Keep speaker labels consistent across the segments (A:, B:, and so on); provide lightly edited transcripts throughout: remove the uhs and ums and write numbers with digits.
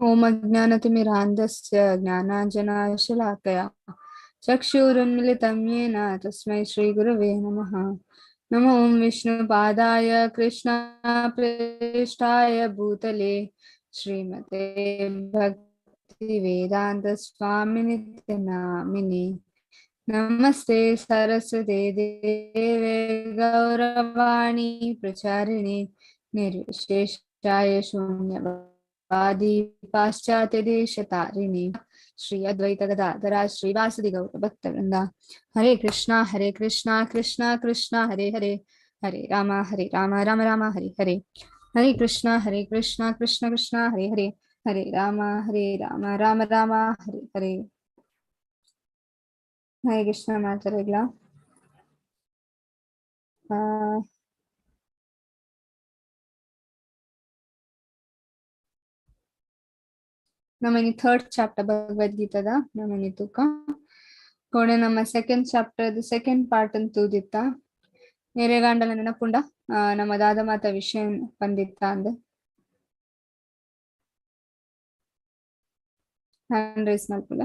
A: ॐ अज्ञानतिमिरान्धस्य ज्ञानाञ्जनाशलाकया चक्षुरुन्मिलितं येन तस्मै श्रीगुरवे नमः। नमो ॐ विष्णुपादाय कृष्णप्रेष्ठाय भूतले श्रीमते भक्तिवेदान्तस्वामिनिति नामिने। नमस्ते सरस्वते देवे गौरवाणी प्रचारिणे निर्विशेषाय शून्यवादी पाश्चात्य देशतारिणे श्री अद्वैत गदाधरा श्रीवासदि गौर भक्तवृंदा। हरे कृष्णा कृष्णा कृष्णा हरे हरे, हरे राम राम राम हरे हरे। हरे कृष्णा कृष्ण कृष्ण हरे हरे, हरे राम राम राम हरे हरे। हरे कृष्ण ಮಾತಾಡಲ್ಲ. ನಮ್ಮ ಥರ್ಡ್ ಚಾಪ್ಟರ್ ಭಗವದ್ಗೀತಾದ ನಮ್ಮ ತೂಕ ಕೋಡೆ ನಮ್ಮ ಸೆಕೆಂಡ್ ಚಾಪ್ಟರ್ ಸೆಕೆಂಡ್ ಪಾರ್ಟ್ ಅಂತ ತೂದಿತ್ತ ನೆರೆಗಾಂಡಲ ನೆನಪುಂಡ ನಮ್ಮ ದಾದ ಮಾತ ವಿಷಯ ಬಂದಿತ್ತ ಅಂದ ಹ್ಯಾಂಡ್ ರೈಸ್ ಮಲ್ಪುಲ.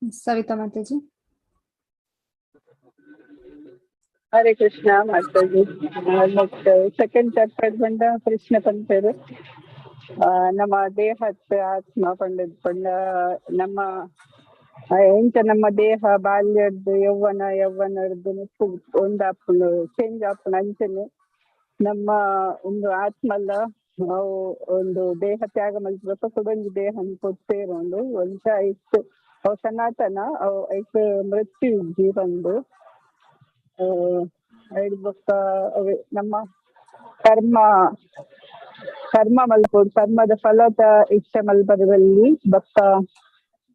A: ಸವಿತಾ ಮಾತಾಜಿ.
B: ಹರೇ ಕೃಷ್ಣ ಮಾತಾಜಿ. ಸೆಕೆಂಡ್ ಚಾಪ್ಟರ್ ಬಂದ ಕೃಷ್ಣ ಪಂತರು ನಮ್ಮ ದೇಹತ್ ಆತ್ಮ ಪಂಡದ್ ಪಂಡ ನಮ್ಮ ಎಂಚ ನಮ್ಮ ದೇಹ ಬಾಲ್ಯದ್ದು ಯೌವನ ಯೌವನದ್ದು ಒಂದಾಪುಂಡು ಚೇಂಜ್ ಆಪುಂಡು ಅಂಚನೆ ನಮ್ಮ ಒಂದು ಆತ್ಮಲ್ಲ ಅವು ಒಂದು ದೇಹ ತ್ಯಾಗ ಮಲ್ಪಬೇಕು ಕುಡೊಂಜಿ ದೇಹ ಕೊಟ್ಟೇರುಂಡು ಒಂಚ ಇತ್ತು ಅವು ಸನಾತನ ಅವು ಐಕ್ ಮೃತ್ಯು ಜೀವಂದು ಐಡ್ ಬೊಕ್ಕ ಅವೇ ನಮ್ಮ ಕರ್ಮ ಕರ್ಮ ಮಲ್ಪೊಡು ಕರ್ಮದ ಫಲದ ಇಚ್ಛೆ ಮಲ್ಪದಲ್ಲಿ ಬೊಕ್ಕ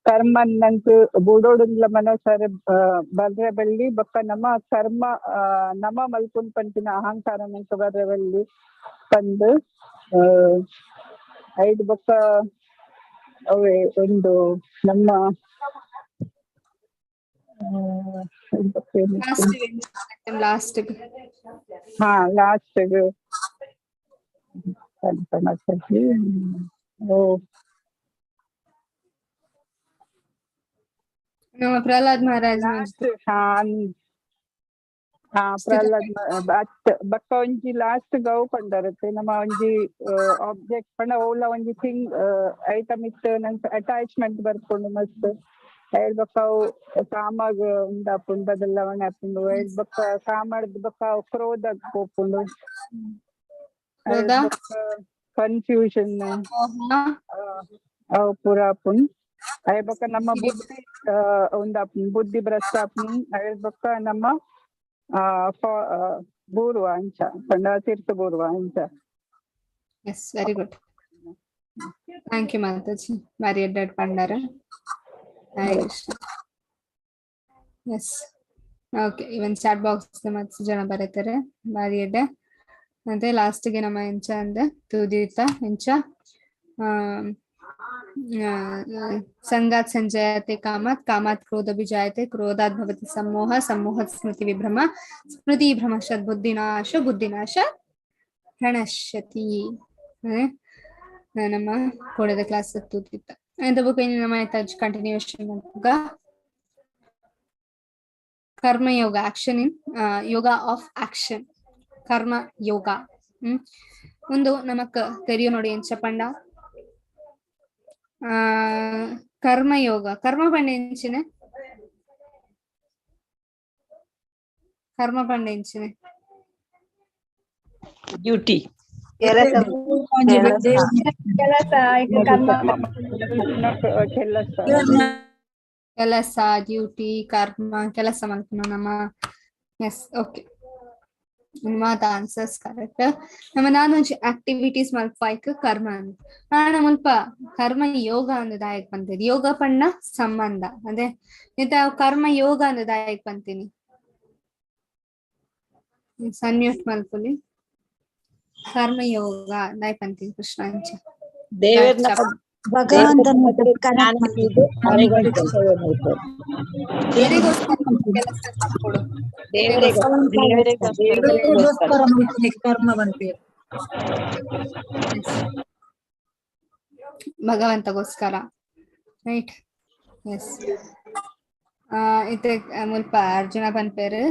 B: ಕರ್ಮನ್ನಂಕ್ ಬುಡೋಡುಂದ್ಲ ಮನಸರ ಬರ್ರೆ ಬಲ್ಲಿ ಬೊಕ್ಕ ನಮ್ಮ ಕರ್ಮ ನಮ ಮಲ್ಪುನ್ ಪಂಪಿನ ಅಹಂಕಾರ ನಂಕ್ ಬರ್ರೆ ಬಲ್ಲಿ ಪಂದ್ ಐಡ್ ಬೊಕ್ಕ ಅವೇ ಒಂದು ನಮ್ಮ
A: ಲಾಸ್ಟ್
B: ಹಾ ಲಾಸ್ಟ್ ಓ
A: ನಮ್ಮ ಪ್ರಹ್ಲಾದ್ ಮಹಾರಾಜ್
B: ಹಾ ಹಾ ಪ್ರಹ್ಲಾದ್ ಬೊಕ್ಕ ಒಂಜಿ ಲಾಸ್ಟ್ ಗೌ ಪಂಡರತ್ತೆ ನಮ್ಮ ಒಂಜಿ ಆಬ್ಜೆಕ್ಟ್ ಪಂಡ ಓಲ ಒಂಜಿ ಥಿಂಗ್ ಐಟಮ್ ಇತ್ತು ನಂಗೆ ಅಟ್ಯಾಚ್ಮೆಂಟ್ ಬರ್ಕೊಂಡು ಮಸ್ತ್ ಐಡ್ ಬೊಕ್ಕ ಅವು ಕಾಮಗ್ ಉಂಡಾಪುಂಡು ಬದಲಾವಣೆ ಆಪುಂಡು ಐಡ್ ಬೊಕ್ಕ ಕಾಮರ್ದ್ ಬೊಕ್ಕ ಅವು ಕ್ರೋಧಗ್ ಪೋಪುಂಡು ಕನ್ಫ್ಯೂಷನ್ ಅವು ಪೂರ ಆಪುಂಡು. ಐಡ್ ಬೊಕ್ಕ ನಮ್ಮ ಬುದ್ಧಿ ಉಂದಾಪುಂಡು ಬುದ್ಧಿ ಭ್ರಷ್ಟ ಆಪುಂಡು. ಐಡ್ ಬೊಕ್ಕ ನಮ್ಮ ಬೂರ್ವ ಅಂಚ ಪಂಡ ತೀರ್ಥ ಬೂರ್ವ ಅಂಚ.
A: Yes, very good, thank you Mataji. ಬಾರಿ ಎಡ್ಡೆಡ್ ಪಂಡಾರ. Hare Krishna. Yes, okay, even chat box ಮಸ್ತ್ ಜನ ಬರೀತಾರೆ, ಬಾರಿ ಎಡ್ಡೆ. ಮತ್ತೆ ಲಾಸ್ಟ್ ಗೆ ನಮ್ಮ ಎಂಚ ಅಂದೆ ತೂದಿತ್ತ ಎಂಚ ಸಂಗಾತ್ ಸಂಜಯತೆ ಕಾಮಾತ್ ಕಾಮಾತ್ ಕ್ರೋಧ ಬಿಜಾಯತೆ ಕ್ರೋಧಾತ್ ಭವತಿ ಸಮೋಹ ಸಮೋಹ ಸ್ಮೃತಿ ವಿಭ್ರಮ ಸ್ಮೃತಿ ಭ್ರಮಶತ್ ಬುದ್ಧಿನಾಶ ಬುದ್ಧಿನಾಶ ಪ್ರಣಶ್ಯತಿ. ನಮ್ಮ ಕೋಡದ ಕ್ಲಾಸ್ ತೂತಿತ್ತ ಎಂತ ಬುಕ್ ನಮ್ಮ continuation karma yoga action in yoga of action ಕರ್ಮ ಯೋಗ. ಒಂದು ನಮಕ್ ತೆರಿಯು ನೋಡಿ ಎಂಚ ಪಂಡ ಕರ್ಮಯೋಗ ಕರ್ಮ ಪಂಡ ಎಂಚಿನ ಕರ್ಮ ಪಂಡ ಎಂಚಿನ
C: ಡ್ಯೂಟಿ
A: ಕೆಲಸ ಡ್ಯೂಟಿ ಕರ್ಮ ಕೆಲಸ ಮಲ್ಪುನ ನಮ್ಮ. ಎಸ್, ಓಕೆ, ಮಾತ ಆನ್ಸರ್ಸ್ ಕರೆಕ್ಟ್. ನಮ್ಮ ನಾನೊಂಜಿ ಆಕ್ಟಿವಿಟೀಸ್ ಮಲ್ಪಾಯ್ಕ್ ಕರ್ಮ ಅಂದ್ ಆಣ ಮುಲ್ಪ ಕರ್ಮ ಯೋಗ ಅಂದ್ ದಾಯಕ್ ಪಂತೇರಿ ಯೋಗ ಪಂಡ ಸಂಬಂಧ ಅದೇ ಇತ್ತ ಕರ್ಮ ಯೋಗ ಅಂದ್ ದಾಯಕ್ ಪಂತೀನಿ ಸನ್ಮ್ಯೂಟ್ ಮಲ್ಪುಲಿ. ಕರ್ಮ ಯೋಗ ದಾಯ್ ಪಂತೀನಿ ಕೃಷ್ಣ ಅಂಚ
C: ದೇವೆರ್ನ
D: ಭಗವಂತನ
C: ಜ್ಞಾನ
D: ಕನೆಕ್ಟ್
C: ದೀದ್ ಅರೆಗೊಂಜಿ ಸೇವೆ ಮಲ್ಪೊಡು.
A: ದೇವರಿಗೋಸ್ಕರ ಕೆಲಸ ಮಲ್ಪೊಡು.
C: ದೇವರಿಗೋಸ್ಕರ.
D: ದೇವರಿಗೋಸ್ಕರ ಮಲ್ಪುನೆ ಕರ್ಮ ಪನ್ಪೆರ್.
A: ಭಗವಂತಗೋಸ್ಕರ, ರೈಟ್? ಎಸ್. ಇತ್ತೆ ಮುಲ್ಪ ಅರ್ಜುನ ಪನ್ಪೆರ್.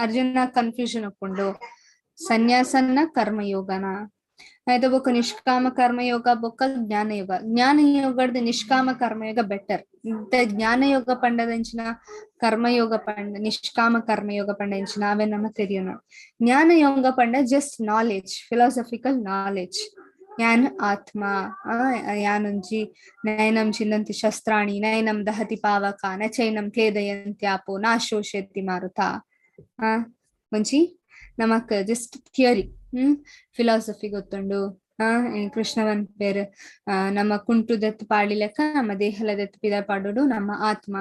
A: ಅರ್ಜುನ ಕನ್ಫ್ಯೂಷನ್ ಉಪ್ಪುಂಡು, ಸನ್ಯಾಸನ್ನ ಕರ್ಮಯೋಗನ? ಆಯ್ತು, ಬೊಕ್ಕ ನಿಷ್ಕಾಮ ಕರ್ಮಯೋಗ ಬೊಕ್ಕ ಜ್ಞಾನ ಯೋಗ. ಜ್ಞಾನ ಯೋಗಡ್ದು ನಿಷ್ಕಾಮ ಕರ್ಮಯೋಗ ಬೆಟರ್. ಜ್ಞಾನ ಯೋಗ ಪಂಡದಂಚಿನ, ಕರ್ಮಯೋಗ ಪಂಡ, ನಿಷ್ಕಾಮ ಕರ್ಮಯೋಗ ಪಂಡಂಚಿನ ಅವೇ ನಮ್ಮ ತೆರಿಯೋಣ. ಜ್ಞಾನ ಯೋಗ ಪಂಡ ಜಸ್ಟ್ ನಾಲೆಜ್, ಫಿಲಾಸಫಿಕಲ್ ನಾಲೆಜ್. ಯಾನ್ ಆತ್ಮ, ಯಾನೊಂಜಿ ನಯನಂ ಚಿಂದಂತಿ ಶಸ್ತ್ರಾಣಿ ನಯನಂ ದಹತಿ ಪಾವಕ ನ ಚೈನಂ ಕ್ಲೇದಯಂತ್ಯಾಪೋ ನಾ ಶೋಷಯತಿ ಮಾರುತ. ಒಂಜಿ ನಮಕ್ ಜಸ್ಟ್ ಥಿಯರಿ, ಫಿಲಾಸಫಿ ಗೊತ್ತುಂಡು. ಕೃಷ್ಣವನ್ ಪೇರ್ ನಮ್ಮ ಕುಂಟು ದೆತ್ ಪಾಡಿ ಲೆಕ್ಕ ನಮ್ಮ ದೇಹಲ ದೆತ್ ಪಿದ ಪಾಡೋಡು ನಮ್ಮ ಆತ್ಮ.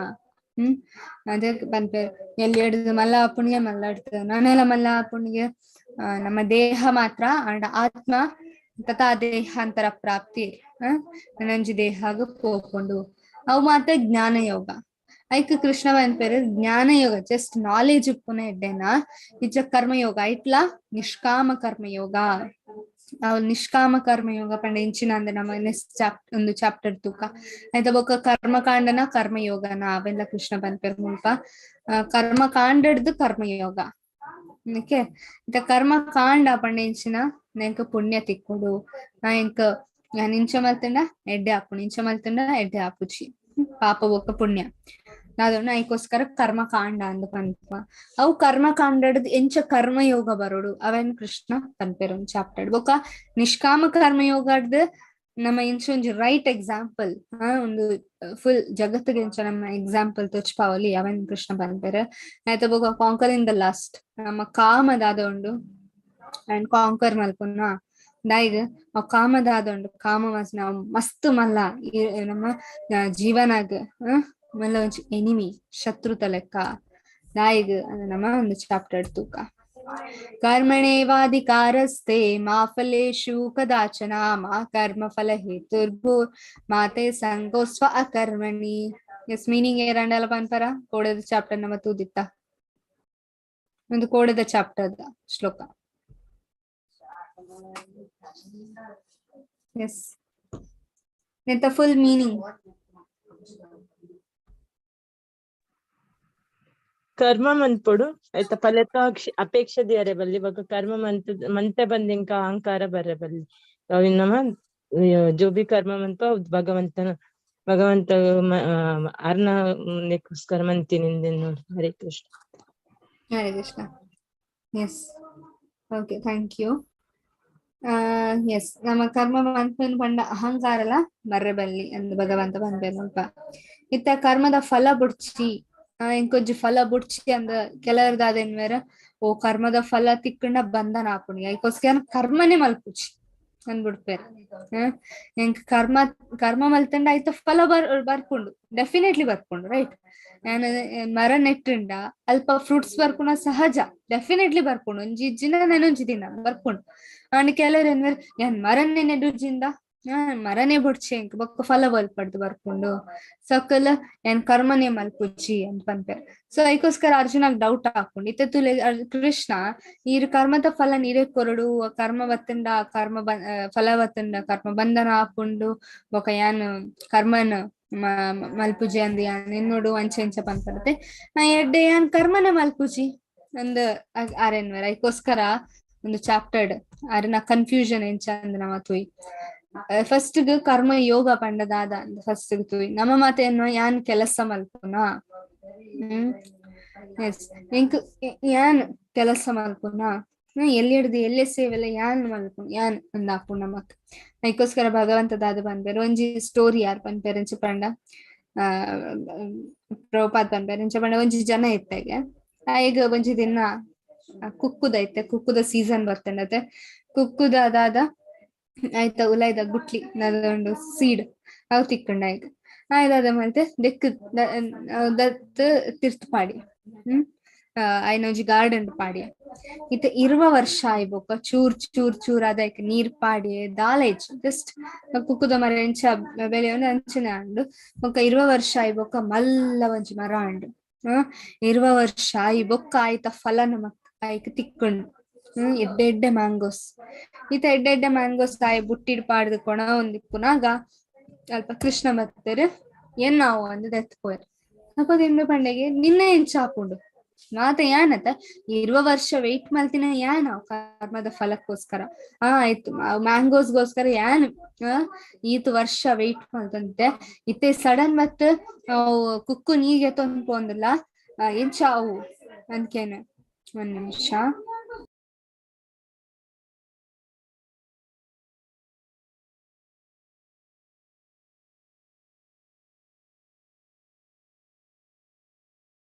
A: ಅದೇ ಪನ್ಪೇರ್ ಎಲ್ಲಿ ಹಿಡ್ದು ಮಲ್ಲ ಪುಣ್ಯ ಮಲ್ಲಾಡ್ತು ನಾನೆಲ್ಲ ಮಲ್ಲ ಪುಣ್ಯ ನಮ್ಮ ದೇಹ ಮಾತ್ರ ಅಂಡ್ ಆತ್ಮ ತಥಾ ದೇಹಾಂತರ ಪ್ರಾಪ್ತಿ. ನನಂಜಿ ದೇಹಾಗ ಪೋಕೊಂಡು ಅವು ಮಾತ್ರ ಜ್ಞಾನ ಯೋಗ. ಐಕ್ ಕೃಷ್ಣ ಪನ್ಪೇರ್ ಜ್ಞಾನ ಯೋಗ ಜಸ್ಟ್ ನಾಲೆಜ್ ಉಪ್ಪುನ ಎಡ್ಡೆನ ನಿಜ ಕರ್ಮಯೋಗ ಐಟ್ಲಾ ನಿಷ್ಕಾಮ ಕರ್ಮಯೋಗ. ಅವು ನಿಷ್ಕಾಮ ಕರ್ಮಯೋಗ ಪಂಡ ಇಂಚಿನ ಅಂದ್ರೆ ನಮ್ಮ ನೆಕ್ಸ್ಟ್ ಒಂದು ಚಾಪ್ಟರ್ ತೂಕ ಆಯ್ತಾ. ಬೊಕ್ಕ ಕರ್ಮಕಾಂಡನ ಕರ್ಮಯೋಗನ ಅವೆಲ್ಲ ಕೃಷ್ಣ ಪನ್ಪೇರ್ ಮುಲ್ಪ. ಕರ್ಮಕಾಂಡಡ್ದು ಕರ್ಮಯೋಗ. ಓಕೆ, ಇತ್ತ ಕರ್ಮಕಾಂಡ ಪಂಡ ಇಂಚಿನ ನೆಂಕ್ ಪುಣ್ಯ ತಿಕ್ಕೊಡು, ಎಂಕ್ ಇಂಚ ಮಲ್ತಂಡ ಎಡ್ಡೆ ಆಪುಂಡು, ಇಂಚ ಮಲ್ತಂಡ ಎಡ್ಡೆ ಆಪುಜಿ, ಪಾಪ ಬೊಕ್ಕ ಪುಣ್ಯ ಅದನ್ನ ಐಕೋಸ್ಕರ ಕರ್ಮಕಾಂಡ ಅಂದ್ ಪನ್ಪ. ಅವು ಕರ್ಮಕಾಂಡಡ್ದು ಎಂಚ ಕರ್ಮಯೋಗ ಬರೋಡು ಅವೇನ್ ಕೃಷ್ಣ ಪನ್ಪೇರ್ ಒಂದ್ ಚಾಪ್ಟರ್. ಬೊಕ್ಕ ನಿಷ್ಕಾಮ ಕರ್ಮಯೋಗಡ್ದು ನಮ್ಮ ಇಂಚ ಒಂಜಿ ರೈಟ್ ಎಕ್ಸಾಂಪಲ್, ಒಂದು ಫುಲ್ ಜಗತ್ತಿಗೆ ಇಂಚ ನಮ್ಮ ಎಕ್ಸಾಂಪಲ್ ತೋಚ್ಪಾವಲಿ ಅವೇನ್ ಕೃಷ್ಣ ಪನ್ಪೇರ್. ಆಯ್ತಾ, ಬೊಕ್ಕ ಕಾಂಕರ್ ಇನ್ the last ನಮ್ಮ ಕಾಮದಾದ ಉಂಡು ಅಂಡ್ ಕಾಂಕರ್ ಮಲ್ಪುನ ದಾಯಿಗ್ ಅವ್ ಕಾಮದಾದ ಉಂಡು. ಕಾಮ ನಾವು ಮಸ್ತ್ ಮಲ್ಲ ನಮ್ಮ ಜೀವನಾಗ ಮಲ್ಲ ಒಂಜಿ ಎನಿಮಿ, ಶತ್ರುತ ಲೆಕ್ಕ ದಾಯಿಗ್ ನಮ್ಮ ಒಂದು ಚಾಪ್ಟರ್ ತೂಕ. ಕರ್ಮಣೇವಾಧಿಕಾರಸ್ತೆ ಮಾ ಫಲೇಷು ಕದಾಚನ ಮಾ ಕರ್ಮ ಫಲ ಹೇತುರ್ಭೂ ಮಾತೆ ಸಂಗೋಸ್ವ ಅಕರ್ಮಣಿ. ಎಸ್, ಮೀನಿಂಗ್ ಏರಂಡಲ ಪನ್ಪರ ಕೋಡೆದ ಚಾಪ್ಟರ್ ನಮ್ಮ ತೂದಿತ್ತ ಒಂದು ಕೋಡೆದ ಚಾಪ್ಟರ್ ಶ್ಲೋಕ. ಎಸ್, ನೆತ್ತ ಫುಲ್ ಮೀನಿಂಗ್.
E: ಕರ್ಮ ಮನ್ಪೊಡು ಆಯ್ತಾ, ಫಲತ ಅಪೇಕ್ಷೆ ದಿಯರೆ ಬಲ್ಲಿ ಬೊಕ ಕರ್ಮ ಮಂತ್ ಮಂತೆ ಬಂದಿಂಕ ಅಹಂಕಾರ ಬರೆ ಬಲ್ಲಿ. ನಮ್ಮ ಜೋ ಬಿ ಕರ್ಮ ಮನ್ಪ ಭಗವಂತನ ಭಗವಂತ ಅರ್ನ ನೆಕ್ಕೋಸ್ಕರ ಮಂತೀನಿ ನೋಡಿ. Hare Krishna.
A: Hare Krishna. Yes, okay, thank you. Yes, ನಮ್ಮ ಕರ್ಮ ಮನ್ಪನ್ ಪಂಡ ಅಹಂಕಾರಲ ಬರ್ರೆ ಬಲ್ಲಿ ಅಂದ್ ಭಗವಂತ ಪನ್ಪೇರ್. ಇತ್ತ ಕರ್ಮದ ಫಲ ಬುಡ್ಚಿ, ಇಂಕೊಂಜಿ ಫಲ ಬುಡ್ಚಿ ಅಂದ ಕೆಲವರ್ದ ಅದೇನ್ವೇರ ಓ ಕರ್ಮದ ಫಲ ತಿಕ್ಕಂಡ ಬಂಧನ ಆಪುಂಡು, ಐಕೋಸ್ಕರ ಕರ್ಮನೆ ಮಲ್ಪುಚಿ ಅಂದ್ಬಿಡ್ಪೇರ್. ಎಂಕ್ ಕರ್ಮ ಕರ್ಮ ಮಲ್ತಂಡ ಆಯ್ತ ಫಲ ಬರ್ಪುಂಡು, ಡೆಫಿನೆಟ್ಲಿ ಬರ್ಪುಂಡು, ರೈಟ್? ಯಾನ್ ಮರ ನೆಟ್ಟುಂಡ ಅಲ್ಪ ಫ್ರೂಟ್ಸ್ ಬರ್ಪುನ ಸಹಜ, ಡೆಫಿನೆಟ್ಲಿ ಬರ್ಪುಂಡು, ಒಂಜಿ ದಿನ ನೆನೊಂಜಿ ದಿನ ಬರ್ಪುಂಡು. ಅಂಡ್ ಕೆಲವ್ರು ಏನ್ವೇರ್ ಯಾನ್ ಮರನ್ನೇ ನೆಡುಜಿಂದ ಮರನೇ ಬುಡ್ಚಿ ಎಂಕ್ ಬೊಕ್ಕ ಫಲ ಬಲ್ಪಡ್ದು ಬರ್ಪುಂಡು, ಸಕಲ ಏನ್ ಕರ್ಮನೇ ಮಲ್ಪುಜಿ ಅಂತ ಪನ್ಪೇರ್. ಸೊ ಐಕೋಸ್ಕರ ಅರ್ಜುನಾಗ್ ಡೌಟ್ ಹಾಕೊಂಡು ಇತ್ತ ತುಲೆ ಕೃಷ್ಣ ಈರ್ ಕರ್ಮದ ಫಲ ನೀರೇ ಕೊರಡು, ಕರ್ಮ ಬತ್ತಂಡ ಕರ್ಮ ಫಲ ಬತ್ತಂಡ ಕರ್ಮ ಬಂಧನ ಹಾಕೊಂಡು ಬೊಕ್ಕ ಯಾನ್ ಕರ್ಮನ್ ಮಲ್ಪುಜಿ ಅಂದ್ ಯಾನ್ ಎನ್ನೋಡು ಅಂಚೆ ಅಂಚ ಪನ್ಪರತೆ ನಾ ಎಡ್ಡೆ ಯಾನ್ ಕರ್ಮನೆ ಮಲ್ಪುಜಿ ಅಂದ್ ಆರೇನ್ವೇರ್. ಐಕೋಸ್ಕರ ಒಂದು ಚಾಪ್ಟರ್ಡ್ ಅರೆನ ಕನ್ಫ್ಯೂಷನ್ ಎಂಚ ಅಂದ್ ನಮ ತೂಯ್. ಫಸ್ಟ್ ಕರ್ಮ ಯೋಗ ಪಂಡದಾದ ಫಸ್ಟ್ ತೂಯ್ ನಮ್ಮ ಮಾತೇನು ಯಾನ್ ಕೆಲಸ ಮಲ್ಪುನ, ಎಸ್ ಎಂಕ್ ಯಾನ್ ಕೆಲಸ ಮಲ್ಪುನ, ಎಲ್ಲಿ ಹಿಡ್ದು ಎಲ್ಲೆ ಸೇವೆಲ್ಲ ಯಾನ್ ಮಲ್ಪುನ ಯಾನ್ ಅಂದಾಪುಣ ನಮಕ್. ಐಕೋಸ್ಕರ ಭಗವಂತ ದಾದ ಪನ್ಪೇರ್ ಒಂಜಿ ಸ್ಟೋರಿ ಯಾರ್ ಪನ್ಪೇರ್ ಎಂಚ ಪಂಡ ಪ್ರಭುಪಾದ್ ಪನ್ಪೇರ್ ಎಂಚ ಪಂಡ ಒಂಜಿ ಜನ ಇತ್ತಾಗ ಈಗ ಒಂಜಿ ದಿನ ಕುಕ್ಕುದೈತೆ, ಕುಕ್ಕುದ ಸೀಸನ್ ಬರ್ತಂಡತೆ, ಕುಕ್ಕುದ ಅದಾದ ಆಯ್ತಾ ಉಲಾಯ್ದ ಗುಟ್ಲಿ ಒಂದು ಸೀಡ್ ಅವು ತಿಕ್ಕಂಡ ಈಗ ಆಯ್ದಾದ ಮತ್ತೆ ದೆಕ್ಕು ದತ್ ತಿರ್ತ್ ಪಾಡಿ ಐನ ಒಂಜಿ ಗಾರ್ಡನ್ ಪಾಡಿಯ ಇತ್ತೆ 20 ವರ್ಷ ಆಯ್ಬೊಕ್ಕ ಚೂರ್ ಚೂರ್ ಚೂರ್ ಅದಕ್ಕೆ ನೀರ್ ಪಾಡಿ ದಾಲ ಇಜ್ಜಿ ಜಸ್ಟ್ ಕುಕ್ಕುದ ಮರ ಎಂಚ ಬೆಳೆಯೊಂದು ಅಂಚನೆ ಆಂಡು ಬೊಕ್ಕ 20 ವರ್ಷ ಆಯ್ಬೊಕ್ಕ ಮಲ್ಲ ಒಂಜಿ ಮರ ಆಂಡು 20 ವರ್ಷ ಆಯಿ ಬೊಕ್ಕ ಆಯ್ತ ಫಲ ನಮಕ್ ಆಯ್ಕ್ ತಿಕ್ಕುಂಡು ಎಡ್ಡೆ ಎಡ್ಡೆ ಮ್ಯಾಂಗೋಸ್ ಈತ ಎಡ್ಡೆ ಎಡ್ಡೆ ಮ್ಯಾಂಗೋಸ್ ಆಯ್ ಬುಟ್ಟಿಡ್ ಪಾಡ್ದು ಕೊಣ ಒಂದಿಪ್ಪುನಾಗ ಅಲ್ಪ ಕೃಷ್ಣ ಬತ್ತೇರು ಏನ್ ನಾವು ಅಂದ್ ದೆತ್ತ್ ಪೋಯೆರ್ ಅಪಗ ಇಂಬೆ ಪಂಡೆಗೆ ನಿನ್ನ ಎಂಚ ಆಪುಂಡು ಮಾತ ಯಾನತ 20 ವರ್ಷ ವೆಯ್ಟ್ ಮಲ್ತಿನ ಯಾನ್ ಅವು ಕರ್ಮದ ಫಲಕ್ಕೋಸ್ಕರ ಆ ಆಯ್ತು ಮ್ಯಾಂಗೋಸ್ಗೋಸ್ಕರ ಯಾನ್ ಈತ್ ವರ್ಷ ವೆಯ್ಟ್ ಮಲ್ತಂತೆ ಇತ್ತೆ ಸಡನ್ ಮತ್ ಅವು ಕುಕ್ಕು ನೀಗೆ ತೊಂದ್ಪೋಂದಿಲ್ಲ ಎಂಚ ಅವು ಅಂದ್ಕೇನೆ ಒಂದ್ ನಿಮಿಷ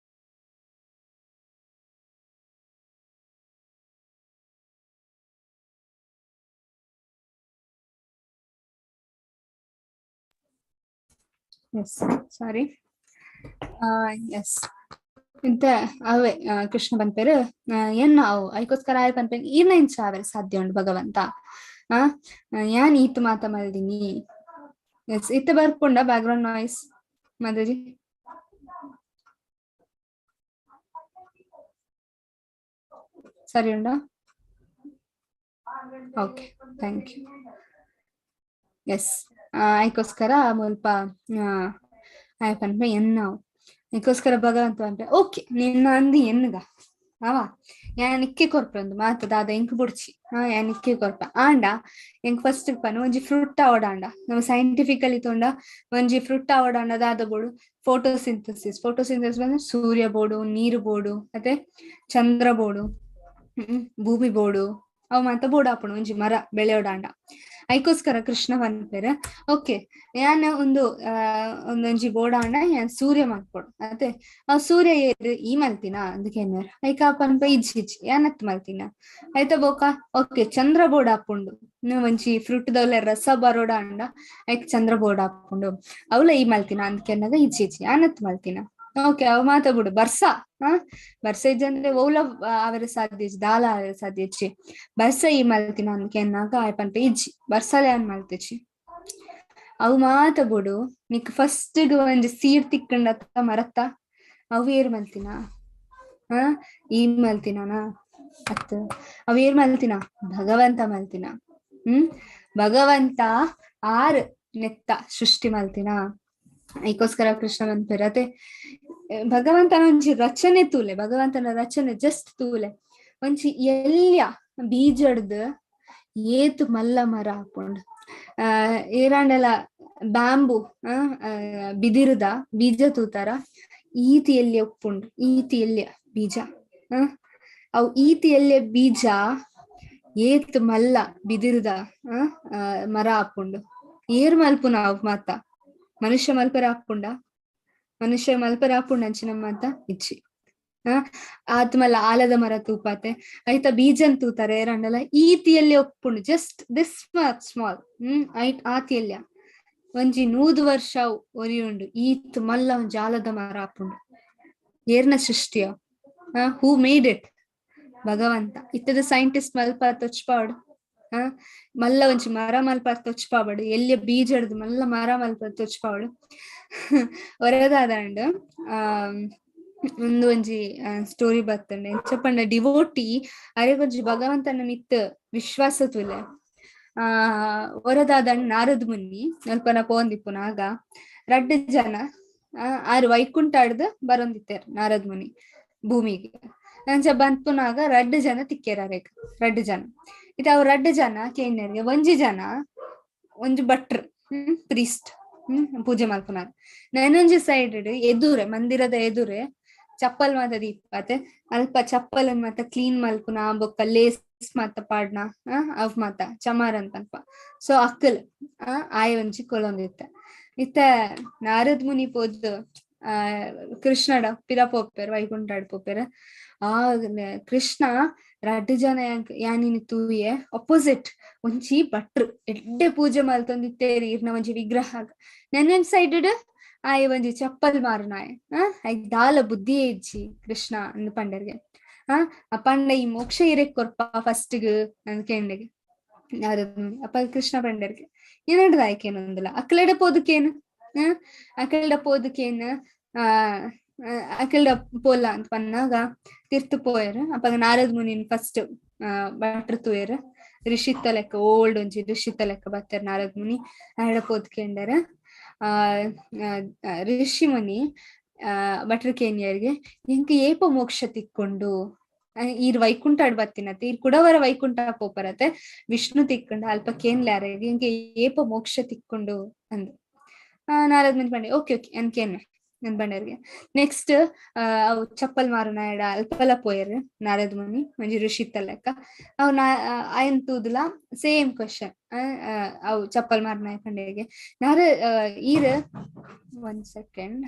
A: ಎಸ್ ಸಾರಿ ಎಸ್ ಇಂತ ಅವೇ ಕೃಷ್ಣ ಪನ್ಪೇರು ಏನ್ ಅವು ಐಕೋಸ್ಕರ ಆಯ್ ಪನ್ಪೇರು ಈರ್ನ ಇಂಚ ಆವೆರೆ ಸಾಧ್ಯ ಉಂಡು ಭಗವಂತ ಆ ಯಾನ್ ಈತ್ ಮಾತ ಮಲ್ದಿನಿ ಎಸ್ ಇತ್ತ ಬರ್ಪುಂಡ ಬ್ಯಾಕ್ ಗ್ರೌಂಡ್ ನಾಯ್ಸ್ ಮಾತಾಜಿ ಸರಿ ಉಂಡಾ ಓಕೆ thank you S ಐಕೋಸ್ಕರ ಮುಲ್ಪ ಆಯ್ ಪನ್ಪೆ ಎನ್ನಾವು ಐಕೋಸ್ಕರ ಭಗವಂತ ಪನ್ಪೆ ಓಕೆ ನಿನ್ನ ಅಂದು ಎನ್ನುಗ ಅವ ಯಾನ್ ಇಕ್ಕೆ ಕೊರ್ಪೆ ಒಂದು ಮಾತ ದಾದ ಎಂಕ್ ಬುಡ್ಚಿ ಯಾನ್ ಇಕ್ಕೆ ಕೊರ್ಪೆ ಆಂಡ ಎಂಕ್ ಫಸ್ಟ್ ಪನ್ ಒಂಜಿ ಫ್ರೂಟ್ ಆವಡಾಂಡ ನಮ್ಮ ಸೈಂಟಿಫಿಕಲಿ ತೊಂಡ ಒಂಜಿ ಫ್ರೂಟ್ ಆವಡಾಂಡ ದಾದ ಬೋಡು ಫೋಟೋಸಿಂಥಸಿಸ್ ಫೋಟೋಸಿಂಥಸಿಸ್ ಬಂದ್ರೆ ಸೂರ್ಯ ಬೋಡು ನೀರು ಬೋಡು ಅದೇ ಚಂದ್ರ ಬೋಡು ಭೂಮಿ ಬೋಡು ಅವು ಮಾತ ಬೋಡು ಆಪುಂಡು ಒಂಜಿ ಮರ ಬೆಳೆಯೋಡಾಂಡ ಐಕೋಸ್ಕರ ಕೃಷ್ಣ ಪನ್ಪೆರ್ ಓಕೆ ಯಾನ್ ಒಂದು ಒಂದೊಂಜಿ ಬೋಡಾಂಡ ಯಾನ್ ಸೂರ್ಯ ಮಲ್ಪೊಡು ಅದೇ ಆ ಸೂರ್ಯ ಏರ್ ಈ ಮಲ್ತಿನ ಅಂದಕೇನರ್ ಐಕ ಪನ್ಪ ಇಜ್ಜಿ ಇಜ್ಜಿ ಯಾನತ್ ಮಲ್ತಿನ ಐತ ಬೋಕ ಓಕೆ ಚಂದ್ರ ಬೋರ್ಡ್ ಆಪುಂಡು ಒಂಜಿ ಫ್ರೂಟ್ ದವಲೆ ರಸ ಬರೋಡಾಂಡ ಐಕ್ ಚಂದ್ರ ಬೋರ್ಡ್ ಆಪುಂಡು ಅವಲ ಈ ಮಲ್ತಿನ ಅಂದಕೆನ್ನಾಗ ಇಜ್ಜಿ ಇಜ್ಜಿ ಯಾನತ್ ಮಲ್ತಿನ ಓಕೆ ಅವ್ ಮಾತ ಬಿಡು ಬರ್ಸ ಬರ್ಸ ಇಜ್ಜಂದ್ರೆ ಓಲ ಆವೆರೆ ಸಾಧ್ಯ ಇಜ್ಜಿ ದಾಲ ಆವೆರೆ ಸಾಧ್ಯ ಇಜ್ಜಿ ಬರ್ಸ ಈ ಮಲ್ತಿನ ಅಂದ್ಕೆನ್ನಾಗ ಆಯ್ ಪನ್ಪೆ ಇಜ್ಜಿ ಬರ್ಸಲೆ ಏನ್ ಮಲ್ತಿಜ್ಜಿ ಅವು ಮಾತ ಬಿಡು ನಿಕ್ ಫಸ್ಟ್ ಒಂಜಿ ಸೀಡ್ ತಿಕ್ಕಂಡತ್ತ ಮರತ್ತ ಅವು ಏರ್ ಮಲ್ತಿನ ಈ ಮಲ್ತಿನ ಅತ್ ಅವ್ ಏರ್ ಮಲ್ತಿನ ಭಗವಂತ ಮಲ್ತಿನ ಭಗವಂತ ಆರ್ ನೆತ್ತ ಸೃಷ್ಟಿ ಮಲ್ತಿನ ಐಕೋಸ್ಕರ ಕೃಷ್ಣ ಪನ್ಪೆರ್ ಅತೆ ಭಗವಂತನ ಒಂಜಿ ರಚನೆ ತೂಲೆ ಭಗವಂತನ ರಚನೆ ಜಸ್ಟ್ ತೂಲೆ ಒಂಜಿ ಎಲ್ಯ ಬೀಜಡ್ದು ಏತ್ ಮಲ್ಲ ಮರ ಹಾಪುಂಡು ಏರಾಂಡಲ ಬ್ಯಾಂಬು ಬಿದಿರುದ ಬೀಜ ತೂತಾರ ಈತಿ ಎಲ್ಯ ಉಪ್ಪುಂಡು ಈತಿ ಎಲ್ಯ ಬೀಜ ಅವು ಈತಿ ಎಲ್ಯ ಬೀಜ ಏತ್ ಮಲ್ಲ ಬಿದಿರುದ ಮರ ಹಾಪುಂಡು ಏರ್ ಮಲ್ಪುನ ಅವು ಮಾತ ಮನುಷ್ಯ ಮಲ್ಪರ ಹಾಪುಂಡ ಮನುಷ್ಯ ಮಲ್ಪರ ಹಾಪುಂಡ ಅಂಚಿನ ಮಾತ ಇಜ್ಜಿ ಆತ್ಮಲ್ಲ ಆಲದ ಮರ ತೂಪಾತೆ ಐತ ಬೀಜನ್ ತೂತಾರೆ ಏರಂಡಲ ಈತಿಯಲ್ಲಿ ಒಪ್ಪುಂಡು ಜಸ್ಟ್ this much small ಐಟ್ ಆತಿಯಲ್ಯ ಒಂಜಿ 100 ವರ್ಷ ಒರಿಯುಂಡು ಈತ್ ಮಲ್ಲ ಒಂಜಿ ಆಲದ ಮರ ಆಪುಂಡು ಏರ್ನ ಸೃಷ್ಟಿಯ who made it ಭಗವಂತ ಇತ್ತದ ಸೈಂಟಿಸ್ಟ್ ಮಲ್ಪ ತೊಚ್ಪಾಡು ಮಲ್ಲ ಒಂಜಿ ಮರ ಮಲ್ಪ ತೊಚ್ಪಾವಡು ಎಲ್ಲಿಯ ಬೀಜ ಹಿಡ್ದು ಮಲ್ಲ ಮರ ಮಲ್ಪ ತೊಚ್ಪಾವಡು ಹೊರದಾದಂಡ್ ಆ ಒಂದು ಒಂಜಿ ಸ್ಟೋರಿ ಬರ್ತಂಡೆ ಎಂಚ ಡಿವೋಟಿ ಅರೆಗೊಂಜಿ ಭಗವಂತನ ಮಿತ್ ವಿಶ್ವಾಸ ತುಲೆ ಆ ಹೊರದಾದಂಡ್ ನಾರದ ಮುನ್ನಿ ಅಲ್ಪನ ಪೋಂದಿಪ್ಪುನಾಗ ರಡ್ಡ್ ಜನ ಆರು ವೈಕುಂಠ ಹಿಡ್ದು ಬರೊಂದಿತ್ತೇರ್ ನಾರದ ಮುನಿ ಭೂಮಿಗೆ ಅಂಚ ಬಂದ್ಪುನಾಗ ರಡ್ಡ್ ಜನ ತಿಕ್ಕೇರ ಅರೆಗ್ ರಡ್ಡ್ ಜನ ಇತ್ತೆ ಅವ್ ರಡ್ಡ್ ಜನ ಕೇಂದ್ರಿಗೆ ಒಂಜಿ ಜನ ಒಂಜಿ ಭಟ್ರು ಪ್ರೀಸ್ಟ್ ಪೂಜೆ ಮಲ್ಪುನಾರ್ ನನೊಂಜಿ ಸೈಡ್ ಎದುರೆ ಮಂದಿರದ ಎದುರೆ ಚಪ್ಪಲ್ ಮಾತ ದೀಪಾತೆ ಅಲ್ಪ ಚಪ್ಪಲ್ ಮಾತ ಕ್ಲೀನ್ ಮಲ್ಪುನ ಬೊಕ್ಕ ಲೇಸ್ ಮಾತ ಪಾಡ್ನ ಅವ್ ಮಾತ ಚಮಾರ್ ಅಂತನ್ಪ ಸೊ ಅಕ್ಕಲ್ ಆಯ್ ಒಂಜಿ ಕೊಲೊಂದಿತ್ತ ಇತ್ತ ನಾರದ್ ಮುನಿ ಪೋದು ಆ ಕೃಷ್ಣಡ ಪಿರ ಪೋಪೆರ್ ವೈಕುಂಠ ಪೋಪೆರ್ ಆ ಕೃಷ್ಣ ರಡ್ಡ್ ಜನ ಯಾನಿನಿ ತೂಯೆ ಅಪೋಸಿಟ್ ಒಂಜಿ ಭಟ್ರು ಎಡ್ಡೆ ಪೂಜೆ ಮಲ್ತೊಂದಿತ್ತೇರಿ ಇರ್ನ ಒಂಜಿ ವಿಗ್ರಹ ನೆನ್ನೊಂಜಿ ಸೈಡ್ ಆಯೆ ಒಂಜಿ ಚಪ್ಪಲ್ ಮಾರುನಾಯೆ ಐಕ್ ದಾಲ ಬುದ್ಧಿ ಇಜ್ಜಿ ಕೃಷ್ಣ ಅಂದ್ ಪಂಡರ್ಗೆ. ಆ ಪಂಡ ಈ ಮೋಕ್ಷ ಇರೆಕ್ ಕೊರ್ಪ ಫಸ್ಟ್ ಗ್ ಅಂದ್ ಕೇಂಡೆಗೆ ನಾರದ ಮುನಿ. ಅಪ್ಪ ಕೃಷ್ಣ ಪಂಡರ್ಗೆ ಏನಂಡ್ದ ಆಯ್ಕೇನೊಂದಿಲ್ಲ ಅಕ್ಲೆಡ ಪೋದಕ್ಕೇನು ಅಕಲ್ಡ ಪೋದಕ್ಕೇನು ಆ ಅಕಲ್ಡ ಪೋಲ ಅಂತ ಪನ್ನಾಗ ತಿರ್ತು ಪೋಯರ್. ಅಪಗ ನಾರದ ಮುನಿನ್ ಫಸ್ಟ್ ಭಟ್ರು ತೂಯರ್ ಋಷಿತ್ತ ಲೆಕ್ಕ ಓಲ್ಡ್ ಒಂಜಿ ಋಷಿತ್ತ ಲೆಕ್ಕ ಬತ್ತಾರೆ ನಾರದ ಮುನಿ. ಆಡ ಪೋದ್ಕೆಂಡರ ಆ ಋಷಿ ಮುನಿ ಭಟ್ರು ಕೇನಿಯರ್ಗೆ ಎಂಕ್ ಏಪ ಮೋಕ್ಷ ತಿಕ್ಕೊಂಡು ಈರ್ ವೈಕುಂಠ ಆಡ್ ಬತ್ತಿನತ್ತೆ ಈರ್ ಕುಡವರ ವೈಕುಂಠ ಪೋಪರತೆ ವಿಷ್ಣು ತಿಕ್ಕೊಂಡು ಅಲ್ಪ ಕೇನ್ಲಾರೆಗೆ ಎಂಕ್ ಏಪ ಮೋಕ್ಷ ತಿಕ್ಕೊಂಡು ಅಂದು. ನಾರದ ಮುನಿ ಪಂಡೆ ಓಕೆ ಓಕೆ ಅನ್ಕೇನೆ ನನ್ ಬಂಡರ್ಗೆ. ನೆಕ್ಸ್ಟ್ ಅವು ಚಪ್ಪಲ್ ಮಾರುನ ಎಡ ಅಲ್ಪಲ ಪೋಯರ್ ನಾರದ ಮುನಿ ಒಂಜಿ ಋಷಿತ್ತ ಲೆಕ್ಕ ಅವು ನಾ ಆಯನ್ ತೂದುಲ ಸೇಮ್ ಕ್ವಶನ್ ಅವು ಚಪ್ಪಲ್ ಮಾರುನ ಪಂಡೆಗೆ ನಾರ ಈರ್ 1 ಸೆಕೆಂಡ್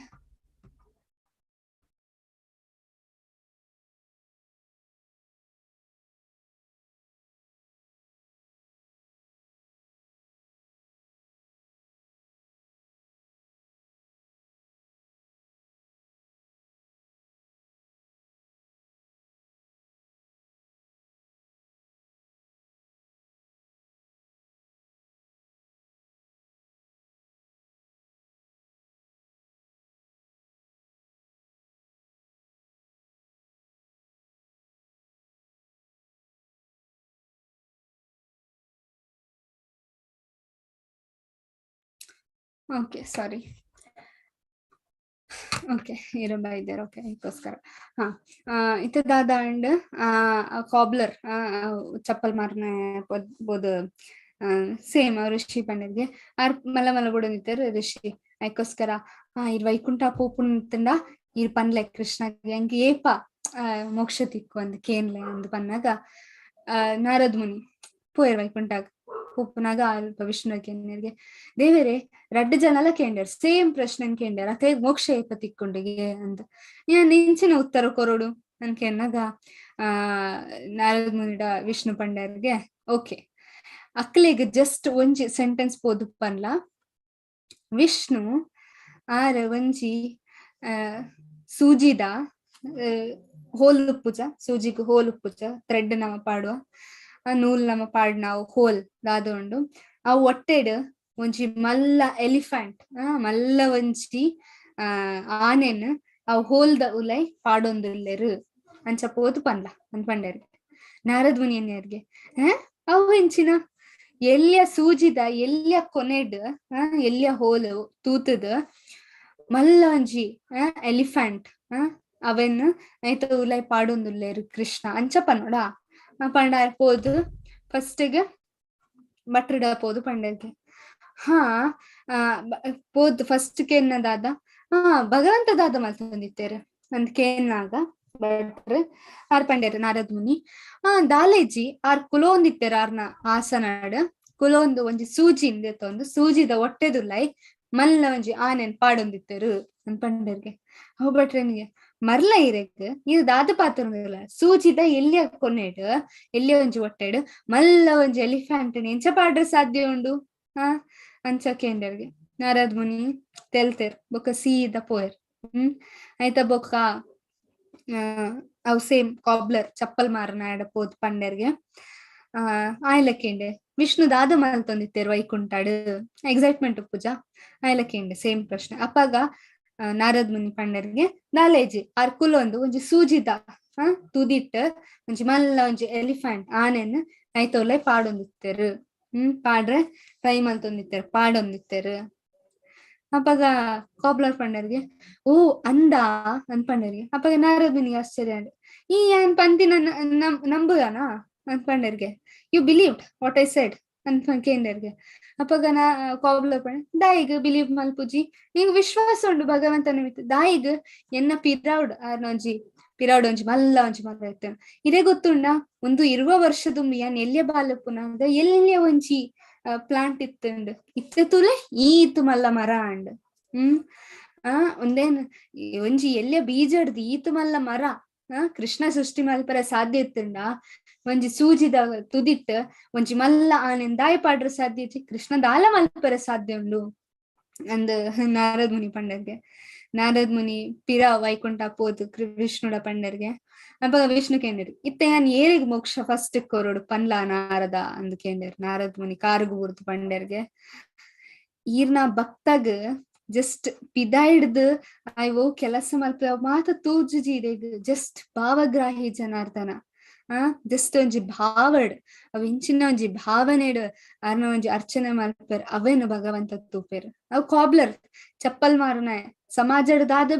A: ಓಕೆ ಸಾರಿ ಓಕೆ ಇರಂಬ ಇದ್ದಾರೆ ಓಕೆ ಅದಕ್ಕೋಸ್ಕರ. ಹಾ ಇತ್ತದಾದ ಅಂಡ್ ಕಾಬ್ಲರ್ ಚಪ್ಪಲ್ ಮಾರ್ನ ಬೋದು ಸೇಮ್ ಋಷಿ ಪಂಡರ್ಗೆ ಆರ್ ಮಲ್ಲ ಮಲ್ಲ ಬುಡೊಂದಿತ್ತಾರೆ ಋಷಿ ಅದಕ್ಕೋಸ್ಕರ ಇರ್ ವೈಕುಂಠ ಪೋಪುಂಡ ಇರ್ ಪನ್ಲೆ ಕೃಷ್ಣಗೆ ಅಂಕ ಏಪ ಮೋಕ್ಷ ತಿಕ್ಕು ಅಂದ್ ಕೇನ್ಲೆ ಅಂದ್ ಪನ್ನಾಗ ನಾರದ ಮುನಿ ಪೋಯರ್ ವೈಕುಂಠಾಗ ಪೋಪುನಾಗ ಅಲ್ಪ ವಿಷ್ಣು ಕೇನ್ಯರ್ಗೆ ದೇವರೇ ರಡ್ಡು ಜನಲ ಕೇಂಡರ್ ಸೇಮ್ ಪ್ರಶ್ನೆ ಕೇಂಡರ್ ಅಕೈ ಮೋಕ್ಷ ಏಪ ತಿಕ್ಕೊಂಡಿಗೆ ಅಂತ ನಿಂಚಿನ ಉತ್ತರ ಕೊರಡು ಅನ್ಕೆನ್ನಾಗ ನಾರದ ಮುನಿಡ ವಿಷ್ಣು ಪಂಡರ್ಗೆ ಓಕೆ ಅಕ್ಲೆಗ್ ಜಸ್ಟ್ ಒಂಜಿ ಸೆಂಟೆನ್ಸ್ ಪೋದು ಪನ್ಲ ವಿಷ್ಣು ಆರ್ ಒಂಜಿ ಸೂಜಿದ ಹೋಲ್ ಉಪ್ಪುಜ ಸೂಜಿಗ್ ಹೋಲ್ ಉಪ್ಪುಜ ಥ್ರೆಡ್ ನಮ ಪಾಡುವ ನೂಲ್ ನಮ ಪಾಡ್ ನಾವು ಹೋಲ್ ದಾದ ಉಂಡು ಆ ಒಟ್ಟೆಡ್ ಒಂಜಿ ಮಲ್ಲ ಎಲಿಫೆಂಟ್ ಮಲ್ಲ ಒಂಜಿ ಆನೆನ್ ಆ ಹೋಲ್ದ ಉಲೈ ಪಾಡೊಂದುಲ್ಲೆರು ಅಂಚ ಪೋದು ಪನ್ಲ ಅಂದ್ ಪಂಡೇರ್. ನಾರದ ಮುನಿ ಅನ್ಯರ್ಗೆ ಅವು ಎಂಚಿನ ಎಲ್ಲಿಯ ಸೂಜಿದ ಎಲ್ಲಿಯ ಕೊನೆಡ್ ಎಲ್ಲಿಯ ಹೋಲು ತೂತದ ಮಲ್ಲ ಒಂಜಿ ಎಲಿಫೆಂಟ್ ಅವೆನ್ ಐತ ಉಲೈ ಪಾಡೊಂದುಲ್ಲೆರು ಕೃಷ್ಣ ಅಂಚ ಪನ್ನೋಡ ಪಂಡ ಪೋದು ಫಸ್ಟ್ಗೆ ಭಟ್ರುಡ ಪೋದು ಪಂಡರ್ಗೆ. ಹಾ ಪೋದು ಫಸ್ಟ್ ಕೇನ್ನ ದಾದ ಭಗವಂತ ದಾದ ಮಲ್ತೊಂದಿತ್ತೇರು ಅಂದ್ ಕೇನ್ನಾಗ ಭಟ್ರು ಆರ್ ಪಂಡೇರು ನಾರದ ಮುನಿ ದಾಲೇಜಿ ಆರ್ ಕುಲೋಂದಿತ್ತೇರು ಆರ್ನ ಆಸನಾಡ್ ಕುಲೋಂದು ಒಂಜಿ ಸೂಜಿ ಇಂದೆತ್ತೊಂದು ಸೂಜಿದ ಹೊಟ್ಟೆದುಲೈ ಮಲ್ಲ ಒಂಜಿ ಆನೆನ್ ಪಾಡೊಂದಿತ್ತೇರು ಅಂದ್ ಪಂಡೇರ್ಗೆ. ಅವು ಭಟ್ರನಿಗೆ ಮರ್ಲ ಇರೆಗ್ ಇದು ದಾದ ಪಾತ್ರ ಸೂಜಿದ ಎಲ್ಲಿಯ ಕೊನೆಡ್ ಎಲ್ಲಿಯ ಒಂಜಿ ಹೊಟ್ಟೆಡ್ ಮಲ್ಲ ಒಂಜಿ ಎಲಿಫೆಂಟ್ ಎಂಚ ಪಾಡ್ರೆ ಸಾಧ್ಯ ಉಂಡು ಅಂಚ ಕೇಂಡರ್ಗೆ. ನಾರದ ಮುನಿ ತೆಲ್ತೇರ್ ಬೊಕ್ಕ ಸೀದ ಪೋಯರ್. ಆಯ್ತಾ ಬೊಕ್ಕ ಅವು ಸೇಮ್ ಕಾಬ್ಲರ್ ಚಪ್ಪಲ್ ಮಾರನ ಪೋದ್ ಪಂಡರ್ಗೆ ಆಯ್ಲಕ್ಕೇಂಡೆ ವಿಷ್ಣು ದಾದ ಮಲ್ತೊಂದಿತ್ತೇರು ವೈಕುಂಠಾಡ್ ಎಕ್ಸೈಟ್ಮೆಂಟ್ ಪೂಜಾ ಆಯ್ಲಕ್ಕೇಂಡೆ ಸೇಮ್ ಪ್ರಶ್ನೆ. ಅಪ್ಪಾಗ ನಾರದ ಮುನಿ ಪಂಡರ್ಗೆ ದಾಲೇಜಿ ಆರ್ ಕುಲೊಂದು ಒಂಜಿ ಸೂಜಿದ ತುದಿಟ್ ಒಂಜಿ ಮಲ್ಲ ಒಂಜಿ ಎಲಿಫೆಂಟ್ ಆನೆನ್ ಐತೋಲೆ ಪಾಡೊಂದಿತ್ತೇರು ಪಾಡ್ರೆ ಟ್ರೈ ಮಲ್ತೊಂದಿತ್ತೇರು ಪಾಡೊಂದಿತ್ತೇರು. ಅಪ್ಪಾಗ ಕಾಬ್ಲರ್ ಪಂಡರ್ಗೆ ಓ ಅಂದ ಅಂದ್ ಪಂಡರ್ಗೆ. ಅಪ್ಪಾಗ ನಾರದ ಮುನಿಗೆ ಆಶ್ಚರ್ಯ ಅಂಡ್ ಈ ಏನ್ ಪಂತಿನ ನಂಬುದಾನ ಅಂದ್ ಪಂಡರ್ಗೆ you believed what I said ಅಂತ ಕೇಂಡರ್ಗೆ. ಅಪ್ಪಾಗ ನಾ ಕಾಬ್ಲರ್ ಪಂಡ ದಾಯಿಗ್ ಬಿಲೀವ್ ಮಲ್ಪುಜಿ ನಿಂಗ್ ವಿಶ್ವಾಸ ಉಂಡು ಭಗವಂತನ ಮಿತ್ತು ದಾಯಿಗ್ ಎನ್ನ ಪಿರೌಡ್ ಆರ್ನೊಂಜಿ ಪಿರೌಡ್ ಒಂಜಿ ಮಲ್ಲ ಒಂಜಿ ಮಲ್ಲ ಇತ್ತು ಇದೇ ಗೊತ್ತುಂಡ ಒಂದು ಇರುವ ವರ್ಷದುಂಬಿ ಏನ್ ಎಲ್ಲಿಯ ಬಾಲಪುನಾಗ ಎಲ್ಲಿಯ ಒಂಜಿ ಪ್ಲಾಂಟ್ ಇತ್ತುಂಡು ಇತ್ತ ತುಲೆ ಈತು ಮಲ್ಲ ಮರ ಅಂಡ್ ಒಂದೇನ್ ಒಂಜಿ ಎಲ್ಲಿಯ ಬೀಜ ಹಿಡ್ದು ಈತು ಮಲ್ಲ ಮರ ಕೃಷ್ಣ ಸೃಷ್ಟಿ ಮಲ್ಪರ ಸಾಧ್ಯ ಇತ್ತುಂಡ ಒಂಜಿ ಸೂಜಿದ ತುದಿಟ್ ಒಂಜಿ ಮಲ್ಲ ಆನೆನ್ ದಾಯಿ ಪಾಡ್ರ ಸಾಧ್ಯ ಇಜ್ಜಿ ಕೃಷ್ಣ ದಾಲ ಮಲ್ಪರ ಸಾಧ್ಯ ಉಂಡು ಅಂದ್ ನಾರದ್ ಮುನಿ ಪಂಡರ್ಗೆ. ನಾರದ್ ಮುನಿ ಪಿರ ವೈಕುಂಠ ಪೋದು ವಿಷ್ಣುಡ ಪಂಡರ್ಗೆ. ಅಪಗ ವಿಷ್ಣು ಕೇಂದ್ರ ಇತ್ತೆ ಯಾನ್ ಏರಿಗ್ ಮೋಕ್ಷ ಫಸ್ಟ್ ಕೊರೊಡು ಪನ್ಲಾ ನಾರದ ಅಂದ್ ಕೇಂಡರ್. ನಾರದ್ ಮುನಿ ಕಾರುಗು ಬುರ್ದು ಪಂಡರ್ಗೆ, ಈರ್ನ ಭಕ್ತಗ್ ಜಸ್ಟ್ ಪಿದಾಯಿಡ್ದು ಅಯ್ಯೋ ಕೆಲಸ ಮಲ್ಪ ಮಾತ ತೂಜುಜಿ ಇರೆಗ್, ಜಸ್ಟ್ ಭಾವಗ್ರಾಹಿ ಜನಾರ್ದನ, ಜಸ್ಟ್ ಒಂಜಿ ಭಾವಡ್ ಅವ್ ಇಂಚಿನ ಒಂಜಿ ಭಾವನೆಡ್ ಅರ್ನ ಒಂಜಿ ಅರ್ಚನೆ ಮಲ್ಪೆರ್, ಅವೇನು ಭಗವಂತ ತೂಪೆರ್. ಅವ್ ಕಾಬ್ಲರ್ ಚಪ್ಪಲ್ ಮಾರುನ ಸಮಾಜಡ್ ದಾದ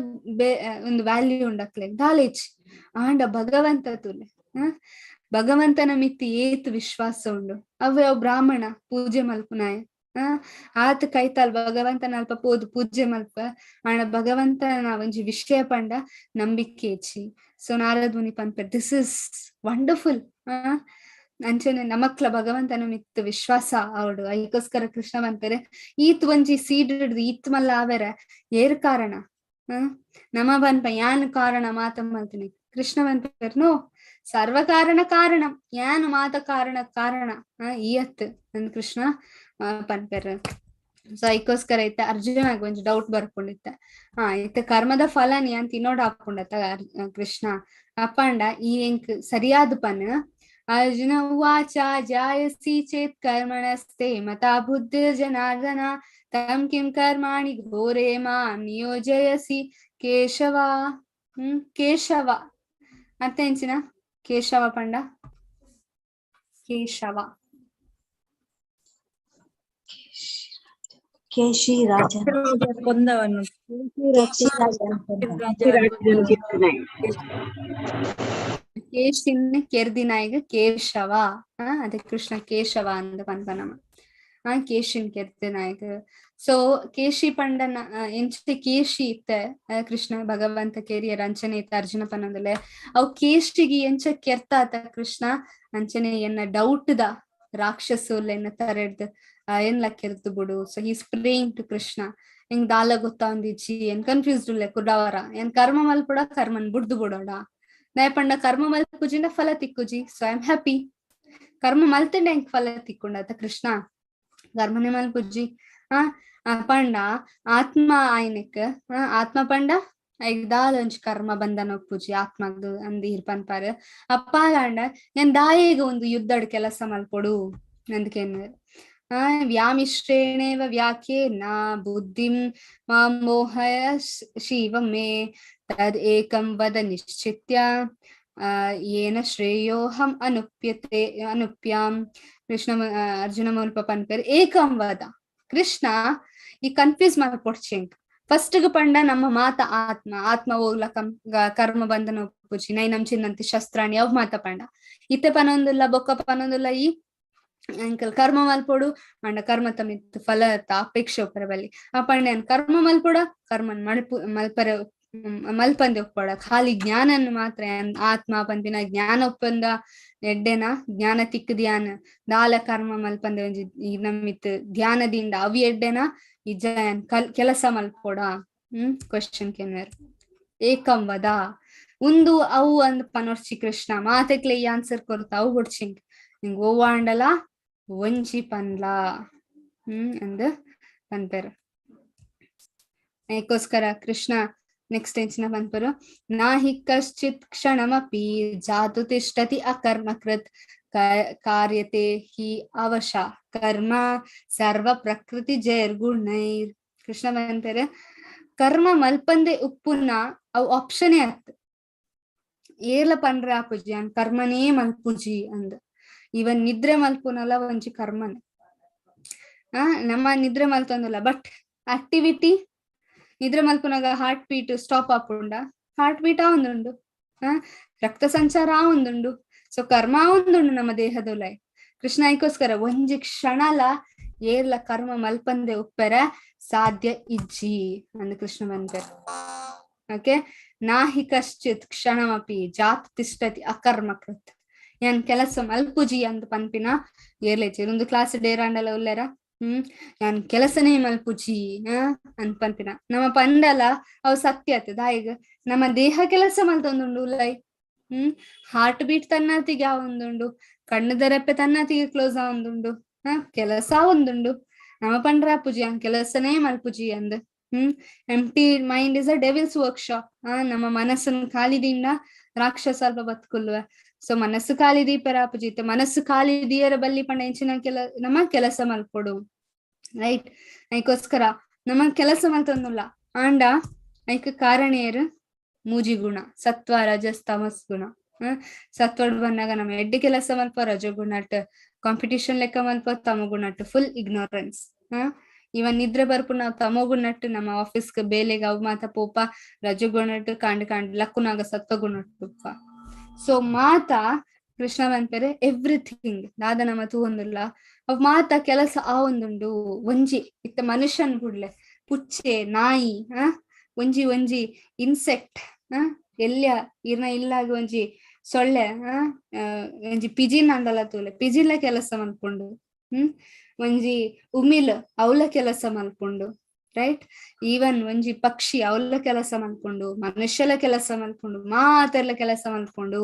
A: ಒಂದು ವ್ಯಾಲ್ಯೂ ಉಂಡಕ್ಲೆ ದಾಲೇಜ್ ಆಂಡ ಭಗವಂತ ತೂಲೆ. ಭಗವಂತನ ಮಿತ್ತಿ ಏತ್ ವಿಶ್ವಾಸ ಉಂಡು. ಅವ್ ಅವ್ ಬ್ರಾಹ್ಮಣ ಪೂಜೆ ಮಲ್ಪುನಾಯ, ಆತ ಕೈತಾಲ್ ಭಗವಂತನ ಅಲ್ಪ ಪೋದು ಪೂಜೆ ಮಲ್ಪ ಆಂಡ ಭಗವಂತನ ಒಂಜಿ ವಿಷಯ ಪಂಡ ನಂಬಿಕೆ ಹೆಚ್ಚಿ. ಸೊ ನಾರದ ಮುನಿ ಪನ್ಪೆರ್ this is wonderful. ಅಂಚನೆ ನಮಕ್ಲ ಭಗವಂತನ ಮಿತ್ತು ವಿಶ್ವಾಸ ಅವಡು. ಐಕೋಸ್ಕರ ಕೃಷ್ಣ ಪನ್ಪೆರೆ ಈತ್ ಒಂಜಿ ಸೀಡ್ ಹಿಡ್ದು ಈತ್ ಮಲ್ಲ ಆವೆರ ಏರ್ ಕಾರಣ? ನಮ ಪನ್ಪ ಯಾನ್ ಕಾರಣ ಮಾತ ಮಲ್ತಿನಿ. ಕೃಷ್ಣ ಪನ್ಪೆರ್ ನೋ ಸರ್ವ ಕಾರಣ ಕಾರಣ, ಯಾನ್ ಮಾತ ಕಾರಣ ಕಾರಣ ಈಯತ್ ಅಂದ್ ಕೃಷ್ಣ ಪನ್ಪೆರ್. ಸೊ ಐಕೋಸ್ಕರ ಇತ್ತ ಅರ್ಜುನಗ್ ಒಂಜಿ ಡೌಟ್ ಬರ್ಕೊಂಡಿತ್ತ, ಇತ್ತ ಕರ್ಮದ ಫಲ ಯಾನ್ ತಿನ್ನೋಡ್ ಹಾಕೊಂಡತ್ತ ಕೃಷ್ಣ ಅಪ್ಪಂಡ ಈ ಎಂಕ್ ಸರಿಯಾದ ಪನ್. ಅರ್ಜುನ ಉವಾಚ ಜಾಯಸಿ ಚೇತ್ ಕರ್ಮಣಸ್ತೆ ಮತಾ ಬುದ್ಧಿರ್ ಜನಾರ್ದನ ತಂ ಕಿಂ ಕರ್ಮಾಣಿ ಘೋರೆ ಮಾಂ ನಿಯೋಜಯಸಿ ಕೇಶವ. ಕೇಶವ ಅರ್ಥ ಎಂಚಿನ ಕೇಶವ ಪಂಡ? ಕೇಶವ
D: ಕೇಶಿ ರಾಜ
F: ಕೊಂದವನು.
A: ಕೇಶಿನ್ ಕೆರ್ದಿನಾಯಿಗ ಕೇಶವ. ಅದೇ ಕೃಷ್ಣ ಕೇಶವ ಅಂದ ಪನ್ಪನಮ. ಕೇಶಿನ್ ಕೆರ್ದಿನಾಯಿಗ. ಸೊ ಕೇಶಿ ಪಂಡನ ಎಂಚೆ ಕೇಶಿ ಇತ್ತ ಕೃಷ್ಣ ಭಗವಂತ ಕೇರಿಯರ್ ಅಂಚನೆ ಇತ್ತ ಅರ್ಜುನ ಪನ್ನಂದಲೆ. ಅವು ಕೇಶಿಗೆ ಎಂಚ ಕೆರ್ತಾತ ಕೃಷ್ಣ ಅಂಚನೆ ಎನ್ನ ಡೌಟ್ the ರಾಕ್ಷಸುಲ್ ಎನ್ನ ತರೆಡ್ದು ಏನ್ಲ ಕೆರ್ದು ಬಿಡು. So he's praying to Krishna. ಹೆಂಗ್ ದಾಲ ಗೊತ್ತಾಂದಿಜ್ಜಿ, ಏನ್ ಕನ್ಫ್ಯೂಸ್ಡ್ ಉಲ್ಲೆ ಕುಡವರ, ಏನ್ ಕರ್ಮ ಮಲ್ಪುಡ ಕರ್ಮನ್ ಬುಡ್ದು ಬಿಡೋಡ, ನಾಯ ಪಂಡ ಕರ್ಮ ಮಲ್ಪುಜಿಂದ ಫಲ ತಿಕ್ಕುಜಿ, ಸೊ I am happy. ಕರ್ಮ ಮಲ್ತಂಡೆ ಹೆಂಗ್ ಫಲ ತಿಕ್ಕೊಂಡಾತ ಕೃಷ್ಣ, ಕರ್ಮನೆ ಮಲ್ಪುಜಿ. ಪಂಡ ಆತ್ಮ ಆಯ್ನಕ್ ಆತ್ಮ ಪಂಡ ಐಕ್ ದಾಲ ಒಂಜಿ ಕರ್ಮ ಬಂಧನ ಒಪ್ಪುಜಿ ಆತ್ಮಗ್ ಅಂದ್ ಈರ್ ಪನ್ಪಾರ್. ಅಪ್ಪಾಂಡ ಏನ್ ದಾಯೆಗ್ ಒಂದು ಯುದ್ಧಡ್ ಕೆಲಸ ಮಲ್ಪೊಡು ನಂದ್ಕೇನ್. ವ್ಯಾಮಿಶ್ರೇಣೇವ ವ್ಯಾಖ್ಯೆ ನಾ ಬುದ್ಧಿಂ ಮಾಂ ಮೋಹಯ ಶಿವ ಮೇ ತದ್ ಏಕಂ ವದ ನಿಶ್ಚಿತ್ಯ ಏನ ಶ್ರೇಯೋಹಂ ಅನುಪ್ಯತೆ ಅನುಪ್ಯಾಂ. ಕೃಷ್ಣ ಅರ್ಜುನ ಮುಲ್ಪ ಪನ್ಪೆರ್ ಏಕಂ ವದ. ಕೃಷ್ಣ ಈ ಕನ್ಫ್ಯೂಸ್ ಮಲ್ಪೊಡ್ಚಿಂಕ್. ಫಸ್ಟ್ ಪಂಡ ನಮ್ಮ ಮಾತ ಆತ್ಮ ಆತ್ಮ ಹೋಗ್ಲ ಕರ್ಮ ಬಂಧನ ಒಪ್ಪುಜಿ ನೈ ನಮ್ ಚಿನ್ನಂತಿ ಶಸ್ತ್ರಾಣಿ ಅವ್ ಮಾತ ಪಂಡ. ಇತ್ತೆ ಪನೊಂದುಲ್ಲ ಬೊಕ್ಕ ಪನೊಂದುಲ್ಲ ಈ ಅಂಕಲ್ ಕರ್ಮ ಮಲ್ಪೊಡು ಅಂಡ ಕರ್ಮ ತಮಿತ್ ಫಲ ಅಪೇಕ್ಷೆ ಒಪ್ಪರ ಬಲ್ಲಿ. ಆ ಪಂಡ ಕರ್ಮ ಮಲ್ಪೊಡ ಕರ್ಮನ್ ಮಲ್ಪರ ಮಲ್ಪಂದೆ ಒಪ್ಪಡ, ಖಾಲಿ ಜ್ಞಾನನ್ ಮಾತ್ರ ಆತ್ಮ ಪನ್ಪಿನ ಜ್ಞಾನ ಒಪ್ಪಂದ ಎಡ್ಡೆನ ಜ್ಞಾನ ತಿಕ್ಕದಿಯಾನ್ ದಾಲ ಕರ್ಮ ಮಲ್ಪಂದೆ ಒಂಜಿ ನಮ್ಮಿತ್ ಧ್ಯಾನದಿಂದ ಅವಿ ಎಡ್ಡೆನ ಇಜ್ಜ ಕೆಲಸ ಮಲ್ಪೊಡ. ಕ್ವಶನ್ ಕೆನ್ವೇರ್ ಏಕಂ ವದ ಉಂದು ಅವು ಅಂದ್ ಪನೊರ್ಚಿ ಕೃಷ್ಣ ಮಾತೆಕ್ಲೆ ಈ ಆನ್ಸರ್ ಕೊರ್ತ ಅವು ಬೊಡ್ಚಿಂಗ್ ನಿಂಗ್ ಓವಾಂಡಲ ಒಂಜಿ ಪನ್ಲ ಅಂದ್ ಪನ್ಪೆರ್. ಅದಕ್ಕೋಸ್ಕರ ಕೃಷ್ಣ ನೆಕ್ಸ್ಟ್ ಎಂಚಿನ ಪನ್ಪರು, ನಾಹಿ ಕಶ್ಚಿತ್ ಕ್ಷಣಮಪಿ ಜಾತು ತಿಷ್ಟತಿ ಅಕರ್ಮಕೃತ್ ಕಾರ್ಯತೆ ಹಿ ಅವಶ ಕರ್ಮ ಸರ್ವ ಪ್ರಕೃತಿ ಜೈರ್ಗುಣೈರ್. ಕೃಷ್ಣ ಪನ್ಪೆರ್ ಕರ್ಮ ಮಲ್ಪಂದೆ ಉಪ್ಪುನ ಅವು ಆಪ್ಷನೇ ಆತ್. ಏರ್ಲ ಪನ್ರೆ ಆಪುಜಿ ಅನ್ ಕರ್ಮನೇ ಮಲ್ಪುಜಿ ಅಂದ್. ಇವನ್ ನಿದ್ರೆ ಮಲ್ಪುನಲ ಒಂಜಿ ಕರ್ಮನೆ. ನಮ್ಮ ನಿದ್ರೆ ಮಲ್ತೊಂದಿಲ್ಲ ಬಟ್ ಆಕ್ಟಿವಿಟಿ ನಿದ್ರೆ ಮಲ್ಪುನಾಗ ಹಾರ್ಟ್ ಬೀಟ್ ಸ್ಟಾಪ್ ಆಪುಂಡ, ಹಾರ್ಟ್ ಬೀಟ್ ಆ ಒಂದುಂಡು, ರಕ್ತ ಸಂಚಾರ ಆ ಒಂದುಂಡು, ಸೊ ಕರ್ಮ ಒಂದುಂಡು ನಮ್ಮ ದೇಹದೊಲೈ. ಕೃಷ್ಣ ಐಕೋಸ್ಕರ ಒಂಜಿ ಕ್ಷಣಲ ಏರ್ಲ ಕರ್ಮ ಮಲ್ಪಂದೆ ಉಪ್ಪೆರ ಸಾಧ್ಯ ಇಜ್ಜಿ ಅಂದ್ ಕೃಷ್ಣ ಪನ್ಪೆರ್. ಓಕೆ, ನಾಹಿ ಕಶ್ಚಿತ್ ಕ್ಷಣಮಪಿ ಜಾತ್ ತಿಷ್ಟತಿ ಅಕರ್ಮಕೃತ್. ಏನ್ ಕೆಲಸ ಮಲ್ಪುಜಿ ಅಂದ್ ಪನ್ಪಿನ ಏರ್ಲೇಚಿ. ಒಂದು ಕ್ಲಾಸ್ ಡೇರಾಂಡಲ ಉಲ್ಲೆರ ಯಾನ್ ಕೆಲಸನೇ ಮಲ್ಪುಜಿ ಅಂದ್ ಪನ್ಪಿನ ನಮ್ಮ ಪಂಡಲ ಅವು ಸತ್ಯ ಆತ. ದಾಯಿಗ್ ನಮ್ಮ ದೇಹ ಕೆಲಸ ಮಲ್ತೊಂದುಂಡು ಉಲ್ಲೈ. ಹಾರ್ಟ್ ಬೀಟ್ ತನ್ನಾತಿಗೆ ಆವೊಂದುಂಡು, ಕಣ್ಣುದ ರೆಪ್ಪೆ ತನ್ನಾತಿಗೆ ಕ್ಲೋಸ್ ಆವೊಂದುಂಡು, ಕೆಲಸ ಒಂದುಂಡು. ನಮ ಪಂಡ್ರ ಪೂಜಿ ಅಂದ್ ಕೆಲಸನೇ ಮಲ್ಪುಜಿ ಅಂದ್. Empty mind is a devil's workshop. ಆ ನಮ್ಮ ಮನಸ್ಸನ್ನು ಖಾಲಿದಿಂದ ರಾಕ್ಷಸ ಅಲ್ಪ ಬತ್ಕುಲ್ವೆ. ಸೊ ಮನಸ್ಸು ಖಾಲಿ ದೀಪರ ಪೂಜಿತ ಮನಸ್ಸು ಖಾಲಿ ದಿಯರ ಬಲ್ಲಿ ಪಂಡ ಎಂಚಿನ ಕೆಲ ನಮ್ಮ ಕೆಲಸ ಮಲ್ಪೊಡು, ರೈಟ್? ಐಕೋಸ್ಕರ ನಮ್ಮ ಕೆಲಸ ಮಲ್ತೊಂದುಲ್ಲ ಆಂಡ ಐಕ್ ಕಾರಣೇರು ಮೂಜಿ ಗುಣ, ಸತ್ವ ರಜಸ್ ತಮಸ್ ಗುಣ. ಸತ್ವಡ್ ಬಂದಾಗ ನಮ್ಮ ಎಡ್ಡೆ ಕೆಲಸ ಮಲ್ಪ, ರಜಗುಣಟ್ ಕಾಂಪಿಟಿಷನ್ ಲೆಕ್ಕ ಮಲ್ಪ, ತಮಗುಣಟ್ ಫುಲ್ ಇಗ್ನೋರೆನ್ಸ್. ಇವನ್ ನಿದ್ರೆ ಬರ್ಪು ನಾವು ತಮಗುಣಟ್ ನಮ್ಮ ಆಫೀಸ್ ಬೇಲೆಗೆ ಅವು ಮಾತ ಪೋಪ, ರಜಗುಣಟ್ ಕಾಂಡ್ ಕಾಂಡ್ ಲಕ್ಕುನಾಗ ಸತ್ವಗುಣಟ್. ಸೊ ಮಾತಾ ಕೃಷ್ಣ ಪನ್ಪೆರೆ ಎವ್ರಿಥಿಂಗ್ ದಾದ ನಮ್ಮ ತೂವೊಂದುಲ್ಲ ಅವ್ ಮಾತ ಕೆಲಸ ಆ ಒಂದುಂಡು. ಒಂಜಿ ಇತ್ತ ಮನುಷ್ಯನ್ ಬುಡ್ಲೆ ಪುಚ್ಚೆ ನಾಯಿ ಒಂಜಿ ಒಂಜಿ ಇನ್ಸೆಕ್ಟ್ ಎಲ್ಯ ಇರ್ನ ಇಲ್ಲಾಗ ಒಂಜಿ ಸೊಳ್ಳೆ ಒಂಜಿ ಪಿಜಿನ್ ಅಂಡಲ ತೂಲೆ ಪಿಜಿನ್ಲ ಕೆಲಸ ಮಲ್ಪುಂಡು, ಒಂಜಿ ಉಮಿಲ್ ಅವ್ಲ ಕೆಲಸ ಮಲ್ಪುಂಡು, ರೈಟ್? ಈವನ್ ಒಂಜಿ ಪಕ್ಷಿ ಅವ್ಲ ಕೆಲಸ ಮಲ್ಪುಂಡು, ಮನುಷ್ಯಲ ಕೆಲಸ ಮಲ್ಪುಂಡು, ಮಾತೆರ್ಲ ಕೆಲಸ ಮಲ್ಪುಂಡು.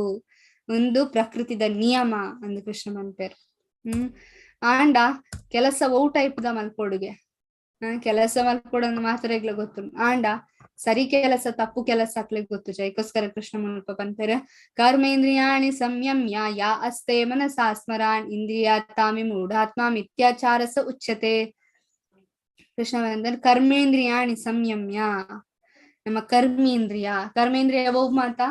A: ಒಂದು ಪ್ರಕೃತಿದ ನಿಯಮ ಅಂದ್ ಕೃಷ್ಣ ಪನ್ಪೆರ್. ಆಂಡ ಕೆಲಸ ಒವು ಟೈಪ್ ದ ಮಲ್ಪೊಡುಗೆ, ಕೆಲಸ ಮಲ್ಪೊಡು ಮಾತ್ರ ಗೊತ್ತು, ಆಂಡ ಸರಿ ಕೆಲಸ ತಪ್ಪು ಕೆಲಸ ಅಕ್ಲೆಗ್ ಗೊತ್ತು. ಜೈಕೋಸ್ಕರ ಕೃಷ್ಣ ಮುಲ್ಪ ಪನ್ಪೆರ್ ಕರ್ಮೇಂದ್ರಿಯಾಣಿ ಸಂಯಮ್ಯ ಯಾ ಅಸ್ತೆ ಮನಸಾ ಸ್ಮರಾನ್ ಇಂದ್ರಿಯ ತಾಮಿ ಮೂಢಾತ್ಮ ಮಿಥ್ಯಾಚಾರಸ ಉಚ್ಯತೆ. ಕೃಷ್ಣ ಬಂದ್ರೆ ಕರ್ಮೇಂದ್ರಿಯಾಣಿ ಸಂಯಮ್ಯ, ನಮ್ಮ ಕರ್ಮೇಂದ್ರಿಯ, ಕರ್ಮೇಂದ್ರಿಯ ಒವ್ ಮಾತಾ,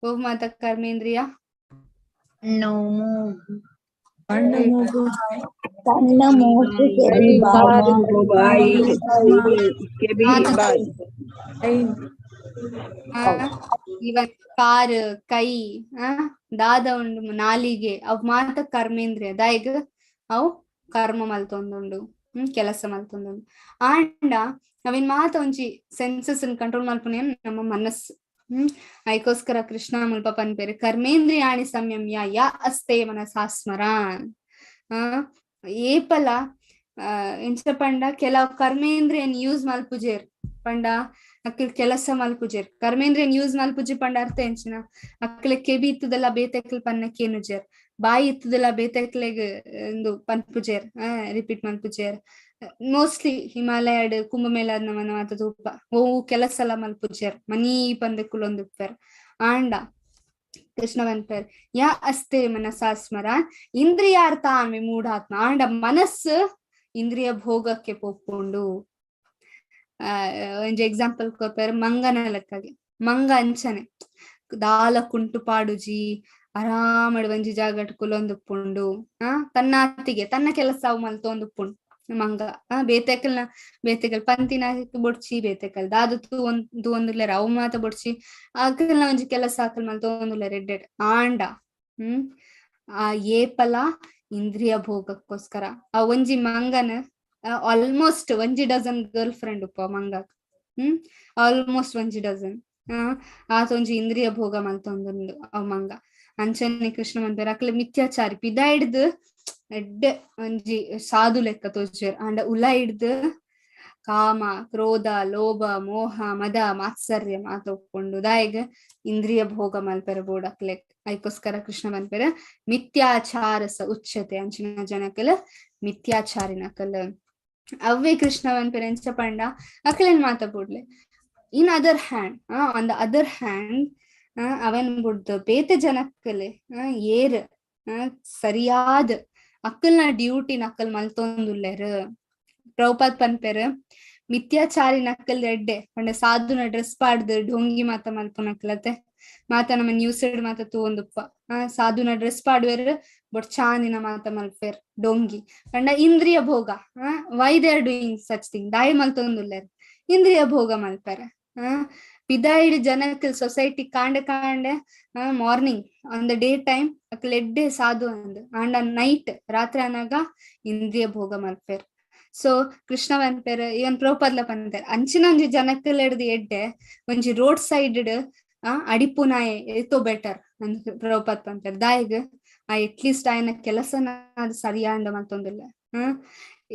A: ಒವ್ ಮಾತಾ ಕರ್ಮೇಂದ್ರಿಯ?
D: ಕಣ್ಣು ಮೂಗು
C: ಕಣ್ಣು ಮೂಗು ಚೆವಿ
B: ಬಾಯಿ ಕೆವಿ ಬಾಯಿ
A: ಇವನ್ ಕಾರ್ ಕೈ ದಾದ ಉಂಡು ನಾಲಿಗೆ ಅವ್ ಮಾತ ಕರ್ಮೇಂದ್ರಿಯ. ದಾಯಿಗ್ ಅವು ಕರ್ಮ ಮಲ್ತೊಂದುಂಡು, ಕೆಲಸ ಮಲ್ತೊಂದುಂಡು. ಆಂಡ ಅವಿನ್ ಮಾತ ಒಂಜಿ ಸೆನ್ಸಸ್ ಕಂಟ್ರೋಲ್ ಮಲ್ಪುನೆ ನಮ್ಮ ಮನಸ್ಸು. ಐಕೋಸ್ಕರ ಕೃಷ್ಣ ಮುಲ್ಪ ಪನ್ಪೆರ್ ಕರ್ಮೇಂದ್ರಿಯಾಣಿ ಸಂಯಮ್ಯ ಯಾ ಅಸ್ತೆ ಮನಸಾ ಸ್ಮರಾನ್. ಏಪಲ ಎಂಚ ಪಂಡ ಕೆಲವು ಕರ್ಮೇಂದ್ರಿಯನ್ ಯೂಸ್ ಮಲ್ಪುಜೆರ್ ಪಂಡ ಅಕ್ಲ್ ಕೆಲಸ ಮಲ್ಪುಜೆರ್. ಕರ್ಮೇಂದ್ರಿಯನ್ ಯೂಸ್ ಮಲ್ಪುಜಿ ಪಂಡ ಅರ್ಥ ಎಂಚಿನ, ಅಕ್ಲೆ ಕೆಬಿ ಇತ್ತದಲ್ಲ ಬೇತೆಕ್ಲ್ ಪನ್ನ ಕೇನುಜೆರ್, ಬಾಯಿ ಇತ್ತದಲ್ಲ ಬೇತೆಕ್ಲೆಗ್ ಇಂದು ಪನ್ಪುಜೆರ್, ರಿಪೀಟ್ ಮಲ್ಪುಜೆರ್. ಮೋಸ್ಟ್ಲಿ ಹಿಮಾಲಯಡ್ ಕುಂಭಮೇಳ ನಮನ ಮಾತ ತೂಪ ಓ ಕೆಲಸ ಎಲ್ಲ ಮಲ್ಪುಜೆರ್, ಮನೀ ಪಂದ್ ಕುಲೊಂದುಪ್ಪೆರ್. ಆಂಡ ಕೃಷ್ಣ ಪನ್ಪೆರ್ ಯಾ ಅಸ್ತೆ ಮನಸಾ ಸ್ಮರಾನ್ ಇಂದ್ರಿಯಾರ್ಥಾನ್ ವಿಮೂಢಾತ್ಮ. ಆಂಡ ಮನಸ್ಸು ಇಂದ್ರಿಯ ಭೋಗಕ್ಕೆ ಪೋಪುಂಡು. ಒಂಜಿ ಎಕ್ಸಾಂಪಲ್ ಕೊರ್ಪೆರ್ ಮಂಗನ ಲೆಕ್ಕಗೆ. ಮಂಗ ಅಂಚನೆ ದಾಲ ಕುಂಟು ಪಾಡುಜಿ, ಆರಾಮಡ್ ಒಂಜಿ ಜಾಗಟ್ ಕುಲೊಂದುಪ್ಪುಂಡು, ತನ್ನಾತಿಗೆ ತನ್ನ ಕೆಲಸ ಅವು ಮಲ್ತೊಂದುಪ್ಪುಂಡು ಮಂಗ. ಬೇತೆಕಲ್ನ ಬೇತೆಕಲ್ ಪಂತಿನ ಬೊಡ್ಚಿ, ಬೇತೆಕಲ್ ದಾದ ತೂವೊಂದುಲ್ಲೆರ್ ಅವು ಮಾತ ಬೊಡ್ಚಿ, ಅಕಲ್ನ ಒಂಜಿ ಕೆಲಸ ಅಕಲ್ ಮಲ್ತೊಂದುಲ್ಲೆರ್ ಎಡ್ಡೆಡ್. ಆಂಡ ಆ ಏಪಲ ಇಂದ್ರಿಯ ಭೋಗಕ್ಕೋಸ್ಕರ ಆ ಒಂಜಿ ಮಂಗನ ಆಲ್ಮೋಸ್ಟ್ ಒಂಜಿ ಡಜನ್ ಗರ್ಲ್ ಫ್ರೆಂಡ್ ಉಪ್ಪ ಮಂಗ, ಆಲ್ಮೋಸ್ಟ್ ಒಂಜಿ ಡಜನ್ ಆತ ಒಂಜಿ ಇಂದ್ರಿಯ ಭೋಗ ಮಲ್ತೊಂದುಂಡು ಆ ಮಂಗ. ಅಂಚನೆ ಕೃಷ್ಣ ಪನ್ಪೆರ್ ಅಕ್ಲೆ ಮಿಥ್ಯಾಚಾರಿ ಪಿದ ಹಿಡ್ದು ಎಡ್ಡೆ ಒಂಜಿ ಸಾಧು ಲೆಕ್ಕ ತೋಜುವೆರ್, ಆಂಡ ಉಲ ಹಿಡ್ದು ಕಾಮ ಕ್ರೋಧ ಲೋಭ ಮೋಹ ಮದ ಮಾತ್ಸರ್ಯ ಮಾತ ಒಪ್ಕೊಂಡು ದಾಯಿಗ್ ಇಂದ್ರಿಯ ಭೋಗ ಮಲ್ಪೆರ ಬೋಡಕ್ಲೆ. ಐಕೋಸ್ಕರ ಕೃಷ್ಣ ಪನ್ಪೆರ್ ಮಿಥ್ಯಾಚಾರಸ ಉಚ್ಯತೆ. ಅಂಚಿನ ಜನಕಲ್ ಮಿಥ್ಯಾಚಾರಿನಕಲ್. ಅವ್ವೇ ಕೃಷ್ಣ ಪನ್ಪೆರ್ ಎಂಚ ಪಂಡ ಅಕ್ಲೆನ್ ಮಾತ ಬುಡ್ಲೆ. In other hand, on the other hand, ಅವನ್ ಬುಡ್ದು ಬೇತೆ ಜನಕ್ಕಲೆ ಏರ್ ಸರಿಯಾದ ಅಕ್ಕಲ್ನ ಡ್ಯೂಟಿ ನಕ್ಕಲ್ ಮಲ್ತೊಂದುಲ್ಲೆರ್. ಪ್ರಭುಪಾದ್ ಪನ್ಪೆರ್ ಮಿಥ್ಯಾಚಾರಿ ನಕ್ಕಲ್ ಎಡ್ಡೆ ಪಂಡ ಸಾಧುನ ಡ್ರೆಸ್ ಪಾಡ್ದು ಢೋಂಗಿ ಮಾತ ಮಲ್ಪುನಕ್ಲತೆ ಮಾತ ನಮ್ಮ ನ್ಯೂಸ್ ಮಾತ ತೂವೊಂದುಪ್ಪ. ಸಾಧುನ ಡ್ರೆಸ್ ಪಾಡುವೆರ್ ಬಟ್ ಚಾಂದಿನ ಮಾತ ಮಲ್ಪೆರ್ ಡೋಂಗಿ ಪಂಡ ಇಂದ್ರಿಯ ಭೋಗ. Why they are doing such thing? ದಾಯಿ ಮಲ್ತೊಂದುಲ್ಲೆರ್ ಇಂದ್ರಿಯ ಭೋಗ ಮಲ್ಪೆರ್. ಪಿದಾಯಿಡ್ ಜನಕ್ ಸೊಸೈಟಿ ಕಾಂಡೆ ಕಾಂಡೆ morning on the day time ಅಕ್ಲ್ ಎಡ್ಡೆ ಸಾಧು ಅಂದ್, ಆಂಡ ನೈಟ್ ರಾತ್ರಿ ಅನಾಗ ಇಂದ್ರಿಯ ಭೋಗ ಮಲ್ಪೆರ್. ಸೊ ಕೃಷ್ಣ ಪನ್ಪೆರ್ ಇವನ್ ಪ್ರಭುಪಾದ್ಲ ಪನ್ಪೆರ್ ಅಂಚಿನ ಒಂಜಿ ಜನಕ್ಕಲ್ ಹಿಡ್ದು ಎಡ್ಡೆ ಒಂಜಿ ರೋಡ್ ಸೈಡ್ ಅಡಿಪುನಾಯೆ ಏತೋ ಬೆಟರ್ ಅಂದ್ ಪ್ರಭುಪಾದ್ ಪನ್ಪೆರ್. ದಾಯಿಗ್ ಆ ಅಟ್ಲೀಸ್ಟ್ ಆಯನ ಕೆಲಸನ ಅದು ಸರಿಯಾಂಡ ಮಲ್ತೊಂದಿಲ್ಲ.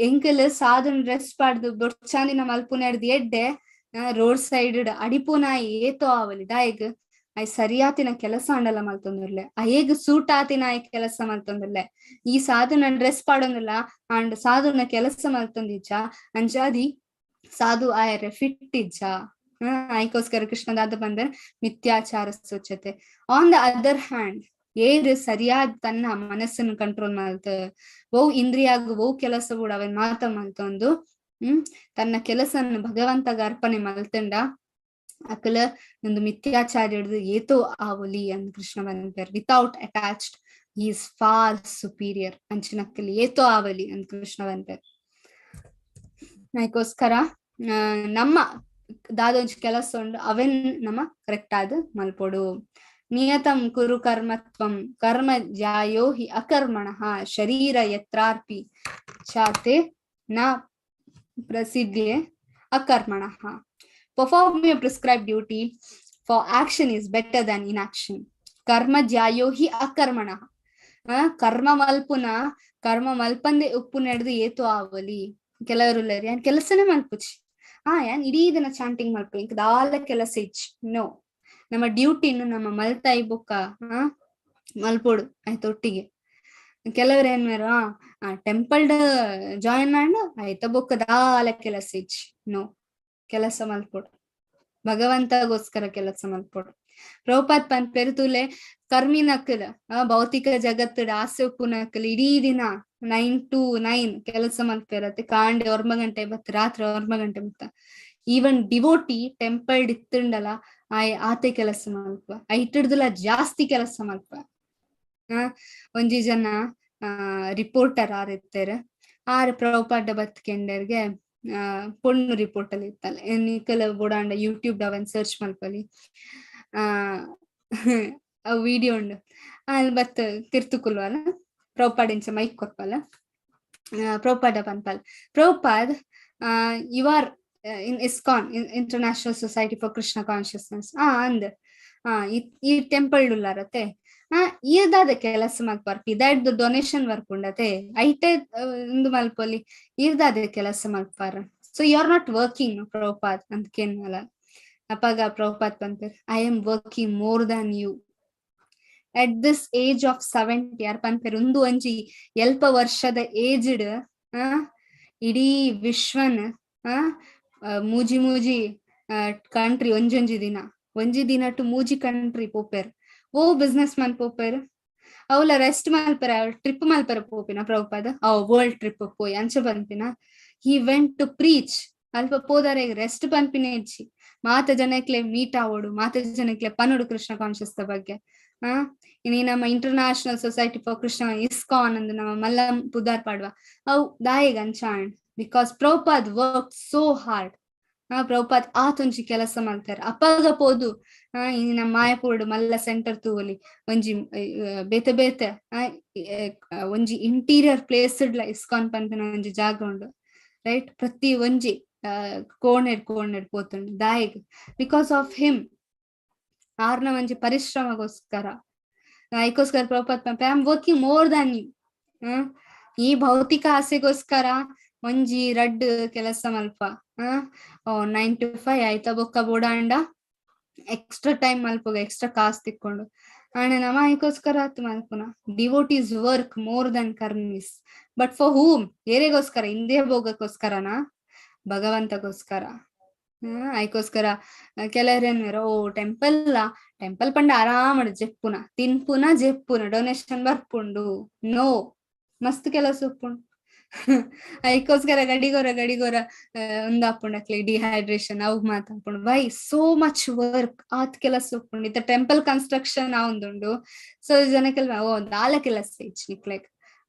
A: ಎಂಕಲ್ ಸಾಧುನ ಡ್ರೆಸ್ ಪಾಡ್ದು ಬೊಡ್ಚಾಂದಿನ ಮಲ್ಪುನ ಹಿಡ್ದು ಎಡ್ಡೆ ರೋಡ್ ಸೈಡ್ ಅಡಿಪುನಾಯಿ ಏತೋ ಆವಲಿ. ದಾಯಿಗ್ I ಸರಿಯಾತಿನ ಕೆಲಸ ಅಂಡಲ ಮಲ್ತೊಂದುಲ್ಲೆ, ಅಯೇಗ್ ಸೂಟ್ ಆತಿನ ಆಯ್ ಕೆಲಸ ಮಲ್ತೊಂದುಲ್ಲೆ. ಈ ಸಾಧುನ ಡ್ರೆಸ್ ಪಾಡೊಂದುಲ್ಲ ಅಂಡ್ ಸಾಧುನ ಕೆಲಸ ಮಲ್ತೊಂದಿಜ್ಜ, ಅಂಚಾದಿ ಸಾಧು ಆಯರೆ ಫಿಟ್ ಇಜ್ಜ. ಆಯ್ಕೋಸ್ಕರ ಕೃಷ್ಣದಾದ ಬಂದ್ರೆ ಮಿಥ್ಯಾಚಾರ ಸೂಚ್ಯತೆ. ಆನ್ the other hand ಏರು ಸರಿಯಾದ ತನ್ನ ಮನಸ್ಸನ್ನು ಕಂಟ್ರೋಲ್ ಮಲ್ತ ಓ ಇಂದ್ರಿಯಾಗ ಓ ಕೆಲಸ ಕೂಡ ಅವನ್ ಮಾತ ಮಲ್ತೊಂದು ತನ್ನ ಕೆಲಸನ್ನು ಭಗವಂತಗ ಅರ್ಪಣೆ ಮಲ್ತಂಡ ಅಕಲ ಒಂದು ಮಿಥ್ಯಾಚಾರ ಹಿಡಿದು ಏತೋ ಆವಲಿ ಅಂದ್ Krishna ಬಂದ್ಪೇರ್. Without attached is far superior ಅಂಚಿನಕ್ಕಲ್ ಏತೋ ಆವಲಿ ಅಂದ್ ಕೃಷ್ಣ ಬಂದ್ಪೇರ್. ಅದಕ್ಕೋಸ್ಕರ ನಮ್ಮ ದಾದೊಂಜಿ ಕೆಲಸ ಉಂಡು ಅವೆನ್ ನಮ್ಮ ಕರೆಕ್ಟ್ ಆದ್ ಮಲ್ಪೊಡು. ನಿಯತಂ ಕುರು ಕರ್ಮತ್ವಂ ಕರ್ಮ ಜಾಯೋ ಹಿ ಅಕರ್ಮಣಃ ಶರೀರ ಯತ್ರಾರ್ಪಿ ಚಾತೆ ನ ಪ್ರಸಿದ್ಧೆ ಅಕರ್ಮಣಃ. Perform your prescribed duty, for action is better than inaction. ಕರ್ಮ ಜಾಯೋ ಹಿ ಅಕರ್ಮಣಃ. ಕರ್ಮ ಮಲ್ಪುನ ಕರ್ಮ ಮಲ್ಪಂದೆ ಉಪ್ಪು ನಡೆದು ಏತೋ ಆವಲಿ. ಕೆಲವರು ಯಾನ್ ಕೆಲಸನೇ ಮಲ್ಪುಚಿ, ಯಾನ್ ಇಡೀ ದಿನ ಚಾಂಟಿಂಗ್ ಮಲ್ಪು ಇಂಕ್ ದಾಲ ಕೆಲಸ ಇಚ್. ನೋ, ನಮ್ಮ ಡ್ಯೂಟಿನ ನಮ್ಮ ಮಲ್ತಾಯಿ ಬೊಕ್ಕ ಮಲ್ಪೊಡು ಆಯ್ತು ಒಟ್ಟಿಗೆ. ಕೆಲವರು ಏನ್ ಮೇರ ಟೆಂಪಲ್ ಜಾಯಿನ್ ಮಾಡ ಆಯ್ತ ಬೊಕ್ಕ ದಾಲ ಕೆಲಸ ಇಚ್. ನೋ, ಕೆಲಸ ಮಲ್ಪೊಡು, ಭಗವಂತಗೋಸ್ಕರ ಕೆಲಸ ಮಲ್ಪೊಡು. ಪ್ರಭುಪಾದ್ ಪನ್ಪೆರ್ ತೂಲೆ ಕರ್ಮಿನಕಲ್ ಭೌತಿಕ ಜಗತ್ತು ಆಸೆ ಉಪ್ಪುನಕಲ್ ಇಡೀ ದಿನ 9 to 9 ಕೆಲಸ ಮಲ್ಪೆರತ್ತೆ, ಕಾಂಡೆ 9 ಗಂಟೆ ಬತ್ತ ರಾತ್ರಿ 9 ಗಂಟೆ ಬತ್ತ. ಈವನ್ ಡಿವೋಟಿ ಟೆಂಪಲ್ ಇತ್ತುಂಡಲ ಆಯ್ ಆತೆ ಕೆಲಸ ಮಲ್ಪ, ಐಟಿಡ್ದಲ ಜಾಸ್ತಿ ಕೆಲಸ ಮಲ್ಪ. ಒಂಜಿ ಜನ ರಿಪೋರ್ಟರ್ ಆರ್ ಇತ್ತೆರ್, ಆರ್ ಪ್ರಭುಪಾದ ಬತ್ ಕೆಂಡರ್ಗೆ ಪೊಣ್ಣು ರಿಪೋರ್ಟ್ ಅಲ್ಲಿ ಇತ್ತಲ್ಲ ನಿಕಲ ಬೋಡಾಂಡ ಯೂಟ್ಯೂಬ್ ಅವನ್ ಸರ್ಚ್ ಮಲ್ಪಲಿ ಅವು ವಿಡಿಯೋ ಉಂಡು. ಅಲ್ಲಿ ಬತ್ ತಿರ್ತುಕುಲ್ವಲ್ಲ ಪ್ರಭುಪಾಡ್ ಇಂಚ ಮೈಕ್ ಕೊರ್ಪಲ್ಲ, ಪ್ರಭುಪಾದ ಪನ್ಪಲ್, Prabhupad you are in ISKCON International Society for Krishna Consciousness ಅಂದ್ ಈ ಟೆಂಪಲ್ ಉಲ್ಲಾರತೆ ಈದಾದ ಕೆಲಸ ಮಲ್ಪಾರ್ ಪಿದಾಯ್ದು ಡೊನೇಷನ್ ವರ್ಪುಂಡತೆ ಐಟೆ ಇಂದು ಮಲ್ಪೊಲಿ ಈರ್ದಾದ ಕೆಲಸ ಮಲ್ಪಾರ. So you are not working Prabhupad ಅಂತ ಕೇನ್ವಲ್ಲ. ಅಪ್ಪಾಗ ಪ್ರಭುಪಾದ್ ಪನ್ಪೆರ್ I am working more than you at this age of 70. ಯಾರ್ ಪನ್ಪೆರ್ ಒಂದು ಒಂಜಿ ಎಲ್ಪ ವರ್ಷದ ಏಜ್ಡ್ ಇಡೀ ವಿಶ್ವನ್ ಮೂಜಿ ಮೂಜಿ ಕಂಟ್ರಿ ಒಂಜೊಂಜಿ ದಿನ ಒಂಜಿ ದಿನ ಟು ಮೂಜಿ ಕಂಟ್ರಿ ಪೋಪೆರ್. ಓ ಬಿಸ್ನೆಸ್ ಮ್ಯಾನ್ ಪೋಪೆರ್, ಅವಲ ರೆಸ್ಟ್ ಮಲ್ಪೆರ ಟ್ರಿಪ್ ಮಲ್ಪೆರ ಪೋಪಿನ ಪ್ರಭುಪಾದ, ಅವ್ ವರ್ಲ್ಡ್ ಟ್ರಿಪ್ ಪೋಯ್ ಅಂಚ ಪನ್ಪಿನ. ಹಿ ವೆಂಟ್ ಟು ಪ್ರೀಚ್ ಅಲ್ಪ ಪೋದಾರೆ ರೆಸ್ಟ್ ಪನ್ಪಿನ ಇಜ್ಜಿ, ಮಾತ ಜನಕ್ಲೆ ಮೀಟ್ ಆವೋಡು, ಮಾತ ಜನಕ್ಲೆ ಪನೋಡು ಕೃಷ್ಣ ಕಾನ್ಶಿಯಸ್ ಬಗ್ಗೆ. ಇನಿ ನಮ್ಮ International Society for Krishna ISKCON ಅಂದ್ ನಮ್ಮ ಮಲ್ಲ ಪುದಾರ್ ಪಾಡ್ವ ಅವು ದಾಯೆಗ್ ಅಂಚಾಂಡ್ because Prabhupad work so hard. Prabhupad ಆತೊಂಜಿ ಕೆಲಸ ಮಲ್ತಾರೆ ಅಪ್ಪಗ ಪೋದು ಇನಿ ನಮ್ಮ ಮಾಯಪುರ್ಡ್ ಮಲ್ಲ ಸೆಂಟರ್ ತೂವಲಿ ಒಂಜಿ ಬೇತೆ ಬೇತೆ ಒಂಜಿ ಇಂಟೀರಿಯರ್ ಪ್ಲೇಸ್ ಇಡ್ಲ ಇಸ್ಕಾನ್ ಪನ್ಪಿನ ಒಂಜಿ ಜಾಗ ಉಂಡು ರೈಟ್. ಪ್ರತಿ ಒಂಜಿ ಕೋಣೆಡ್ ಕೋಣೆಡ್ ಪೋತುಂಡು ದಾಯೆಗ್ because of him ಆರ್ನ ಒಂಜಿ ಪರಿಶ್ರಮಗೋಸ್ಕರ. ಐಕೋಸ್ಕರ ಪ್ರಭುಪಾದ್ ಪನ್ಪೆ I am working more than you. ಈ ಭೌತಿಕ ಆಸೆಗೋಸ್ಕರ ಒಂಜಿ ರಡ್ಡ್ ಕೆಲಸ ಮಲ್ಪ 9 to 5 ಆಯ್ತಾ ಬೊಕ್ಕ ಬೋಡಾಂಡ ಎಕ್ಸ್ಟ್ರಾ ಟೈಮ್ ಮಲ್ಪುಗ ಎಕ್ಸ್ಟ್ರಾ ಕಾಸ್ ತಿಕ್ಕೊಂಡು ಆಂಡ ನಮ ಐಕೋಸ್ಕರ ಆತ್ ಮಲ್ಪುನ. Devotees work more than karmis but for whom? ಏರೆಗೋಸ್ಕರ? ಇಂದ್ರಿಯ ಭೋಗಕ್ಕೋಸ್ಕರನಾ ಭಗವಂತಗೋಸ್ಕರ? ಐಕೋಸ್ಕರ ಕೆಲವ್ರೇನ್ವೇರ ಓ ಟೆಂಪಲ್ ಟೆಂಪಲ್ ಪಂಡ ಆರಾಮಡ್ ಜೆಪ್ಪುನ ತಿನ್ಪುನ ಜೆಪ್ಪುನ ಡೊನೇಷನ್ ಬರ್ಪುಂಡು. ನೋ, ಮಸ್ತ್ ಕೆಲಸ ಉಪ್ಪುಂಡು. ಐಕೋಸ್ಕರ ಗಡಿಗೋರ ಗಡಿಗೋರ ಉಂದಾಪುಂಡು ಅಕ್ಲೆ ಡಿಹೈಡ್ರೇಷನ್ ಅವು ಮಾತಾಪುಂಡು. ವೈ ಸೋ ಮಚ್ ವರ್ಕ್ ಆತ್ ಕೆಲಸ ಉಪ್ಪುಂಡು. ಇತ್ತ ಟೆಂಪಲ್ ಕನ್ಸ್ಟ್ರಕ್ಷನ್ ಆವೊಂದುಂಡು. ಸೊ ಜನಕ್ಕೆಲ್ಲ ಓ ದಾಲ ಕೆಲಸ ಇಚ್ ನಿಕ್ಲೆಗ್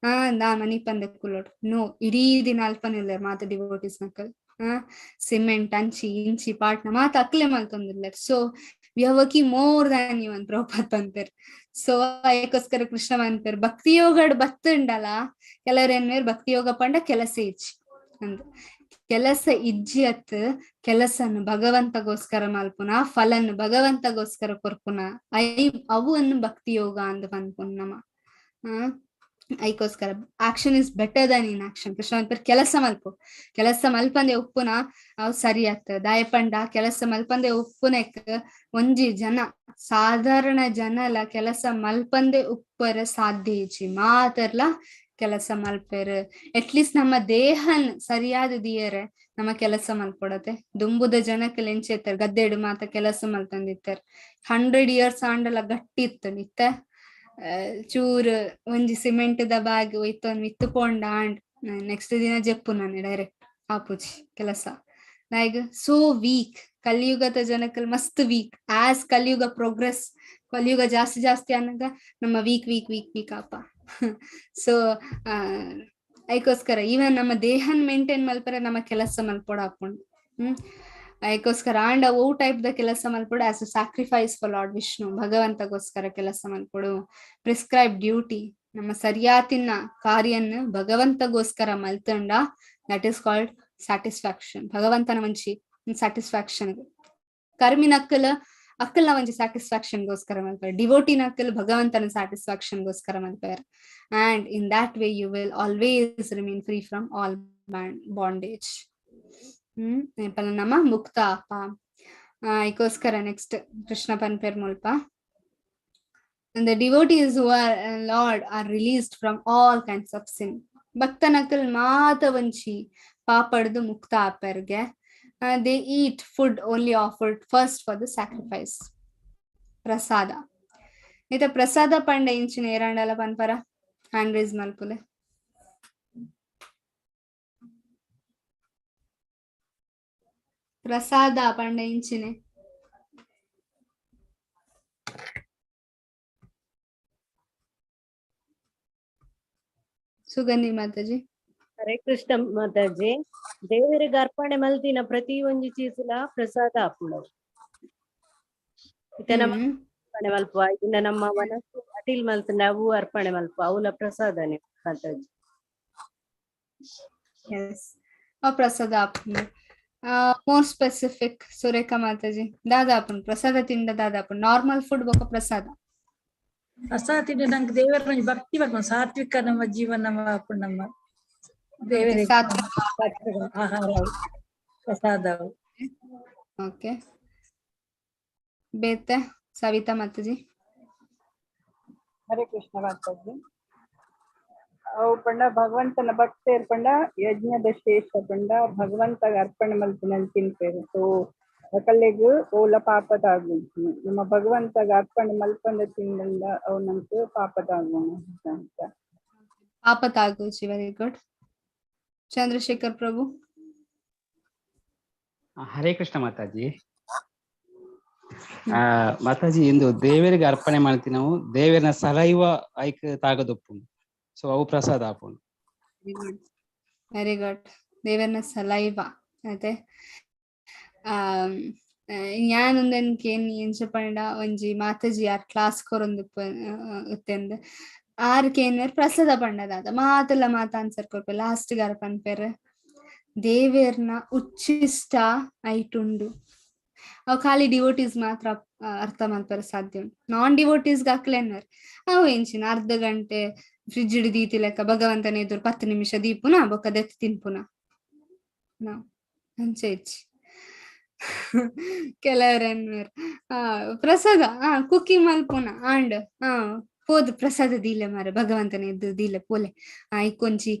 A: ದಾ ಮನಿ ಪಂದೆ ಕುಲ್ಲೋಡು. ನೋ, ಇಡೀ ದಿನ ಅಲ್ಪನಿಲ್ಲ ಮಾತ ಡಿವೋಟೀಸ್ ನಕಲ್ ಸಿಮೆಂಟ್ ಅಂಚಿ ಇಂಚಿ ಪಾಟ್ನ ಮಾತ ಅಕ್ಲೆ ಮಲ್ತೊಂದುಲ್ಲೆರ್. So we are working more than you ಅಂತ ಪ್ರಭುಪಾದ್ ಪನ್ಪೆರ್. ಸೊ ಐಕೋಸ್ಕರ ಕೃಷ್ಣ ಪನ್ಪೆರ್ ಭಕ್ತಿ ಯೋಗಡ್ ಬತ್ತುಂಡಲ ಕೆಲವ್ರು ಏನ್ವೇರ್ ಭಕ್ತಿ ಯೋಗ ಪಂಡ ಕೆಲಸ ಇಜ್ಜಿ ಅಂದ್. ಕೆಲಸ ಇಜ್ಜಿ ಅತ್ ಕೆಲಸನ್ ಭಗವಂತಗೋಸ್ಕರ ಮಲ್ಪುನ ಫಲನ್ ಭಗವಂತಗೋಸ್ಕರ ಕೊರ್ಪುನ I ಅವು ಅನ್ನು ಭಕ್ತಿ ಯೋಗ ಅಂದ್ ಪನ್ಪುನ್ ನಮ. ಐಕೋಸ್ಕರ Action is better than inaction. Krishna ಪನ್ಪೆರ್ ಕೆಲಸ ಮಲ್ಪು, ಕೆಲಸ ಮಲ್ಪಂದೆ ಉಪ್ಪುನ ಅವು ಸರಿ ಆಗ್ತದೆ. ದಾಯಪಂಡ ಕೆಲಸ ಮಲ್ಪಂದೆ ಉಪ್ಪುನೆಕ್ ಒಂಜಿ ಜನ ಸಾಧಾರಣ ಜನಲ ಕೆಲಸ ಮಲ್ಪಂದೆ ಉಪ್ಪರ ಸಾಧ್ಯ ಇಜ್ಜಿ, ಮಾತರ್ಲ ಕೆಲಸ ಮಲ್ಪೆರ್. ಅಟ್ಲೀಸ್ಟ್ ನಮ್ಮ ದೇಹನ್ ಸರಿಯಾದ ದಿಯರೆ ನಮ್ಮ ಕೆಲಸ ಮಲ್ಪೊಡತೆ. ದುಂಬುದ ಜನಕ್ಕೆ ಎಂಚೆತ್ತರ್ ಗದ್ದೆಡು ಮಾತ ಕೆಲಸ ಮಲ್ತಂದಿತ್ತರ್, 100 ಇಯರ್ಸ್ ಆಂಡಲ ಗಟ್ಟಿ ಇತ್ತು. ಇತ್ತ ಚೂರ್ ಒಂಜಿ ಸಿಮೆಂಟ್ the bag ಒಯ್ತೊಂದ್ ಮಿತ್ತು ಪೋಂಡ ಆಂಡ್ ನೆಕ್ಸ್ಟ್ ದಿನ ಜೆಪ್ಪು ನಾನು ಡೈರೆಕ್ಟ್ ಆಪುಜಿ ಕೆಲಸ. ಲೈಕ್ ಸೋ ವೀಕ್ ಕಲಿಯುಗದ ಜನಕ್ಕಲ್ ಮಸ್ತ್ ವೀಕ್. ಆಸ್ ಕಲಿಯುಗ ಪ್ರೋಗ್ರೆಸ್, ಕಲಿಯುಗ ಜಾಸ್ತಿ ಜಾಸ್ತಿ ಅನ್ನಗ ನಮ್ಮ ವೀಕ್ ವೀಕ್ ವೀಕ್ ವೀಕ್ ಆಪ. ಸೊ ಐಕೋಸ್ಕರ ಈವನ್ ನಮ್ಮ ದೇಹನ್ ಮೇಂಟೈನ್ ಮಲ್ಪರೆ ನಮ್ಮ ಕೆಲಸ ಮಲ್ಪೊಡ ಹಾಕೊಂಡು. ಐಕೋಸ್ಕರ ಆಂಡ ಓ ಟೈಪ್ the ಕೆಲಸ ಮಲ್ಪೊಡು as a sacrifice for Lord Vishnu, ಭಗವಂತಗೋಸ್ಕರ ಕೆಲಸ ಮಲ್ಪೊಡು. ಪ್ರಿಸ್ಕ್ರೈಬ್ ಡ್ಯೂಟಿ, ನಮ್ಮ ಸರಿಯಾತಿನ ಕಾರ್ಯನ್ ಭಗವಂತಗೋಸ್ಕರ ಮಲ್ತಂಡ that is called satisfaction. ಭಗವಂತನ ಒಂಜಿ ಸ್ಯಾಟಿಸ್ಫ್ಯಾಕ್ಷನ್. ಕರ್ಮಿನಕ್ಕಲ ಅಕ್ಕಲ್ನ ಒಂಜಿ ಸ್ಯಾಟಿಸ್ಫ್ಯಾಕ್ಷನ್ ಗೋಸ್ಕರ ಮಲ್ಪೆರ್, ಡಿವೋಟಿನ ಅಕ್ಕಲ್ ಭಗವಂತನ ಸ್ಯಾಟಿಸ್ಫ್ಯಾಕ್ಷನ್ ಗೋಸ್ಕರ ಮಲ್ಪೆರ್. And in that way you will always remain free from all bondage. ನಮ್ಮ ಮುಕ್ತ ಅಪ್ಪ ಐಕೋಸ್ಕರ ನೆಕ್ಸ್ಟ್ ಕೃಷ್ಣ ಪನ್ಪೆರ್ ಮುಲ್ಪ, And the devotees who are Lord are released from all kinds of sin. ಭಕ್ತನಕಲ್ ಮಾತ ವಂಚಿ ಪಾಪಡ್ದು ಮುಕ್ತ ಆಪೆರ್ಗೆ. They eat food only offered first for the sacrifice. Prasada. ಇತ ಪ್ರಸಾದ ಪಂಡ ಇಂಚಿನ ಏರಾಂಡಲ ಪನ್ಪರ ಹ್ಯಾಂಡ್ ರೈಸ್ ಮಲ್ಪುಲೆ. ಪ್ರಸಾದ ಪಂಡ ಇಂಚಿನೆ ಸುಗಂಧಿ ಮಾತಾಜಿ.
F: ಹರೇ ಕೃಷ್ಣ ಮಾತಾಜಿ. ದೇವರಿಗೆ ಅರ್ಪಣೆ ಮಲ್ತಿನ ಪ್ರತಿ ಒಂಜಿ ಚೀಸುಲ ಪ್ರಸಾದ ಆಪುಂಡು. ಇತ್ತೆ ನಮ್ಮ ಅರ್ಪಣೆ ಮಲ್ಪ, ಇನ್ನ ನಮ್ಮ ಮನಸ್ಸು ಅಟಿಲ್ ಮಲ್ತಂಡ ಅವು ಅರ್ಪಣೆ ಮಲ್ಪ, ಅವುಲ ಪ್ರಸಾದನೆ ಮಾತಾಜಿ.
A: ಎಸ್, ಪ್ರಸಾದ ಆಪುಂಡು. ಮೋರ್ ಸ್ಪೆಸಿಫಿಕ್ ಸುರೇಖಾ ಮಾತಾಜಿ, ದಾದಾ ಆಪುಂಡು ಪ್ರಸಾದ ತಿಂಡ? ದಾದಾ ಆಪುಂಡು ನಾರ್ಮಲ್ ಫುಡ್ ಬೊಕ ಪ್ರಸಾದ?
D: ಪ್ರಸಾದ ತಿಂಡ ನಂಗೆ ದೇವರ ಒಂಜಿ ಭಕ್ತಿ ಬರ್ಪುಂಡು, ಸಾತ್ವಿಕ ನಮ್ಮ ಜೀವನ ಆಪುಂಡು, ನಮ್ಮ ದೇವರಿಗೆ
A: ಸಾತ್ವಿಕ
D: ಆಹಾರ ಪ್ರಸಾದ.
A: ಓಕೆ, ಬೇತೆ ಸವಿತಾ ಮಾತಾಜಿ.
B: ಹರೇ ಕೃಷ್ಣ ಮಾತಾಜಿ. ಅವು ಪಂಡ ಭಗವಂತನ ಭಕ್ತೇರ್ ಪಂಡ ಯಜ್ಞದ ಶೇಷ ಪಂಡ ಭಗವಂತಗ ಅರ್ಪಣೆ ಮಲ್ತಿನ ತಿನ್ಪೇರು. ಸೊ ಅಕಲೆಗ್ ಓಲ ಪಾಪದಾಗು, ನಮ್ಮ ಭಗವಂತಗ ಅರ್ಪಣೆ ಮಲ್ಪಂದ ತಿಂದಂಡ ಅವು ನಮ್ಗೆ ಪಾಪದಾಗುಣ ಅಂತ.
A: ಪಾಪತಾಗುಜಿ. Very good. Chandrashekhar Prabhu.
G: Hare Krishna Mataji. Mataji, ಇಂದು ದೇವರಿಗೆ ಅರ್ಪಣೆ ಮಾಡ್ತೀವಿ ನಾವು, ದೇವರನ ಸಲೈವ ಐಕ್ ತಾಗದೊಪ್ಪುಂಡು, ಸೊ ಅವು ಪ್ರಸಾದ ಆಪುಂಡು.
A: Very good, very good. ದೇವರನ ಸಲೈವ ಅದೇ. ಯಾನೊಂದೆನ್ಕೇನ್ ಎಂಚ ಪಂಡ ಒಂಜಿ ಮಾತಾಜಿ ಯಾರ್ ಕ್ಲಾಸ್ ಕೊರೊಂದು ಇತ್ತೆಂದ್ ಆರ್ ಕೇನ್ವೆರ್ ಪ್ರಸಾದ ಪಂಡದಾದ ಮಾತೆಲ್ಲ ಮಾತ ಆನ್ಸರ್ ಕೊರ್ಪೆ. ಲಾಸ್ಟ್ ಗಾರ ಪನ್ಪೆರ್ ದೇವೇರ್ನ ಉಚ್ಚಿಷ್ಟ ಐಟುಂಡು, ಅವು ಖಾಲಿ ಡಿವೋಟೀಸ್ ಮಾತ್ರ ಅರ್ಥ ಮಲ್ಪೆರೆ ಸಾಧ್ಯ ಉಂಟು. ನಾನ್ ಡಿವೋಟೀಸ್ ಅಕ್ಲೆನ್ವರ್ ಅವು ಎಂಚಿನ ಅರ್ಧ ಗಂಟೆ ಫ್ರಿಜ್ ದೀತಿ ಲೆಕ್ಕ ಭಗವಂತನ ಎದುರು 10 ನಿಮಿಷ ದೀಪುನ ಬೊಕ್ಕ ದೆತ್ತ್ ತಿನ್ಪುನ ನಾವು ಅಂಚೆ ಇಜ್ಜಿ. ಕೆಲವರೆನ್ವರ್ ಪ್ರಸಾದ ಕುಕ್ಕಿಂಗ್ ಮಲ್ಪುನ ಆಂಡ್ ಪೋದು ಪ್ರಸಾದ ದೀಲೆ ಮಾರೆ ಭಗವಂತನ ಎದ್ದು ದೀಲೆ ಪೋಲೆ ಇಕ್ಕೊಂಜಿ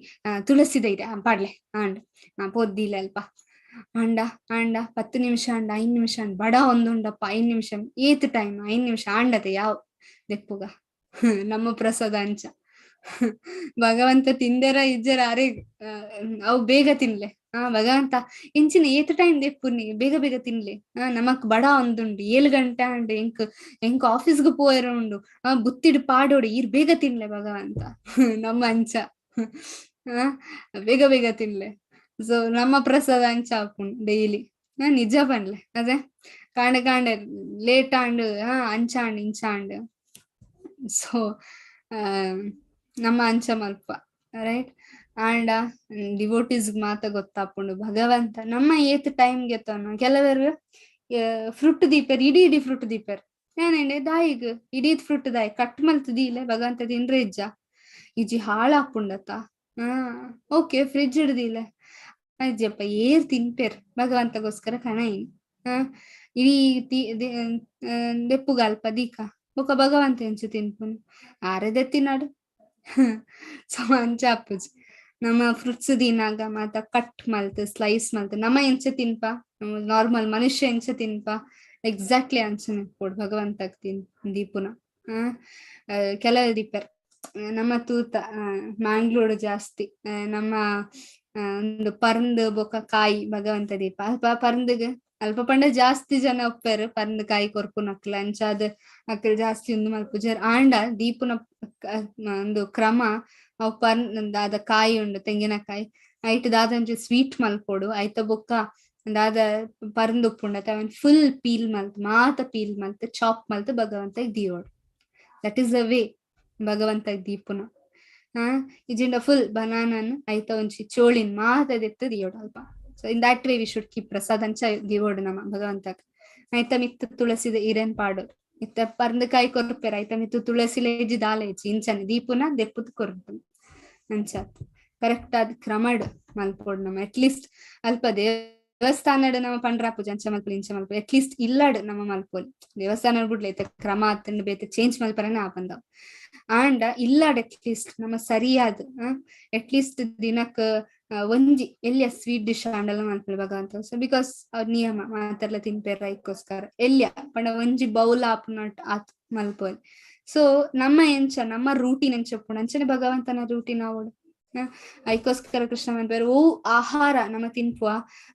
A: ತುಳಸಿದ ಇದೆ ಪಾಡ್ಲೆ ಆಂಡ್ ಪೋದ್ ದೀಲೆ ಅಲ್ಪ ಅಂಡ ಅಂಡ 10 ನಿಮಿಷ ಅಂಡ 5 ನಿಮಿಷ ಅಂಡ್ ಬಡ ಒಂದುಂಡಪ್ಪ 5 ನಿಮಿಷ ಏತ್ ಟೈಮ್ 5 ನಿಮಿಷ ಆಂಡತೆ ಯಾವ ದೆಪ್ಪುಗ ನಮ್ಮ ಪ್ರಸಾದ ಅಂಚ ಭಗವಂತ ತಿಂದೆರ ಇಜ್ಜರ ಅರೆ ಅವು ಬೇಗ ತಿನ್ಲೆ. ಭಗವಂತ ಇಂಚಿನ ಏತ್ ಟೈಮ್ ದೆಪ್ಪುನಿ ಬೇಗ ಬೇಗ ತಿನ್ಲೆ, ನಮಕ್ ಬಡ ಒಂದುಂಡು 7 ಗಂಟೆ ಅಂಡ್ ಎಂಕ್ ಎಂಕ್ ಆಫೀಸ್ಗೆ ಪೋಯರ ಉಂಡು, ಬುತ್ತಿಡ್ ಪಾಡೋಡು ಈರ್ ಬೇಗ ತಿನ್ಲೆ ಭಗವಂತ ನಮ್ಮ ಅಂಚ ಬೇಗ ಬೇಗ ತಿನ್ಲೆ. ಸೊ ನಮ್ಮ ಪ್ರಸಾದ ಅಂಚ ಆಪುಂಡು ಡೈಲಿ ನಿಜ ಪನ್ಲೆ. ಅದೇ ಕಾಂಡೆ ಕಾಂಡೆ ಲೇಟ್ ಆಂಡ್ ಅಂಚ ಆಂಡ್ ಇಂಚ ಆಂಡ್. ಸೊ ನಮ್ಮ ಅಂಚ ಮಲ್ಪ ರೈಟ್. ಆಂಡ ಡಿವೋಟೀಸ್ ಮಾತ ಗೊತ್ತಾಪುಂಡು ಭಗವಂತ ನಮ್ಮ ಏತ್ ಟೈಮ್ ಗೆತ್ತವನು. ಕೆಲವರು ಫ್ರೂಟ್ ದೀಪೆರ್ ಇಡೀ ಇಡೀ ಫ್ರೂಟ್ ದೀಪೆರ್ ಏನೇಂಡೆ ದಾಯಿಗ್ ಇಡೀ ಫ್ರೂಟ್ ದಾಯಿ ಕಟ್ ಮಲ್ತ್ ದೀಲೆ ಭಗವಂತ ತಿಂದ್ರೆ ಇಜ್ಜ. ಇಜ್ಜಿ ಹಾಳಾಪುಂಡತ. ಓಕೆ, ಫ್ರಿಜ್ ಹಿಡ್ದಿಲ್ಲ ಅಜ್ಜಪ್ಪ, ಏರ್ ತಿನ್ಪೇರ್ ಭಗವಂತಗೋಸ್ಕರ ಕಣಯಿನಿ. ಇಡೀ ದೆಪ್ಪುಗಲ್ಪ ದೀಕ ಬೊಕ ಭಗವಂತ ಎಂಚ ತಿನ್ಪುನು ಆರೆ ದೆತ್ತಿನಾಡು. ಸೊ ಅಂಚ ಅಪ್ಪುಜಿ. ನಮ್ಮ ಫ್ರೂಟ್ಸ್ ದಿನಾಗ ಮಾತ ಕಟ್ ಮಲ್ತ್ ಸ್ಲೈಸ್ ಮಲ್ತ್ ನಮ್ಮ ಎಂಚ ತಿನ್ಪ, ನಾರ್ಮಲ್ ಮನುಷ್ಯ ಎಂಚ ತಿನ್ಪ ಎಕ್ಸಾಕ್ಟ್ಲಿ ಅಂಚನೆ ಕೊಡು ಭಗವಂತಗ್ ತಿನ್ ದೀಪುನ. ಕೆಲವು ದೀಪರ್ ನಮ್ಮ ತೂತ ಮ್ಯಾಂಗ್ಳೂರು ಜಾಸ್ತಿ ನಮ್ಮ ಒಂದು ಪರ್ಂದ್ ಬೊಕ ಕಾಯಿ ಭಗವಂತ ದೀಪ. ಅಲ್ಪ ಪರ್ಂದ್ಗ್ ಅಲ್ಪ ಪಂಡ ಜಾಸ್ತಿ ಜನ ಒಪ್ಪೆರ್ ಪರ್ಂದ್ ಕಾಯಿ ಕೊರ್ಪುನಕ್ಲ್ ಅಂಚಾದ್ ಅಕ್ಲ್ ಜಾಸ್ತಿ ಉಂದು ಮಲ್ಪುಜೆರ್. ಆಂಡ ದೀಪುನ ಒಂದು ಕ್ರಮ ಅವು ಪರ್ಂದ್ ದಾದ ಕಾಯಿ ಉಂಡು ತೆಂಗಿನಕಾಯಿ ಐಟ್ ದಾದ ಒಂಜಿ ಸ್ವೀಟ್ ಮಲ್ಪೊಡು. ಐತ ಬೊಕ್ಕ ದಾದ ಪರ್ಂದ್ ಉಪ್ಪುಂಡತ ಅವನ್ ಫುಲ್ ಪೀಲ್ ಮಲ್ತ್ ಮಾತ ಪೀಲ್ ಮಲ್ತ್ ಚಾಪ್ ಮಲ್ತ್ ಭಗವಂತಗ್ ದೀವೊಡು. That is the way ಭಗವಂತಗ್ ದೀಪುನ. ಇಜಿಂಡ ಫುಲ್ ಬನಾನನ್ ಐತ ಒಂಜಿ ಚೋಳಿನ್ ಮಾತ ದೆತ್ತ್ ದಿಯೋಡು ಅಲ್ಪ. So in that way we should keep prasad ಅಂಚ ದಿವೋಡು ನಮ್ಮ ಭಗವಂತಗ್. ಐತ ಮಿತ್ತ್ ತುಳಸಿದ ಇರೆನ್ ಪಾಡು, ಇತ್ತ ಪರ್ಂದ್ ಕಾಯಿ ಕೊರ್ಪೆರ್ ಐತ ಮಿತ್ತ್ ತುಳಸಿ ಲೇಜಿ ದಾಲೇಜಿ ಇಂಚನೆ ದೀಪುನ ದೆಪ್ಪುದು ಕೊರ್ಪುನು ಅಂಚ ಕರೆಕ್ಟ್ ಆದ್ ಕ್ರಮಡ್ ಮಲ್ಪೊಡು ನಮ್ಮ. ಅಟ್ಲೀಸ್ಟ್ ಅಲ್ಪ ದೇವಸ್ಥಾನಡ್ ನಮ್ಮ ಪಂಡ್ರ ಪೂಜೆ ಅಂಚ ಮಲ್ಪೊಲಿ ಇಂಚ ಮಲ್ಪೊಲಿ, ಅಟ್ಲೀಸ್ಟ್ ಇಲ್ಲಡ್ ನಮ್ಮ ಮಲ್ಪೊಲಿ. ದೇವಸ್ಥಾನ ಬುಡ್ಲೆ ಇತ್ತ ಕ್ರಮ ಆತಂಡ್ ಬೇತೆ ಚೇಂಜ್ ಮಲ್ಪರನೆ ಆಪಂದವ್. ಆಂಡ ಇಲ್ಲಡ್ ಅಟ್ಲೀಸ್ಟ್ ನಮ್ಮ ಸರಿಯಾದ ಅಟ್ಲೀಸ್ಟ್ ದಿನಕ್ ಒಂಜಿ ಎಲ್ಯ ಸ್ವೀಟ್ ಡಿಶ್ ಆಂಡಲ ಮಲ್ಪೊಲಿ ಭಗವಂತ. ಸೊ because ಅವ್ರ ನಿಯಮ ಮಾತೆರ್ಲ ತಿನ್ಪೆರ್ ಐಕ್ಕೋಸ್ಕರ ಎಲ್ಯ ಪಂಡ ಒಂಜಿ ಬೌಲ್ ಆಪುನಟ್ ಆತ್ ಮಲ್ಪೊಲಿ. ಸೊ ನಮ್ಮ ಎಂಚ ನಮ್ಮ ರೂಟೀನ್ ಎಂಚ ಉಪ್ಪುಂಡು ಅಂಚನೆ ಭಗವಂತನ ರೂಟೀನ್ ಆವೊಡು. ಐಕ್ಕೋಸ್ಕರ ಕೃಷ್ಣ ಮನ್ಪೆರ್ ಓ ಆಹಾರ ನಮ್ಮ ತಿನ್ಪುವ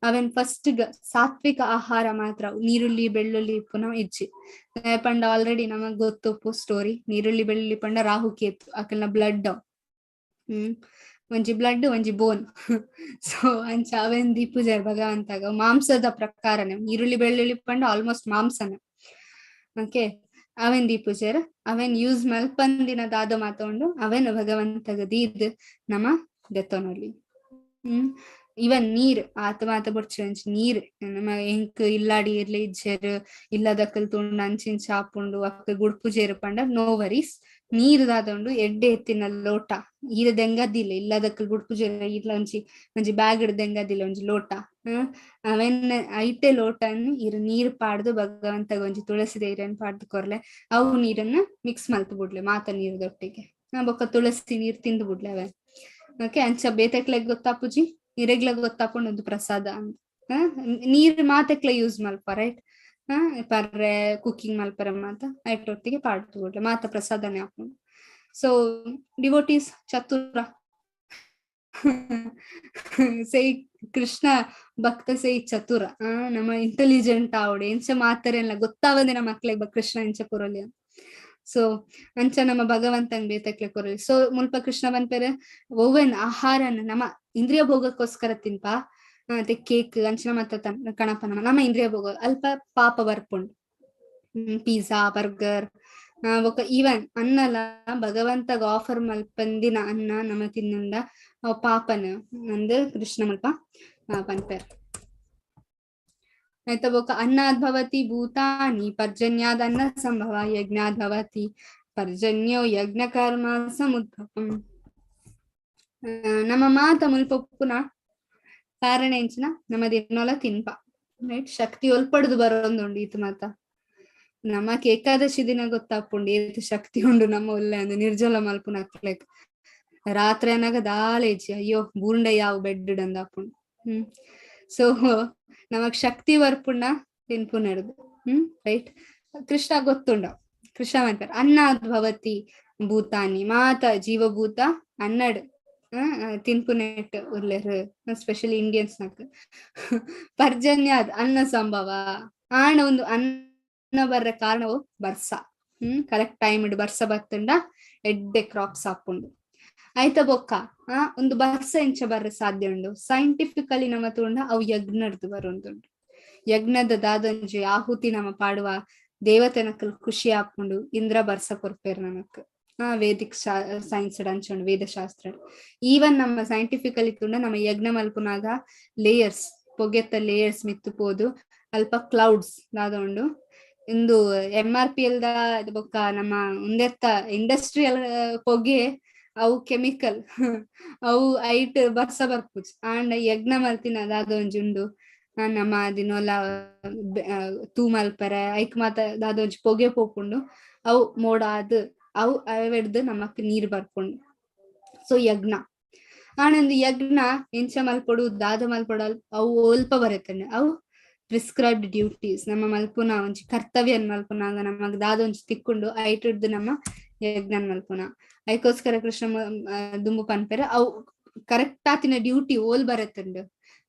A: ಅವೆನ್ ಫಸ್ಟ್ ಸಾತ್ವಿಕ ಆಹಾರ ಮಾತ್ರ, ನೀರುಳ್ಳಿ ಬೆಳ್ಳುಳ್ಳಿ ಇಪ್ಪುನ ಇಜ್ಜಿ. ಪಂಡ ಆಲ್ರೆಡಿ ನಮಗ್ ಗೊತ್ತುಪ್ಪು ಸ್ಟೋರಿ, ನೀರುಳ್ಳಿ ಬೆಳ್ಳುಳ್ಳಿ ಪಂಡ ರಾಹುಕೇತು ಅಕಲ್ನ ಬ್ಲಡ್, ಒಂಜಿ ಬ್ಲಡ್ ಒಂಜಿ ಬೋನ್. ಸೊ ಅಂಚ ಅವೆನ್ ದೀಪುಜೆರ್ ಭಗವಂತಾಗ ಮಾಂಸದ ಪ್ರಕಾರನೆ, ಈರುಳ್ಳಿ ಬೆಳ್ಳುಳ್ಳಿ ಪಂಡ ಆಲ್ಮೋಸ್ಟ್ ಮಾಂಸನ. ಓಕೆ, ಅವೆನ್ ದೀಪುಜೆರ್ ಅವೆನ್ ಯೂಸ್ ಮಲ್ಪಂದಿನ ದಾದ ಮಾತೊಂಡು ಅವೆನ್ ಭಗವಂತಗ ದೀದ್ ನಮ ದೆತ್ತೊನೊಲಿ. ಇವನ್ ನೀರ್ ಆತ ಮಾತ ಬೊಡ್ಚಿ ಒಂಜಿ ನೀರ್ ನಮ್ಮ ಎಂಕ್ ಇಲ್ಲಾಡಿ ಇರ್ಲಿ ಇಜ್ಜೆರ್ ಇಲ್ಲದಕ್ಕಲ್ ತುಂಡು ಅಂಚಿಂಚ ಆಪುಂಡು ಅಕ್ಕ ಗುಡ್ಪುಜೆರ್ ಪಂಡ ನೋ ವರೀಸ್. ನೀರ್ ದಾದ ಉಂಡು ಎಡ್ಡೆ ಎತ್ತಿನ ಲೋಟ ಈರ ದೆಂಗದಿಲ್ಲ ಇಲ್ಲದಕ್ಕಲ್ ಗುಡ್ಪುಜೆರ್ ಇರ್ಲ ಒಂಜಿ ಒಂಜಿ ಬ್ಯಾಗ್ ದೆಂಗದಿಲ್ಲ ಒಂಜಿ ಲೋಟ, ಅವೆನ್ ಐತೆ ಲೋಟನ್ ಇರ್ ನೀರ್ ಪಾಡ್ದು ಭಗವಂತಗ ಒಂಜಿ ತುಳಸಿ ನೀರನ್ ಪಾಡ್ದು ಕೊರ್ಲೆ, ಅವು ನೀರನ್ನ ಮಿಕ್ಸ್ ಮಲ್ತ್ ಬುಡ್ಲೆ ಮಾತ ನೀರ್ದೊಟ್ಟಿಗೆ, ಬೊಕ್ಕ ತುಳಸಿ ನೀರ್ ತಿಂದು ಬುಡ್ಲೆ ಅವೆನ್. ಓಕೆ, ಅಂಚ ಬೇತೆಕ್ಲೆಗ್ ಗೊತ್ತಾಪುಜಿ ಇರೆಗ್ಲ ಗೊತ್ತಾಪುಂಡು ಒಂದು ಪ್ರಸಾದ ಅಂತ. ನೀರ್ ಮಾತೆಕ್ಲ ಯೂಸ್ ಮಲ್ಪ ರೈಟ್, ಪರ್ರೆ ಕುಕಿಂಗ್ ಮಲ್ಪರೆ ಮಾತ ಐಟೊಟ್ಟಿಗೆ ಪಾಡ್ದು ಬುಡ್ಲೆ ಮಾತ ಪ್ರಸಾದನೆ ಆಪುಂಡು. ಸೊ ಡಿವೋಟೀಸ್ ಚತುರ ಸೈ ಕೃಷ್ಣ ಭಕ್ತ ಸೈ ಚತುರ, ನಮ್ಮ ಇಂಟೆಲಿಜೆಂಟ್ ಆವಡೆ ಎಂಚ ಮಾತರೆಲ್ಲ ಗೊತ್ತಾವದೆ ನಮ್ಮ ಮಕ್ಳಿಗೆ ಕೃಷ್ಣ ಎಂಚ ಕೊರಲಿ. ಸೊ ಅಂಚ ನಮ್ಮ ಭಗವಂತನ್ ಬೇತಕ್ಲೆ ಕೊರಲಿ. ಸೊ ಮುಲ್ಪ ಕೃಷ್ಣ ಪನ್ಪೆರ್ ಒವ್ವೆನ್ ಆಹಾರನ ನಮ್ಮ ಇಂದ್ರಿಯ ಭೋಗಕ್ಕೋಸ್ಕರ ತಿನ್ಪ, ಮತ್ತೆ ಕೇಕ್ ಅಂಚಿನ ಮತ್ತ ಕಣಪ ನಮ್ಮ ಇಂದ್ರಿಯ ಭೋಗ ಅಲ್ಪ ಪಾಪ ಬರ್ಪುಂಡು, ಪಿಜ್ಜಾ ಬರ್ಗರ್ ಬೊಕ ಈವನ್ ಅನ್ನಲ ಭಗವಂತಗ ಆಫರ್ ಮಲ್ಪಂದಿನ ಅನ್ನ ನಮ್ಮ ತಿನ್ನುಂಡ ಪಾಪನ ಅಂದ್ ಕೃಷ್ಣ ಮಲ್ಪ ಪನ್ಪೆರ್. ಆಯ್ತಾ, ಬೊಕ ಅನ್ನಾದ್ ಭವತಿ ಭೂತಾನಿ ಪರ್ಜನ್ಯಾದ್ ಅನ್ನ ಸಂಭವ ಯಜ್ಞಾದ್ ಭವತಿ ಪರ್ಜನ್ಯೋ ಯಜ್ಞ ಕರ್ಮ ಸಮುದ್ಭವಂ. ನಮ್ಮ ಮಾತ ಮುಲ್ಪ ಉಪ್ಪುನ ಕಾರಣ ಎಂಚಿನ ನಮ್ಮ ದಿನೊಲ ತಿನ್ಪ ರೈಟ್, ಶಕ್ತಿ ಒಲ್ಪಡ್ದು ಬರೋಂದುಂಡು ಈತ ಮಾತ. ನಮಕ್ ಏಕಾದಶಿ ದಿನ ಗೊತ್ತಾಪುಂಡು ಏತ್ ಶಕ್ತಿ ಉಂಡು ನಮ್ಮ ಒಲ್ಲೆ ಅಂದ್ ನಿರ್ಜಲ ಮಲ್ಪುನಕ್ಲೆಗ್. ರಾತ್ರಿ ಅನಾಗ ದಾಲೇಜಿ ಅಯ್ಯೋ ಬೂರ್ಂಡ ಯಾವ ಬೆಡ್ ಅಂದಾಪುಂಡು. ಸೊ ನಮಗ್ ಶಕ್ತಿ ಬರ್ಪುಂಡ ತಿನ್ಪುನೆಡ್ದು. ರೈಟ್, ಕೃಷ್ಣ ಗೊತ್ತುಂಡ ಕೃಷ್ಣ ಮನ್ಪೆರ್ ಅನ್ನಾದ್ ಭವತಿ ಭೂತಾನಿ ಮಾತ ಜೀವಭೂತ ಅನ್ನಡ್ ತಿನ್ಪುನೆಟ್ ಉಲ್ಲೆರ್ ಸ್ಪೆಷಲಿ ಇಂಡಿಯನ್ಸ್ ನಕ್. ಪರ್ಜನ್ಯಾದ್ ಅನ್ನ ಸಂಭವ ಆಣ ಒಂದು ಅನ್ನ ಬರ್ರ ಕಾರಣವು ಬರ್ಸ, ಕರೆಕ್ಟ್ ಟೈಮ್ ಇಡ್ ಬರ್ಸ ಬತ್ತುಂಡ ಎಡ್ಡೆ ಕ್ರಾಪ್ಸ್ ಆಪುಂಡು. ಆಯ್ತ ಬೊಕ್ಕ ಒಂದು ಬರ್ಸ ಎಂಚ ಬರ್ರ ಸಾಧ್ಯ ಉಂಡು ಸೈಂಟಿಫಿಕಲಿ ನಮ್ಮ ತೂಂಡ ಅವು ಯಜ್ಞರ್ದು ಬರೊಂದುಂಡು. ಯಜ್ಞದ ದಾದೊಂಜಿ ಆಹುತಿ ನಮ್ಮ ಪಾಡುವ ದೇವತೆನಕಲ್ ಖುಷಿ ಆಪುಂಡು, ಇಂದ್ರ ಬರ್ಸ ಕೊರ್ಪೇರ್ ನಮಕ್. ವೇದಿಕ್ ಸೈನ್ಸ್ ಅಂಚುಂಡು ವೇದಶಾಸ್ತ್ರ. ಈವನ್ ನಮ್ಮ ಸೈಂಟಿಫಿಕಲಿ ತೂಂಡ ನಮ್ಮ ಯಜ್ಞ ಮಲ್ಪುನಾಗ ಲೇಯರ್ಸ್ ಪೊಗೆತ್ತ ಲೇಯರ್ಸ್ ಮಿತ್ತು ಪೋದು ಅಲ್ಪ ಕ್ಲೌಡ್ಸ್ ದಾದ ಉಂಡು. ಇಂದು MRPL the ಬೊಕ್ಕ ನಮ್ಮ ಉಂದೆತ್ತ ಇಂಡಸ್ಟ್ರಿಯಲ್ ಪೊಗೆ ಅವು ಕೆಮಿಕಲ್, ಅವು ಐಟ್ ಬರ್ಸ ಬರ್ಪುಜಿ. ಆಂಡ ಯಜ್ಞ ಮಲ್ತಿನ ದಾದ ಒಂಜಿ ಉಂಡು, ನಮ್ಮ ದಿನೊಲ ತೂ ಮಲ್ಪರೆ ಐಕ್ ಮಾತ ದಾದ ಒಂಜಿ ಪೊಗೆ ಪೋಪುಂಡು, ಅವು ಮೋಡ ಆದ್ ಅವು ಅವೆಡ್ದ್ ನಮಕ್ ನೀರ್ ಬರ್ಪುಂಡು. ಸೊ ಯಜ್ಞ ಆನಂದ್ ಯಜ್ಞ ಎಂಚ ಮಲ್ಪೊಡು ದಾದ ಮಲ್ಪೊಡು ಅವು ಒಲ್ಪ ಬರತ್ತಂಡೆ, ಅವು ಪ್ರಿಸ್ಕ್ರೈಬ್ಡ್ ಡ್ಯೂಟೀಸ್. ನಮ್ಮ ಮಲ್ಪುನ ಒಂಜಿ ಕರ್ತವ್ಯನ್ ಮಲ್ಪುನಾಗ ನಮಗ್ ದಾದ ಒಂಜಿ ತಿಕ್ಕೊಂಡು ಐಟುಡ್ದು ನಮ್ಮ ಯಜ್ಞನ್ ಮಲ್ಪುನ. ಐಕೋಸ್ಕರ ಕೃಷ್ಣ ದುಂಬು ಪನ್ಪೆರೆ ಅವು ಕರೆಕ್ಟ್ ಆತಿನ ಡ್ಯೂಟಿ ಓಲ್ ಬರತ್ತಂಡು,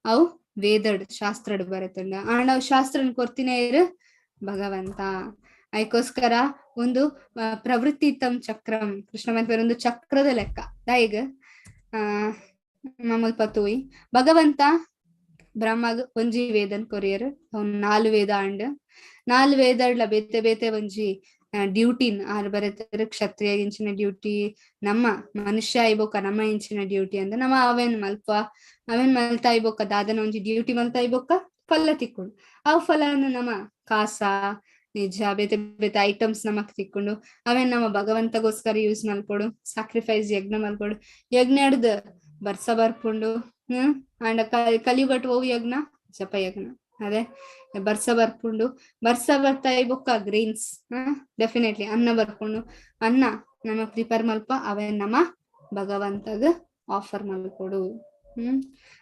A: ಅವು ವೇದಡ್ ಶಾಸ್ತ್ರಡ್ ಬರತ್ತಂಡು. ಆಂಡ ಅವು ಶಾಸ್ತ್ರನ್ ಕೊರ್ತಿನ ಇರು ಭಗವಂತ. ಐಕೋಸ್ಕರ ಒಂದು ಪ್ರವೃತ್ತಿ ತಮ್ ಚಕ್ರಂ ಕೃಷ್ಣ ಮನ್ಪೆರೆ ಒಂದು ಚಕ್ರದ ಲೆಕ್ಕ ದಾಯಿಗ್ ಮಾಮೂಲ್ ಪತೂಯಿ ಭಗವಂತ ಬ್ರಹ್ಮಗ್ ಒಂಜಿ ವೇದನ್ ಕೊರಿಯರ್, ಅವ್ನ್ 4 ವೇದ ಅಂಡ್ 4 ವೇದಡ್ಲ ಬೇತೆ ಬೇತೆ ಒಂಜಿ ಡ್ಯೂಟಿನ್ ಆರ್ ಬರೆತಾರೆ. ಕ್ಷತ್ರಿಯ ಇಂಚಿನ ಡ್ಯೂಟಿ, ನಮ್ಮ ಮನುಷ್ಯ ಐಬೋಕ ನಮ್ಮ ಇಂಚಿನ ಡ್ಯೂಟಿ ಅಂದ್ರೆ ನಮ್ಮ ಅವೇನ್ ಮಲ್ಪ ಅವೇನ್ ಮಲ್ತಾ ಇಬೋಕ ದಾದನ ಒಂಜಿ ಡ್ಯೂಟಿ ಮಲ್ತಾ ಇಬೋಕ ಫಲ ತಿಕ್ಕೊಂಡು ಆ ಫಲನ ನಮ್ಮ ಕಾಸ ನಿಜ ಬೇತೆ ಬೇತೆ ಐಟಮ್ಸ್ ನಮಕ್ ತಿಕ್ಕೊಂಡು ಅವೇನ್ ನಮ್ಮ ಭಗವಂತಗೋಸ್ಕರ ಯೂಸ್ ಮಲ್ಪೊಡು, ಸಾಕ್ರಿಫೈಸ್ ಯಜ್ಞ ಮಲ್ಪೊಡು. ಯಜ್ಞ ಹಿಡ್ದು ಬರ್ಸ ಬರ್ಪುಂಡು. ಅಂಡ ಕಲಿಯುಗಟ್ ಓವು ಯಜ್ಞ ಜಪಯಜ್ಞ, ಅದೇ ಬರ್ಸ ಬರ್ಪುಂಡು. ಬರ್ಸ ಬರ್ತಾ ಬೊಕ್ಕ ಗ್ರೈನ್ಸ್ ಡೆಫಿನೆಟ್ಲಿ ಅನ್ನ ಬರ್ಪುಂಡು. ಅನ್ನ ನಮ್ಮ ಪ್ರಿಪೇರ್ ಮಲ್ಪ ಅವೇ ನಮ್ಮ ಭಗವಂತಗ ಆಫರ್ ಮಲ್ಕೊಡು.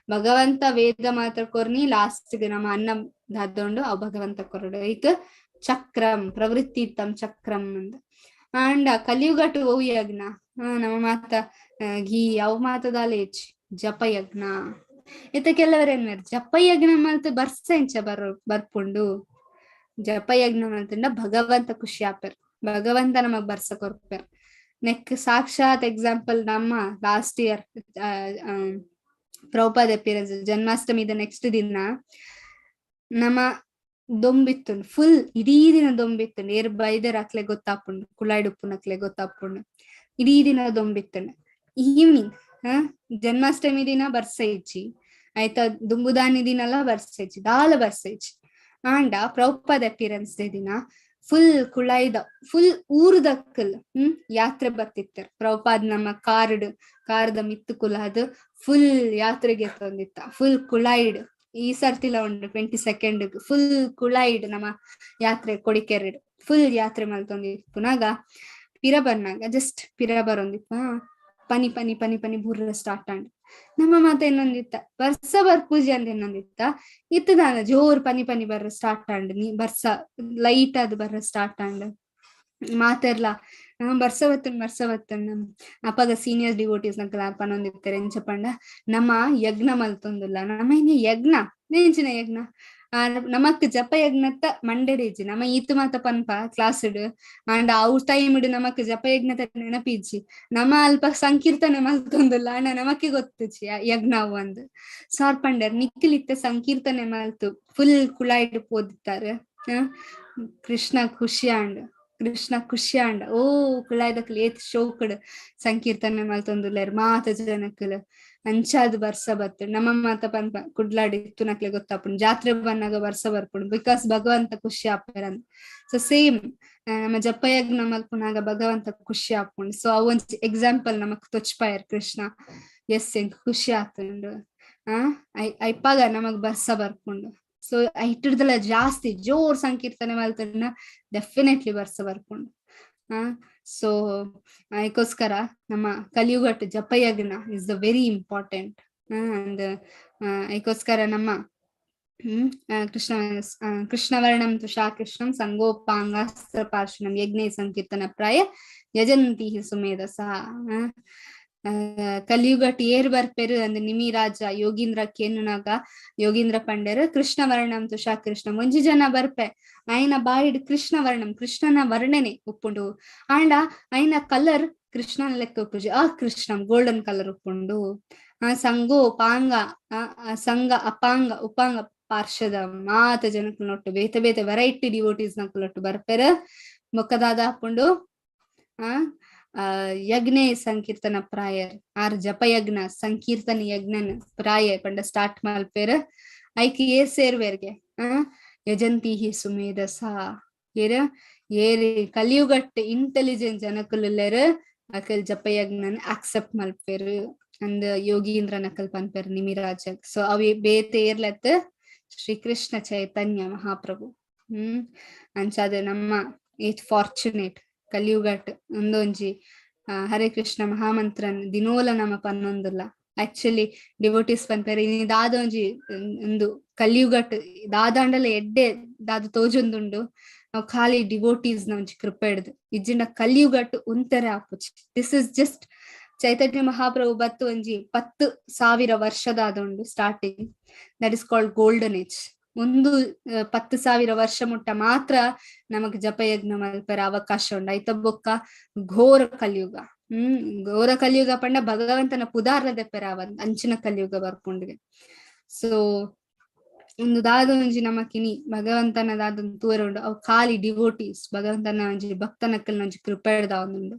A: ಭಗವಂತ ವೇದ ಮಾತ್ರ ಕೊರ್ನಿ ಲಾಸ್ಟ್ ನಮ್ಮ ಅನ್ನ ದಾದೊಂಡು ಅವ್ ಭಗವಂತ ಕೊರಡು. ಐಕ್ ಚಕ್ರಂ ಪ್ರವೃತ್ತಿ ತಮ್ ಚಕ್ರಂ ಅಂದ. ಅಂಡ ಕಲಿಯುಗಟ್ ಓವು ಯಜ್ಞ ನಮ್ಮ ಮಾತ ಘೀ ಅವು ಮಾತದಾಲೆ ಜಪಯಜ್ಞ. ಇತ್ತ ಕೆಲವರೇನ್ ಮೇರ್ ಜಪಯಜ್ಞ ಮಲ್ತ ಬರ್ಸ ಇಂಚ ಬರ್ಪುಂಡು. ಜಪಯಜ್ಞ ಮಲ್ತಂಡ ಭಗವಂತ ಖುಷಿ ಆಪೆರ್, ಭಗವಂತ ನಮಗ್ ಬರ್ಸ ಕೊರ್ಪೆರ್. ನೆಕ್ ಸಾಕ್ಷಾತ್ ಎಕ್ಸಾಂಪಲ್ ನಮ್ಮ ಲಾಸ್ಟ್ ಇಯರ್ ಪ್ರಭುಪಾದ ಅಪಿಯರೆನ್ಸ್ ಜನ್ಮಾಷ್ಟಮಿದ ನೆಕ್ಸ್ಟ್ ದಿನ ನಮ್ಮ ದೊಂಬಿತ್ತು ಫುಲ್ ಇಡೀ ದಿನ ದೊಂಬಿತ್ತು. ಏರ್ ಬೈದರ್ ಅಕ್ಲೆ ಗೊತ್ತಾಪುಂಡು, ಕುಳಾಯ್ಡುಪ್ಪುನಕ್ಲೆ ಗೊತ್ತಾಪುಂಡು. ಇಡೀ ದಿನ ದೊಂಬಿತ್ತಂಡು. ಈವ್ನಿಂಗ್ ಜನ್ಮಾಷ್ಟಮಿ ದಿನ ಬರ್ಸ ಇಚ್ಚಿ ಆಯ್ತಾ, ದುಂಬುದಾನಿ ದಿನ ಎಲ್ಲ ಬರ್ಸ ಇಚ್ಚಿ ದಾಲ ಬರ್ಸ ಇಚ್ಚಿ. ಆಂಡ ಪ್ರಭುಪಾದ ಅಪಿಯರೆನ್ಸ್ ದಿನ ಫುಲ್ ಕುಳಾಯ್ದ ಫುಲ್ ಊರುದಕ್ಕಲ್ ಯಾತ್ರೆ ಬರ್ತಿತ್ತಾರೆ. ಪ್ರಭುಪಾದ್ ನಮ್ಮ ಕಾರ್ದ ಮಿತ್ತು ಕುಲಾದ್ ಫುಲ್ ಯಾತ್ರೆಗೆ ತಂದಿತ್ತ. ಫುಲ್ ಕುಳಾಯ್ಡ್ ಈ ಸರ್ತಿಲ ಉಂಡು 22 ಫುಲ್ ಕುಳಾಯ್ಡ್ ನಮ್ಮ ಯಾತ್ರೆ ಕೊಡಿಕೆರೆಡ್ ಫುಲ್ ಯಾತ್ರೆ ಮಲ್ತೊಂದಿಪ್ಪುನಾಗ ಪಿರ ಬರ್ನಾಗ ಜಸ್ಟ್ ಪಿರ ಬರೊಂದಿಪ್ಪ ಪನಿ ಪನಿ ಪನಿ ಪನಿ ಬುರ್ರ ಸ್ಟಾರ್ಟ್ ಆಂಡ್. ನಮ್ಮ ಮಾತ ಇನ್ನೊಂದಿತ್ತ ಬರ್ಸ ಬರ್ಪೂಜೆ ಅಂದ ಇನ್ನೊಂದಿತ್ತ ಇತ್ತದಾನ ಜೋರ್ ಪನಿ ಪನಿ ಬರ್ರ ಸ್ಟಾರ್ಟ್ ಆಂಡ್. ನೀ ಬರ್ಸ ಲೈಟ್ ಆದ್ ಬರ್ರ ಸ್ಟಾರ್ಟ್ ಆಂಡ್. ಮಾತೆರ್ಲ ಬರ್ಸ ಬತ್ತನ್ ಬರ್ಸ ಬತ್ತನ್. ಅಪಗ ಸೀನಿಯರ್ ಡಿವೋಟೀಸ್ ನಕಲ ಪನೊಂದಿತ್ತಾರೆ ಎಂಚಪಂಡ ನಮ್ಮ ಯಜ್ಞ ಮಲ್ತೊಂದುಲ್ಲ, ನಮ್ಮ ಇನಿ ಯಜ್ಞ ನೆಂಚಿನ ಯಜ್ಞ ನಮಕ್ ಜಪ ಯಜ್ಞತ್ತ ಮಂಡೆಡಿಜ್ಜಿ ನಮ್ಮ ಈತು ಮಾತ ಪನ್ಪ ಕ್ಲಾಸ್ ಇಡು ಅಂಡ್ ಅವು ಟೈಮ್ ಇಡು ನಮಕ್ ಜಪ ಯಜ್ಞತ ನೆನಪಿಜ್ಜಿ. ನಮ್ಮ ಅಲ್ಪ ಸಂಕೀರ್ತನೆ ಮಲ್ತೊಂದುಲ್ಲ ಅಣ್ಣ ನಮಕ್ಕೆ ಗೊತ್ತುಜ್ಜಿ ಯಜ್ಞ ಅವು ಅಂದ್. ಸಾರ್ ಪಂಡರ್ ನಿಕ್ಕಿಲಿತ್ತ ಸಂಕೀರ್ತನೆ ಮಲ್ತು ಫುಲ್ ಕುಳಾಯ್ಡು ಪೋದಿತ್ತಾರೆ. ಕೃಷ್ಣ ಖುಷಿ ಆಂಡ್, ಕೃಷ್ಣ ಖುಷಿ ಆಂಡ್. ಓ ಕುಳಾಯ್ದಕ್ಲ್ ಏತ್ ಶೋಕಡ್ ಸಂಕೀರ್ತನೆ ಮಲ್ತೊಂದುಲ್ಲೆರ್ ಮಾತ ಜನಕ್ಕಲ್. ಅಂಚಾದ್ ಬರ್ಸ ಬತ್ತು ನಮ್ಮ ಮಾತ ಪನ್ಪ ಕುಡ್ಲಾಡಿ ಇತ್ತು ಗೊತ್ತಾಪುಂಡು ಜಾತ್ರೆ ಬನ್ನಾಗ ಬರ್ಸ ಬರ್ಪುಂಡು because ಭಗವಂತ ಖುಷಿ ಆಪೆರಂದ್. ಸೊ ಸೇಮ್ ನಮ್ಮ ಜಪಯಜ್ಞ ಮಲ್ಪುನಾಗ ಭಗವಂತ ಖುಷಿ ಆಪುಂಡು. ಸೊ ಅವು ಒಂಜಿ ಎಕ್ಸಾಂಪಲ್ ನಮಕ್ ತೊಚ್ಪಾಯರ್ ಕೃಷ್ಣ. ಎಸ್ ಎಂಕ್ ಖುಷಿ ಆತುಂಡು ಐಪಾಗ ನಮಗ್ ಬರ್ಸ ಬರ್ಪುಂಡು. ಸೊ ಐಟಿಡ್ದಲ ಜಾಸ್ತಿ ಜೋರ್ ಸಂಕೀರ್ತನೆ ಮಲ್ತಂಡ ಡೆಫಿನೆಟ್ಲಿ ಬರ್ಸ ಬರ್ಪುಂಡು. ಸೊ ಅದಕ್ಕೋಸ್ಕರ ನಮ್ಮ ಕಲಿಯುಗಟ್ ಜಪಯಜ್ಞ is the very important. And ಅದಕ್ಕೋಸ್ಕರ ನಮ್ಮ ಕೃಷ್ಣ ಕೃಷ್ಣವರ್ಣಂ ತುಷಾ ಕೃಷ್ಣಂ ಸಂಗೋಪಾಂಗಾಸ್ತ್ರ ಪಾರ್ಶನಂ ಯಜ್ಞೆ ಸಂಕೀರ್ತನ ಪ್ರಾಯ ಯಜಂತಿ ಸುಮೇಧಸ. ಕಲಿಯುಗಟ್ ಏರ್ ಬರ್ಪೆರು ಅಂದ್ ನಿಮಿರಾಜ ಯೋಗೀಂದ್ರ ಕೇನುನಾಗ ಯೋಗೀಂದ್ರ ಪಂಡೆರು ಕೃಷ್ಣವರ್ಣಂ ತುಷಾ ಕೃಷ್ಣಂ ಒಂಜಿ ಜನ ಬರ್ಪೆ ಆಯ್ನ ಬಾಯಿಡ್ ಕೃಷ್ಣವರ್ಣಂ ಕೃಷ್ಣನ ವರ್ಣನೆ ಉಪ್ಪುಂಡು. ಆಂಡ ಆಯ್ನ ಕಲರ್ ಕೃಷ್ಣನ ಲೆಕ್ಕ ಉಪ್ಪುಜಿ, ಆ ಕೃಷ್ಣಂ ಗೋಲ್ಡನ್ ಕಲರ್ ಉಪ್ಪುಂಡು. ಆ ಸಂಗೋ ಪಾಂಗ ಸಂಗ ಅಪಾಂಗ ಉಪಾಂಗ ಪಾರ್ಷದ ಮಾತ ಜನಕ್ಕುಲೊಟ್ಟು ಬೇತೆ ಬೇತೆ ವೆರೈಟಿ ಡಿವೋಟೀಸ್ ನಕ್ಕುಲೊಟ್ಟು ಬರ್ಪೆರ ಮೊಕ್ಕದಾದ ಹಾಕೊಂಡು ಆ ಯಜ್ಞೆ ಸಂಕೀರ್ತನ ಪ್ರಾಯರ್ ಆರ್ ಜಪಯಜ್ಞ ಸಂಕೀರ್ತನ ಯಜ್ಞನ್ ಪ್ರಾಯ ಪಂಡ ಸ್ಟಾರ್ಟ್ ಮಲ್ಪೇರ್ ಐಕ್ ಏರ್ ಸೇರ್ವೇರ್ಗೆ ಯಜಂತಿ ಹಿ ಸುಮೇಧಸ ಏರ್ ಏರಿ ಕಲಿಯುಗಟ್ ಇಂಟೆಲಿಜೆಂಟ್ ಜನಕುಲ್ಲೆರ್ ಅಕಲ್ ಜಪಯಜ್ಞನ್ ಆಕ್ಸೆಪ್ಟ್ ಮಲ್ಪೆರ್ ಅಂದ್ ಯೋಗೀಂದ್ರ ನಕಲ್ ಪನ್ಪೆರ್ ನಿಮಿರಾಜ. ಸೊ ಅವಿ ಬೇತೆ ಏರ್ಲತ್ ಶ್ರೀ ಕೃಷ್ಣ ಚೈತನ್ಯ ಮಹಾಪ್ರಭು. ಅಂಚಾದ ನಮ್ಮ ಏತ್ ಫಾರ್ಚುನೇಟ್ ಕಲಿಯುಗಟ್ ಒಂದೊಂಜಿ ಹರೇ ಕೃಷ್ಣ ಮಹಾಮಂತ್ರನ್ ದಿನೋಲ ನಮ ಪನ್ನೊಂದುಲ್ಲ. ಆಕ್ಚುಲಿ ಡಿವೋಟೀಸ್ ಪನ್ಪೆರ್ ಇನಿ ದಾದ ಒಂಜಿ ಒಂದು ಕಲಿಯುಗಟ್ ದಾದಾಂಡಲ ಎಡ್ಡೆ ದಾದ ತೋಜೊಂದುಂಡು ನಾವು ಖಾಲಿ ಡಿವೋಟೀಸ್ ನ ಒಂಜಿ ಕೃಪೆ ಹಿಡ್ದು ಇಜ್ಜಿಂಡ ಕಲಿಯುಗಟ್ ಉಂತರೆ ಆಪುಜಿ. This is just Chaitanya Mahaprabhu ಬತ್ತು ಒಂಜಿ 10,000 ವರ್ಷದಾದುಂಡು starting, that is called golden age. ಒಂದು 10,000 ವರ್ಷ ಮುಟ್ಟ ಮಾತ್ರ ನಮಗ್ ಜಪಯಜ್ಞ ಮಲ್ಪೆರ ಅವಕಾಶ ಉಂಡು. ಐತ ಬೊಕ್ಕ ಘೋರ ಕಲಿಯುಗ. ಘೋರ ಕಲಿಯುಗ ಪಂಡ ಭಗವಂತನ ಪುದಾರ್ಲ ದೆಪ್ಪೆರ ಅಂಚಿನ ಕಲಿಯುಗ ಬರ್ಪುಂಡಿಗೆ. ಸೊ ಒಂದು ದಾದ ಒಂಜಿ ನಮ್ಮ ಕಿನಿ ಭಗವಂತನ ದಾದ ತೂರ ಉಂಡು ಅವು ಖಾಲಿ ಡಿವೋಟೀಸ್ ಭಗವಂತನ ಒಂಜಿ ಭಕ್ತನಕ್ಕಲ್ನ ಒಂಜಿ ಕೃಪೆ ಹಿಡ್ದ ಒಂದುಂಡು.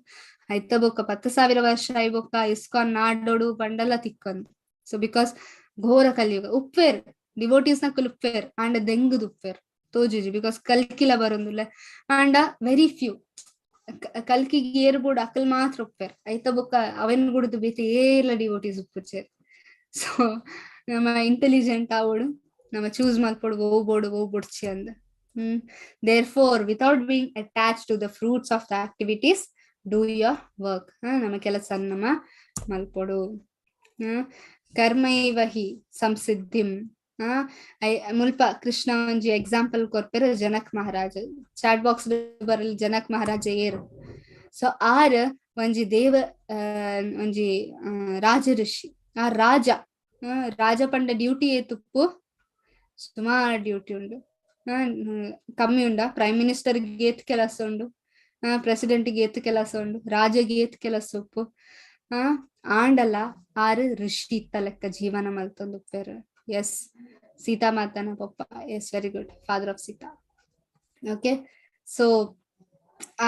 A: ಐತ ಬೊಕ್ಕ 10,000 ವರ್ಷ I ಬೊಕ್ಕ ಇಸ್ಕಾನ್ ನಾಡೋಡು ಪಂಡಲ ತಿಕ್ಕೊಂದು. ಸೊ because ಘೋರ ಕಲಿಯುಗ ಉಪ್ಪೇರ್ ಡಿವೋಟೀಸ್ ನಕುಲು ಉಪ್ಪೇರ್ ಆಂಡ ದೆಂಗುದು ಉಪ್ಪೇರ್ ತೋಜುಜಿ because ಕಲ್ಕಿಲ ಬರೊಂದುಲ್ಲ ಆಂಡ ವೆರಿ ಫ್ಯೂ ಕಲ್ಕಿಗೆ ಏರ್ಬೋಡು ಅಕಲ್ ಮಾತ್ರ ಉಪ್ಪೇರ್. ಐತ ಬೊಕ್ಕ ಅವೆನ್ ಗುಡುದು ಬೇತೆ ಏರ್ಲ ಡಿವೋಟೀಸ್ ಉಪ್ಪುಚೇರ್. ಸೊ ನಮ್ಮ ಇಂಟೆಲಿಜೆಂಟ್ ಆವೋಡು ನಮ್ಮ ಚೂಸ್ ಮಲ್ಪೊಡು ಓಬೋಡು ಓಬೊಡ್ಚಿ ಅಂದ್. Therefore without being attach to the fruits of the activities do your work. ನಮ್ಮ ಕೆಲಸ ನಮ್ಮ ಮಲ್ಪೊಡು. ಕರ್ಮೈವ ಹಿ ಸಂಸಿದ್ಧಿಂ. ಮುಲ್ಪ ಕೃಷ್ಣ ಒಂಜಿ ಎಕ್ಸಾಂಪಲ್ ಕೊರ್ಪೆರ್ ಜನಕ್ ಮಹಾರಾಜ. ಚಾಟ್ ಬಾಕ್ಸ್ ಬರಲ್ ಜನಕ್ ಮಹಾರಾಜ ಏರ್. ಸೊ ಆರ್ ಒಂಜಿ ದೇವ ಒಂಜಿ ರಾಜ ಋಷಿ. ಆ ರಾಜ ರಾಜ ಪಂಡ ಡ್ಯೂಟಿ ಏತುಪ್ಪು ಸುಮಾರು ಡ್ಯೂಟಿ ಉಂಡು, ಕಮ್ಮಿ ಉಂಡ. ಪ್ರೈಮ್ ಮಿನಿಸ್ಟರ್ ಏತ್ ಕೆಲಸ ಉಂಡು, ಪ್ರೆಸಿಡೆಂಟ್ ಏತ್ ಕೆಲಸ ಉಂಡು, ರಾಜಗೆ ಏತ್ ಕೆಲಸ ಉಪ್ಪು. ಆಂಡಲ ಆರ್ ಋಷಿ ತಲೆಕ್ಕ ಜೀವನ ಮಲ್ತೊಂದುಪ್ಪೆರ್. ಎಸ್ ಸೀತಾ ಮಾತನ ಪಪ್ಪ. Yes very good, father of Sita. Okay so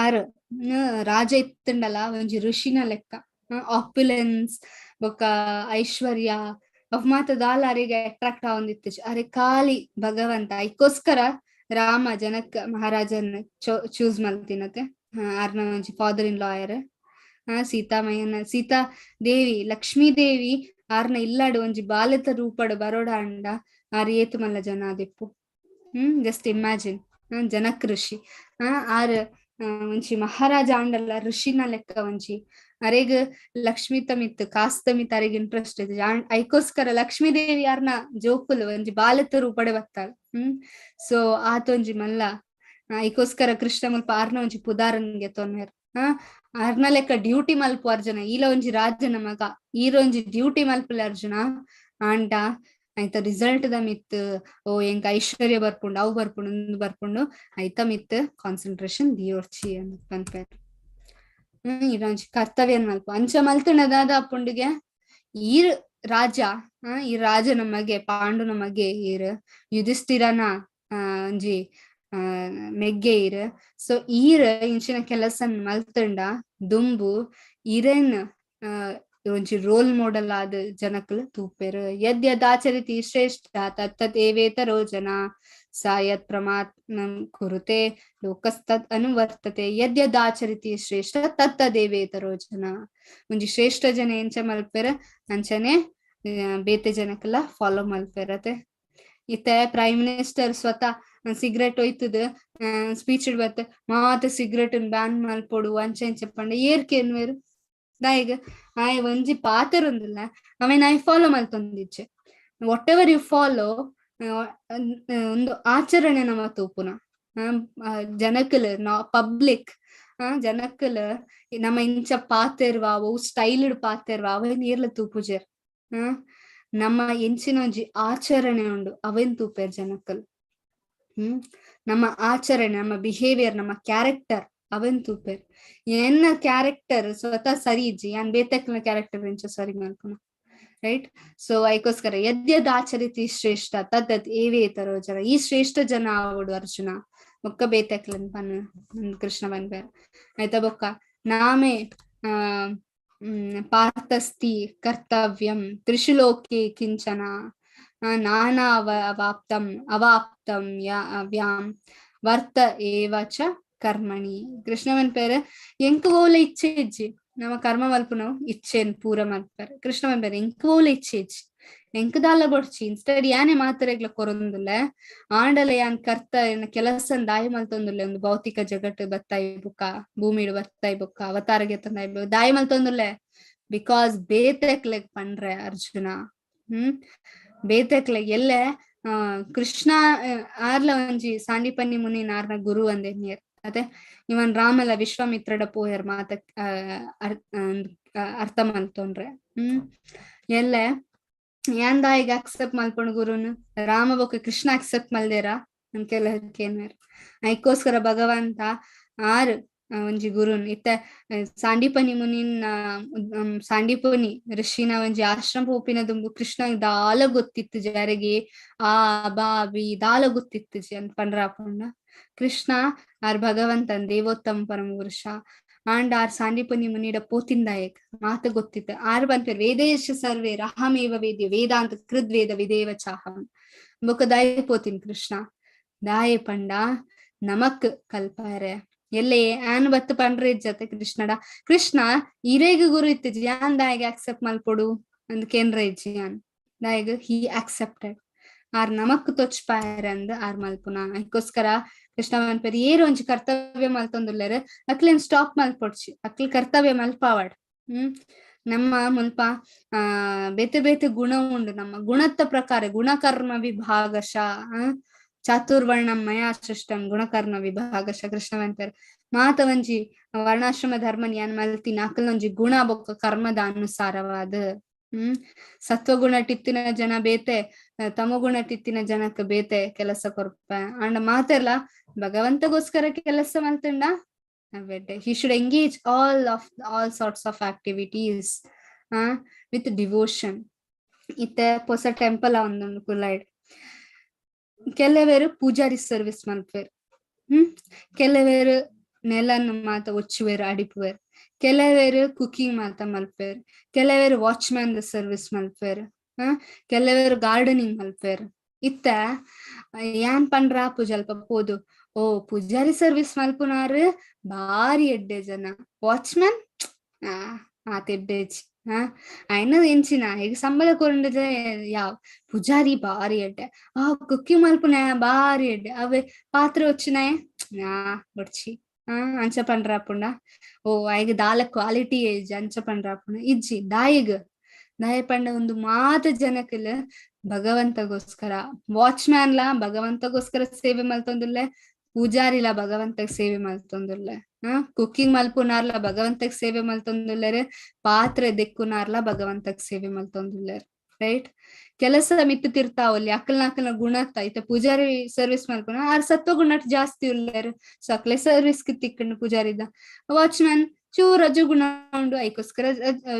A: are ರಾಜ ಇತ್ತಂಡಲ ಒಂಜಿ ಋಷಿನ ಲೆಕ್ಕ ಆಪ್ಯುಲೆನ್ಸ್ ಬೊಕ್ಕ ಐಶ್ವರ್ಯ ಅವ್ ಮಾತ ದಾಲ ಅರೆಗೆ ಅಟ್ರಾಕ್ಟ್ ಆವೊಂದಿತ್ತು. ಅರೆ ಖಾಲಿ ಭಗವಂತ ಐಕೋಸ್ಕರ ರಾಮ ಜನಕ್ ಮಹಾರಾಜನ್ ಚೂಸ್ ಮಲ್ತಿನತೆ. ಆರ್ನ ಒಂಜಿ ಫಾದರ್ ಇನ್ ಲಾಯರ್ ಸೀತಾಮಯ್ಯನ ಸೀತಾ ದೇವಿ ಲಕ್ಷ್ಮೀ ದೇವಿ ಆರ್ನ ಇಲ್ಲಾಡು ಒಂಜಿ ಬಾಲೆತ ರೂಪಡು ಬರೋಡ ಅಂಡ ಆರ್ ಏತು ಮಲ್ಲ ಜನ ಆದಿಪ್ಪು. ಜಸ್ಟ್ ಇಮ್ಯಾಜಿನ್ ಜನಕ್ ಋಷಿ ಆರ್ ಒಂಜಿ ಮಹಾರಾಜ ಆಂಡಲ್ಲ ಋಷಿನ ಲೆಕ್ಕ ಒಂಜಿ ಅರೆಗ್ ಲಕ್ಷ್ಮೀ ತಮಿತ್ ಕಾಸ್ತ ಮಿತ್ ಅರೆಗ್ ಇಂಟ್ರೆಸ್ಟ್ ಇದೆ. ಐಕೋಸ್ಕರ ಲಕ್ಷ್ಮೀ ದೇವಿ ಯಾರ್ನ ಜೋಕುಲು ಒಂಜಿ ಬಾಲೆತ ರೂಪಡೆ ಬತ್ತಾಳ. ಸೊ ಆತೊಂಜಿ ಮಲ್ಲ ಐಕೋಸ್ಕರ ಕೃಷ್ಣ ಮುಲ್ಪ ಆರ್ನ ಒಂಜಿ ಪುದಾರನ್ಗೆ ತೊನ್ವೇರ್. ಆರ್ನ ಲೆಕ್ಕ ಡ್ಯೂಟಿ ಮಲ್ಪು ಅರ್ಜುನ, ಈಲ ಒಂಜಿ ರಾಜನ ಮಗ ಈರೊಂಜಿ ಡ್ಯೂಟಿ ಮಲ್ಪುಲ ಅರ್ಜುನ ಆಂಡ ಆಯ್ತ ರಿಸಲ್ಟ್ ದ ಮಿತ್ ಓ ಎಂಕ್ ಐಶ್ವರ್ಯ ಬರ್ಪುಂಡು ಅವು ಬರ್ಪುಂಡು ಉಂದು ಬರ್ಪುಂಡು ಐತ ಮಿತ್ ಕಾನ್ಸಂಟ್ರೇಷನ್ ದಿಯೋರ್ಚಿ ಅಂತ ಪನ್ಪೆರ್. ಇರೊಂಜಿ ಕರ್ತವ್ಯ ಮಲ್ಪ ಅಂಚ ಮಲ್ತುಂಡ ಅಪ್ಪುಂಡಿಗೆ ಈರ್ ರಾಜ ಈ ರಾಜನ ಮಗೆ ಪಾಂಡುನ ಮಗೆ ಈರ್ ಯುಧಿಷ್ಠಿರನ ಒಂಜಿ ಮೆಗ್ಗೆ ಈರ್. ಸೊ ಈರ್ ಇಂಚಿನ ಕೆಲಸ ಮಲ್ತುಂಡ ದುಂಬು ಇರೇನ್ ಒಂಜಿ ರೋಲ್ ಮಾಡೆಲ್ ಆದ ಜನಕುಲು ತೂಪೆರ್. ಯದ್ ಯದಾಚರಿತಿ ಶ್ರೇಷ್ಠ ತತ್ ಏವೇತರೋ ಜನ ಸ ಯತ್ ಪ್ರಮಾತ್ಮಂ ಕುರುತೆ ಲೋಕಸ್ತತ್ ಅನುವರ್ತತೆ. ಯದ್ ಯದಾಚರಿತಿ ಶ್ರೇಷ್ಠ ತತ್ ತದೇವೇತರೋ ಜನ. ಒಂಜಿ ಶ್ರೇಷ್ಠ ಜನ ಎಂಚ ಮಲ್ಪೆರ್ ಅಂಚನೆ ಬೇತೆ ಜನಕ್ಕೆಲ್ಲ ಫಾಲೋ ಮಲ್ಪೆರತೆ. ಇತ್ತೆ ಪ್ರೈಮ್ ಮಿನಿಸ್ಟರ್ ಸ್ವತಃ ಸಿಗರೆಟ್ ಒಯ್ತದ ಸ್ಪೀಚ್ ಬತ್ತ ಮಾತ ಸಿಗರೆಟ್ ಬ್ಯಾನ್ ಮಲ್ಪೊಡು ಅಂಚೆ ಅಂಚೆ ಪಂಡ ಏರ್ಕೆ ಎನ್ವೇರು ದಾಯಗ ಆಯ್ ಒಂಜಿ ಪಾತೆರೊಂದಿಲ್ಲ ಆಮೇಲೆ I follow ಮಲ್ತೊಂದಿಚ್ಚೆ. What ever you follow ಒಂದು ಆಚರಣೆ ನಮ್ಮ ತೂಪುನ ಜನಕಲ್ ಪಬ್ಲಿಕ್ ಜನಕಲ್ ನಮ್ಮ ಇಂಚ ಪಾತೆರ್ವ ಅವು ಸ್ಟೈಲ್ ಪಾತೆರ್ವ ಅವೇನ್ ಏರ್ಲ ತೂಪುಜೆರ್. ನಮ್ಮ ಎಂಚಿನ ಒಂಜಿ ಆಚರಣೆ ಉಂಡು ಅವೇನ್ ತೂಪೆರ್ ಜನಕಲ್. ನಮ್ಮ ಆಚರಣೆ ನಮ್ಮ ಬಿಹೇವಿಯರ್ ನಮ್ಮ ಕ್ಯಾರೆಕ್ಟರ್ ಅವೇನ್ ತೂಪೆರ್. ಎನ್ನ ಕ್ಯಾರೆಕ್ಟರ್ ಸ್ವತಃ ಸರಿ ಇಜ್ಜಿ ಯಾನ್ ಬೇತಕ್ನ ಕ್ಯಾರೆಕ್ಟರ್ ಇಂಚ ಸರಿ ಮಲ್ಪುನ ರೈಟ್. ಸೊ ಐಕೋಸ್ಕರ ಯದ್ಯದ್ ಆಚರಿತಿ ಶ್ರೇಷ್ಠ ತದ್ ಏವೇತರೋ ಜನ. ಈ ಶ್ರೇಷ್ಠ ಜನ ಆವಡು ಅರ್ಜುನ ಬೊಕ್ಕ ಬೇತಕ್ಲನ್ ಪನ್ ಕೃಷ್ಣ ಪನ್ಪೆರ್ ಆಯ್ತಾ. ಬೊಕ್ಕ ನಾಮೇ ಪಾರ್ಥಸ್ತಿ ಕರ್ತವ್ಯಂ ತ್ರಿಷು ಲೋಕೆ ಕಿಂಚನ ನಾನಾ ಅವಾಪ್ತಂ ಅವಾಪ್ತಂ ವ್ಯಾಂ ವರ್ತ ಏವ ಚ ಕರ್ಮಣಿ. ಕೃಷ್ಣ ಪನ್ಪೆರ್ ಎಂಕ್ ಓಲ ಇಚ್ಛೆ ಇಜ್ಜಿ ನಮ್ಮ ಕರ್ಮ ಮಲ್ಪುನವು ಇಚ್ಛೆನ್ ಪೂರ ಮಲ್ಪರೆ. ಕೃಷ್ಣ ಪನ್ಪೆರ್ ಎಂಕ್ ಓಲ ಇಚ್ಛೆ ಇಜ್ಜಿ, ಎಂಕ್ ದಾಲ ಬೊಡ್ಚಿ, ಇನ್ಸ್ಟೆಡ್ ಯಾನೆ ಮಾತೆರೆಗ್ಲ ಕೊರೊಂದುಲ್ಲೆ, ಆಂಡಲ ಯಾನ್ ಕರ್ತ ಎನ್ನ ಕೆಲಸನ್ ದಾಯ ಮಲ್ತೊಂದುಲ್ಲೆ, ಒಂದು ಭೌತಿಕ ಜಗಟ್ ಬತ್ತಾಯಿ ಬುಕ್ಕ ಭೂಮಿಡ್ ಬತ್ತಾಯಿ ಬುಕ್ಕ ಅವತಾರಗೆ ತಂದಾಯಿ ದಾಯ ಮಲ್ತೊಂದುಲ್ಲೆ, because ಬೇತೆಕ್ಲೆಗ್ ಪಂಡ್ರೆ ಅರ್ಜುನ. ಬೇತೆಕ್ಲೆಗ್ ಎಲ್ಲೆ ಕೃಷ್ಣ ಆರ್ಲ ಒಂಜಿ ಸಾಂಡಿಪನ್ನಿ ಮುನಿ ನಾರ್ನ ಗುರು ಅಂದೆನ್ಯರ್ ಅತೆ ಇವನ್ ರಾಮಲ ವಿಶ್ವಾಮಿತ್ರಡ ಪೋಯರ್ ಮಾತ ಅರ್ಥ ಮಲ್ತೊಂಡ್ರೆ. ಎಲ್ಲೆ ಯಾನ್ ದಾಯಿಗ್ ಅಕ್ಸೆಪ್ಟ್ ಮಲ್ಪೊಂಡು ಗುರುನು ರಾಮ ಬೊಕ್ಕ ಕೃಷ್ಣ ಅಕ್ಸೆಪ್ಟ್ ಮಲ್ದೇರ ಅಂಕೆಲ್ಲ ಕೇನ್ವೇರ್. ಐಕೋಸ್ಕರ ಭಗವಂತ ಆರ್ ಒಂಜಿ ಗುರುನ್ ಇತ್ತ ಸಾಂಡಿಪನಿ ಮುನಿನ ಸಾಂಡಿಪನಿ ಋಷಿನ ಒಂಜಿ ಆಶ್ರಮ ಪೋಪಿನ ದುಂಬು ಕೃಷ್ಣ ದಾಲ ಗೊತ್ತಿತ್ತು ಜಾರಿಗೆ ಆ ಬಾ ಬಿ ದಾಲ ಗೊತ್ತಿತ್ತು ಜಿ ಅಂತ ಪಂಡ್ರಾಪುಂಡ. ಕೃಷ್ಣ ಆರ್ ಭಗವಂತನ್ ದೇವೋತ್ತಮ ಪರಮ ಪುರುಷ ಆಂಡ್ ಆರ್ ಸಾಂಡಿಪನಿ ಮುನಿಡ ಪೋತಿಂದಾಯಕ್ ಮಾತ ಗೊತ್ತಿತ್ತು. ಆರ್ ಪನ್ಪೆರ್ ವೇದೇಶ ಸರ್ವೇ ರಹಮೇವ ವೇದ್ಯ ವೇದಾಂತ ಕೃದ್ವೇದ ವಿದೇವ ಚಾಹಂ ಬೊಕ ದಾಯ ಪೋತಿನ್ ಕೃಷ್ಣ ದಾಯ ಪಂಡ ನಮಕ್ ಕಲ್ಪಾರೆ ಎಲ್ಲೆ ಆನ್ ಬತ್ತು ಪಂಡ್ರೆ ಜೊತೆ ಕೃಷ್ಣಡ ಕೃಷ್ಣ ಇರೇಗ ಗುರು ಇತ್ತು ಜಿಯಾನ್ ದಾಯಿಗೆ ಅಕ್ಸೆಪ್ಟ್ ಮಲ್ಪೊಡು ಅಂದ್ ಕೇಂದ್ರ ಜಿಯಾನ್ ದಾಯಿಗ್ ಹಿ ಅಕ್ಸೆಪ್ಟೆಡ್ ಆರ್ ನಮಕ್ ತೊಚ್ಪಾಯರ್ ಅಂದ್ ಆರ್ ಮಲ್ಪುನ. ಅದಕ್ಕೋಸ್ಕರ ಕೃಷ್ಣ ಮನ್ಪೆರ್ ಏರು ಒಂಜಿ ಕರ್ತವ್ಯ ಮಲ್ತೊಂದುಲ್ಲೆರ್ ಅಕ್ಲೆನ್ ಸ್ಟಾಪ್ ಮಲ್ಪೊಡ್ಚಿ, ಅಕ್ಲ್ ಕರ್ತವ್ಯ ಮಲ್ಪಾವಡ್. ನಮ್ಮ ಮುಲ್ಪ ಬೇತೆ ಬೇತೆ ಗುಣ ಉಂಡು, ನಮ್ಮ ಗುಣತ್ತ ಪ್ರಕಾರ ಗುಣಕರ್ಮ ವಿಭಾಗಶ ಚಾತುರ್ವರ್ಣ ಮಯಾ ಸೃಷ್ಟಂ ಗುಣಕರ್ಮ ವಿಭಾಗಶ ಕೃಷ್ಣ ಮನ್ಪೆರ್ ಮಾತ ಒಂಜಿ ವರ್ಣಾಶ್ರಮ ಧರ್ಮ ಯಾನ್ ಮಲ್ತಿನ ಅಕ್ಲ್ನೊಂಜಿ ಗುಣ ಬೊಕ್ಕ ಕರ್ಮದ ಅನುಸಾರವಾದ. ಸತ್ವಗುಣ ಟಿತ್ತಿನ ಜನ ಬೇತೆ, ತಮಗುಣ ಟಿತ್ತಿನ ಜನಕ್ಕೆ ಬೇತೆ ಕೆಲಸ ಕೊರ್ಪ ಅಂಡ ಮಾತೆಲ್ಲ ಭಗವಂತಗೋಸ್ಕರ ಕೆಲಸ ಮಲ್ತಂಡ he should engage all sorts of activities with devotion. ಇತ್ತೆ ಪೊಸ ಟೆಂಪಲ್ ಒಂದೊಂದು ಕುಲೈಡ್ ಕೆಲವೇರು ಪೂಜಾರಿ ಸರ್ವಿಸ್ ಮಲ್ಪೇರ್, ಕೆಲವೇರು ನೆಲನ್ ಮಾತ ಒಚ್ಚುವೇರು ಅಡಿಪುವೇರು, ಕೆಲವೇರು ಕುಕಿಂಗ್ ಮಾತ ಮಲ್ಪೇರ್, ಕೆಲವೇರು ವಾಚ್ಮ್ಯಾನ್ the service ಮಲ್ಪೇರ್, ಕೆಲವೇರು ಗಾರ್ಡನಿಂಗ್ ಮಲ್ಪೇರ್. ಇತ್ತ ಯಾನ್ ಪಂಡ್ರ ಪೂಜಲ್ಪ ಪೋದು ಓ ಪೂಜಾರಿ ಸರ್ವಿಸ್ ಮಲ್ಪುನಾರು ಬಾರಿ ಎಡ್ಡೆ ಜನ, ವಾಚ್ಮ್ಯಾನ್ ಆತ ಎಡ್ಡೆಜಿ ಆಯ್ನ ಎಂಚಿನ ಈಗ ಸಂಬಳ ಕೊರಂಡ ಯಾವ ಪೂಜಾರಿ ಬಾರಿ ಎಡ್ಡೆ, ಆ ಕುಕ್ಕಿಂಗ್ ಮಲ್ಪುನ ಬಾರಿ ಎಡ್ಡೆ, ಅವೇ ಪಾತ್ರೆ వచ్చినాಯ ಬಡ್ಚಿ ಅಂಚ ಪಂಡ್ರಾಪುಂಡ ಓ ಆಯ್ಗ ದಾಲ ಕ್ವಾಲಿಟಿ ಏಜ್ ಅಂಚ ಪಂಡ್ರಾಪುಂಡ ಇಜ್ಜಿ ದಾಯಿಗ್ ದಾಯ ಪಂಡ ಒಂದು ಮಾತ ಜನಕಲ್ ಭಗವಂತಗೋಸ್ಕರ ವಾಚ್ಮ್ಯಾನ್ ಲಾ ಭಗವಂತಗೋಸ್ಕರ ಸೇವೆ ಮಲ್ತೊಂದುಲ್ಲೆ, ಪೂಜಾರಿಲ ಭಗವಂತಗ್ ಸೇವೆ ಮಲ್ತೊಂದುಲ್ಲೆ, ಕುಕ್ಕಿಂಗ್ ಮಲ್ಪುನಾರ್ಲ ಭಗವಂತಗ್ ಸೇವೆ ಮಲ್ತೊಂದುಲ್ಲೆರ್, ಪಾತ್ರೆ ದೆಕ್ಕುನಾರ್ಲ ಭಗವಂತಗ್ ಸೇವೆ ಮಲ್ತೊಂದುಲ್ಲೆರ್. ರೈಟ್? ಕೆಲಸ ಮಿತ್ತು ತಿರ್ತಾವಲ್ಲಿ ಅಕ್ಕಲ್ನ ಅಕ್ಕಲ್ನ ಗುಣತ್ತ ಇತ್ತ ಪೂಜಾರಿ ಸರ್ವಿಸ್ ಮಲ್ಪುನ ಆರ್ ಸತ್ವ ಗುಣ ಜಾಸ್ತಿ ಉಲ್ಲೇರು, ಸೊ ಅಕ್ಲೆ ಸರ್ವಿಸ್ ತಿಕ್ಕಂಡು ಪೂಜಾರಿದ. ವಾಚ್ಮ್ಯಾನ್ ಚೂರು ರಜು ಗುಣ ಉಂಡು ಐಕೋಸ್ಕರ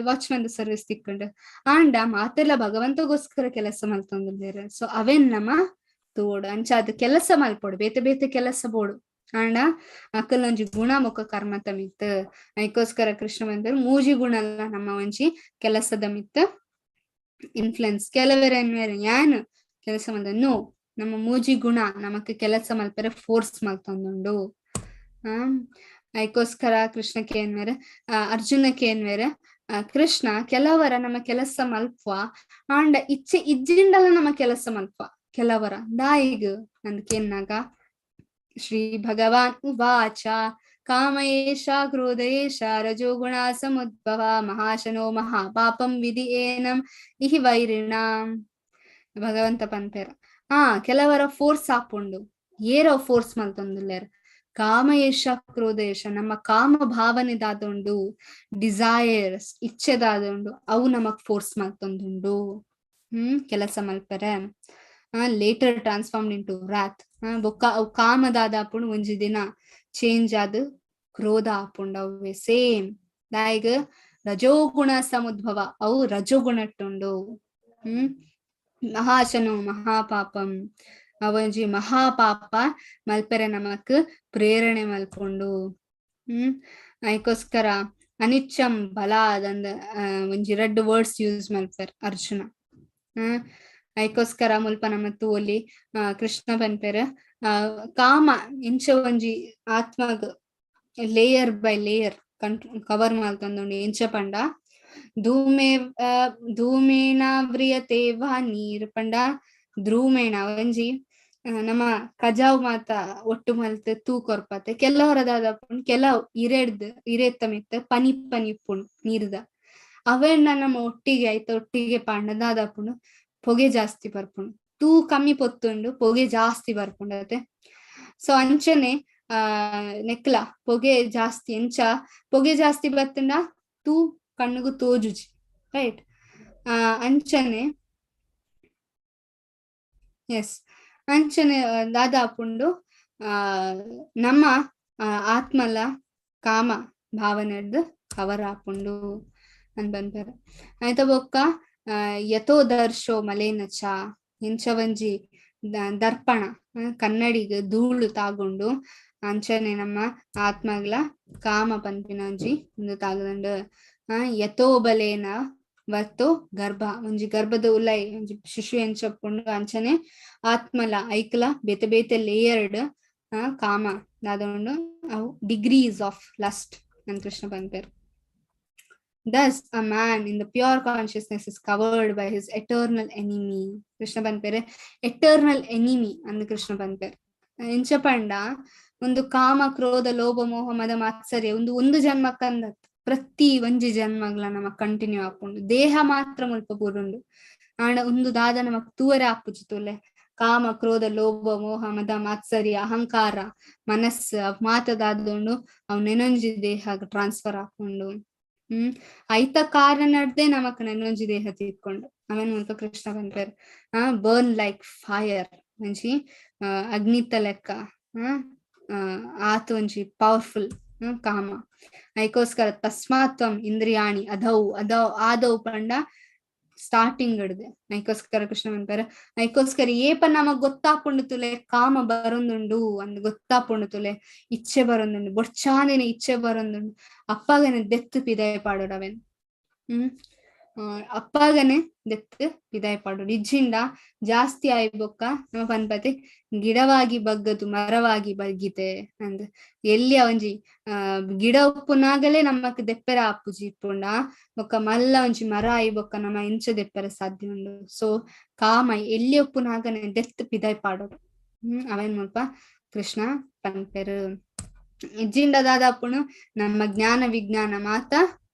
A: ವಾಚ್ಮ್ಯಾನ್ ಸರ್ವಿಸ್ ತಿಕ್ಕಂಡು ಆಂಡ ಮಾತೆಲ್ಲ ಭಗವಂತಗೋಸ್ಕರ ಕೆಲಸ ಮಲ್ತೊಂದುಲ್ಲೆರ್. ಸೊ ಅವೇನ್ ನಮ್ಮ ತೋಡು ಅಂಚ ಅದು ಕೆಲಸ ಮಲ್ಪೊಡು, ಬೇತೆ ಬೇತೆ ಕೆಲಸ ಬೋಡು ಆಂಡ ಅಕ್ಕಲೊಂಜಿ ಗುಣ ಮುಖ ಕರ್ಮತ ಮಿತ್ತು. ಐಕೋಸ್ಕರ ಕೃಷ್ಣ ಬಂದರು ಮೂಜಿ ಗುಣ ಅಲ್ಲ ನಮ್ಮ ಒಂಜಿ ಕೆಲಸದ ಮಿತ್ತು ಇನ್ಫ್ಲುಯೆನ್ಸ್. ಕೆಲವರ ಯಾನ್ ಕೆಲಸ ಮಲ್ದ ನೋ ನಮ್ಮ ಮೂಜಿ ಗುಣ ನಮಕ್ ಕೆಲಸ ಮಲ್ಪರೆ ಫೋರ್ಸ್ ಮಲ್ತೊಂದುಂಡು. ಐಕೋಸ್ಕರ ಕೃಷ್ಣಕ್ಕೆ ಏನ್ವೇರೆ ಅರ್ಜುನಕ್ಕೆ ಏನ್ವೇರೆ ಕೃಷ್ಣ ಕೆಲವರ ನಮ್ಮ ಕೆಲಸ ಮಲ್ಪ್ವ ಆಂಡ ಇಚ್ಛೆ ಇಜ್ಜಿಂಡಲ ನಮ್ಮ ಕೆಲಸ ಮಲ್ಪ್ವ ಕೆಲವರ ದಾಯಿಗ್ ಅಂದ್ಕೆನ್ನಾಗ ಶ್ರೀ ಭಗವಾನ್ ಉವಾಚ ಕಾಮಯೇಷ ಕ್ರೋಧಯೇಷ ರಜೋಗುಣ ಸಮುದ್ಭವ ಮಹಾಶನೋ ಮಹಾಪಾಪಂ ವಿಧಿ ಏನಂ ಇಹಿ ವೈರಿಣಾಂ. ಭಗವಂತ ಪನ್ಪೇರ ಕೆಲವರ ಫೋರ್ಸ್ ಆಪುಂಡು, ಏರೋ ಫೋರ್ಸ್ ಮಲ್ತೊಂದುಲ್ಲೆರ್ ಕಾಮಯೇಷ ಕ್ರೋಧಯೇಷ ನಮ್ಮ ಕಾಮ ಭಾವನೆ ದಾದುಂಡು, ಡಿಸೈರ್ಸ್ ಇಚ್ಛೆ ದಾದುಂಡು, ಅವು ನಮಗ್ ಫೋರ್ಸ್ ಮಲ್ತೊಂದುಂಡು. ಕೆಲಸ ಮಲ್ಪರೆ ಲೇಟರ್ ಟ್ರಾನ್ಸ್ಫಾರ್ಮ್ಡ್ ಇಂಟು ವ್ರಾತ್. ಬೊಕ್ಕ ಅವು ಕಾಮದಾದ ಆಪುಂಡು ಒಂಜಿ ದಿನ ಚೇಂಜ್ ಆದ್ ಕ್ರೋಧ ಆಪುಂಡು. ಅವೇ ಸೇಮ್ ದಾಯಿಗ್ ರಜೋಗುಣ ಸಮುದ್ಭವ ಅವು ರಜೋಗುಣಟ್ಟುಂಡು. ಮಹಾಶನು ಮಹಾಪಾಪಂ ಅವೊಂಜಿ ಮಹಾಪಾಪ ಮಲ್ಪೆರೆ ನಮಕ್ ಪ್ರೇರಣೆ ಮಲ್ಪುಂಡು. ಐಕೋಸ್ಕರ ಅನಿಚ್ಚಂ ಬಲ ಅದಂದ ಒಂಜಿ ರೆಡ್ ವರ್ಡ್ಸ್ ಯೂಸ್ ಮಲ್ಪೆರ್ ಅರ್ಜುನ. ಐಕೋಸ್ಕರ ಮುಲ್ಪ ನಮ್ಮ ತೂಲಿ ಕೃಷ್ಣ ಪನ್ಪೆರ್ ಕಾಮ ಇಂಚ ಒಂಜಿ ಆತ್ಮಗ್ ಲೇಯರ್ ಬೈ ಲೇಯರ್ ಕವರ್ ಮಲ್ತೊಂದುಂಡು ಎಂಚ ಪಂಡ ಧೂಮೇ ಧೂಮೇಣ ವ್ರಿಯತೆ ವಾ ನೀರ್ ಪಂಡ ಧ್ರೂಮೇಣ ಒಂಜಿ ನಮ್ಮ ಕಜಾವ್ ಮಾತ ಒಟ್ಟು ಮಲ್ತ್ ತೂ ಕೊರ್ಪತೆ ಕೆಲವರದಾದ ಕೆಲವು ಇರೆಡ್ದ್ ಇರೆತ್ತ ಮಿತ್ತ ಪನಿ ಪನಿ ಉಪ್ಪುಂಡು ನೀರ್ದ ಅವೆನ್ನ ನಮ್ಮ ಒಟ್ಟಿಗೆ ಆಯ್ತ ಒಟ್ಟಿಗೆ ಪಾಂಡ ದಾದಾಪುಂಡು ಪೊಗೆ ಜಾಸ್ತಿ ಬರ್ಪುಂಡು ತೂ ಕಮ್ಮಿ ಪೊತ್ತುಂಡು ಪೊಗೆ ಜಾಸ್ತಿ ಬರ್ಪುಂಡು ಅತೆ. ಸೊ ಅಂಚನೆ ಆ ನೆಕ್ಲ ಪೊಗೆ ಜಾಸ್ತಿ ಎಂಚ ಪೊಗೆ ಜಾಸ್ತಿ ಬತ್ತುಂಡ ತೂ ಕಣ್ಣುಗು ತೋಜುಜಿ ರೈಟ್. ಅಂಚನೆ ಎಸ್ ಅಂಚನೆ ದಾದಾಪುಂಡು ಆ ನಮ್ಮ ಆತ್ಮಲ ಕಾಮ ಭಾವನೆಡ್ದು ಕವರ್ ಆಪುಂಡು ಅಂದ್ ಪನ್ಪೆರ್. ಆಯ್ತ ಬೊಕ್ಕ ಯಥೋ ದರ್ಶೋ ಮಲೇನ ಚ ಎಂಚ ಒಂಜಿ ದರ್ಪಣ ಕನ್ನಡಿಗ್ ಧೂಳು ತಾಗುಂಡು ಅಂಚನೆ ನಮ್ಮ ಆತ್ಮಗ್ಲ ಕಾಮ ಪನ್ಪಿನ ಒಂಜಿ ಉಂದು ತಾಗುಂಡು. ಯಥೋ ಬಲೇನ ವರ್ತೋ ಗರ್ಭ ಒಂಜಿ ಗರ್ಭದ ಉಲೈ ಒಂಜಿ ಶಿಶು ಎಂಚಪ್ಪುಂಡು ಅಂಚನೆ ಆತ್ಮಲ ಐಕ್ಲ ಬೇತೆ ಬೇತೆ ಲೇಯರ್ಡ್ ಕಾಮ ದಾದ ಉಂಡು ಅವು ಡಿಗ್ರೀಸ್ ಆಫ್ ಲಸ್ಟ್ ಅಂತ ಕೃಷ್ಣ ಪನ್ಪೆರ್. Thus, a man in the pure consciousness is covered by his eternal enemy. Krishna ಪನ್ಪೆರ್ eternal enemy ಅಂದ್ ಕೃಷ್ಣ ಪನ್ಪೆರ್. ಎಂಚ ಪಂಡ ಒಂದು ಕಾಮ ಕ್ರೋಧ ಲೋಭ ಮೋಹ ಮದ ಮಾತ್ಸರ್ಯ ಒಂದು ಒಂದು ಜನ್ಮಕ್ಕಂದ ಪ್ರತಿ ಒಂಜಿ ಜನ್ಮಗ್ಲ ನಮಕ್ ಕಂಟಿನ್ಯೂ ಆಪುಂಡು. ದೇಹ ಮಾತ್ರ ಮುಲ್ಪ ಬುರುಂಡು ಆಂಡ ಒಂದು ದಾದ ನಮಕ್ ತೂವರೆ ಆಪುಜಿ ತೂಲೆ. ಕಾಮ ಕ್ರೋಧ ಲೋಭ ಮೋಹ ಮದ ಮಾತ್ಸರ್ಯ ಅಹಂಕಾರ ಮನಸ್ಸು ಮಾತ ದಾದ ಉಂಡು ಅವ್ ನೆನೊಂಜಿ ದೇಹ ಟ್ರಾನ್ಸ್ಫರ್ ಆಪುಂಡು. ಐತ ಕಾರಣ ನಡ್ದೆ ನಮಕ್ ನೆನೊಂಜಿ ದೇಹ ತಿಕ್ಕೊಂಡು ಅವೇನ್ ಮುಲ್ಪ ಕೃಷ್ಣ ಪನ್ಪೆರ್ ಬರ್ನ್ ಲೈಕ್ ಫೈರ್ ಒಂಜಿ ಅಗ್ನಿತ ಲೆಕ್ಕ ಆತ ಒಂಜಿ ಪವರ್ಫುಲ್ ಕಾಮ. ಐಕೋಸ್ಕರ ತಸ್ಮಾತ್ವಂ ಇಂದ್ರಿಯಾಣಿ ಅಧೌ ಅಧೌ ಆದೌ ಪಂಡ ಸ್ಟಾರ್ಟಿಂಗ್ ಹಿಡ್ದೆ ಐಕೋಸ್ಕರ ಕೃಷ್ಣ ಪನ್ಪೆರ್. ಐಕೋಸ್ಕರ ಏಪ ನಮಗ್ ಗೊತ್ತಾಪುಂಡು ತುಲೆ ಕಾಮ ಬರೊಂದುಂಡು ಅಂದ್ ಗೊತ್ತಾಪುಂಡು ತುಲೆ ಇಚ್ಛೆ ಬರೊಂದುಂಡು ಬೊಡ್ಚಾನೇನೆ ಇಚ್ಛೆ ಬರೊಂದುಂಡು ಅಪ್ಪಗನೆ ದೆತ್ತು ಪಿದಾಯ ಪಾಡೋಡು ಅವೇನ್. ಅಪ್ಪಗನೆ ದೆತ್ತು ಪಿದಾಯ ಪಾಡೋಡು ಇಜ್ಜಿಂಡ ಜಾಸ್ತಿ ಆಯ್ ಬೊಕ್ಕ ನಮ್ಮ ಪನ್ಪತಿ ಗಿಡವಾಗಿ ಬಗ್ಗದು ಮರವಾಗಿ ಬಗ್ಗಿದೆ ಅಂದ್. ಎಲ್ಲಿ ಒಂಜಿ ಗಿಡ ಉಪ್ಪುನಾಗಲೇ ನಮಕ್ ದೆಪ್ಪೆರ ಆಪುಜಿ ಇಪ್ಪುಂಡ ಬೊಕ್ಕ ಮಲ್ಲ ಒಂಜಿ ಮರ ಆಯ್ ಬೊಕ್ಕ ನಮ್ಮ ಇಂಚ ದೆಪ್ಪೆರ ಸಾಧ್ಯ ಉಂಡು. ಸೊ ಕಾಮ ಎಲ್ಲಿ ಉಪ್ಪುನಾಗನೆ ದೆತ್ತು ಪಿದಾಯ್ ಪಾಡೋಡು. ಅವೇನ್ ಮುಲ್ಪ ಕೃಷ್ಣ ಪನ್ಪೆರ್. ಇಜ್ಜಿಂಡ ದಾದಾಪುಣು ನಮ್ಮ ಜ್ಞಾನ ವಿಜ್ಞಾನ ಮಾತ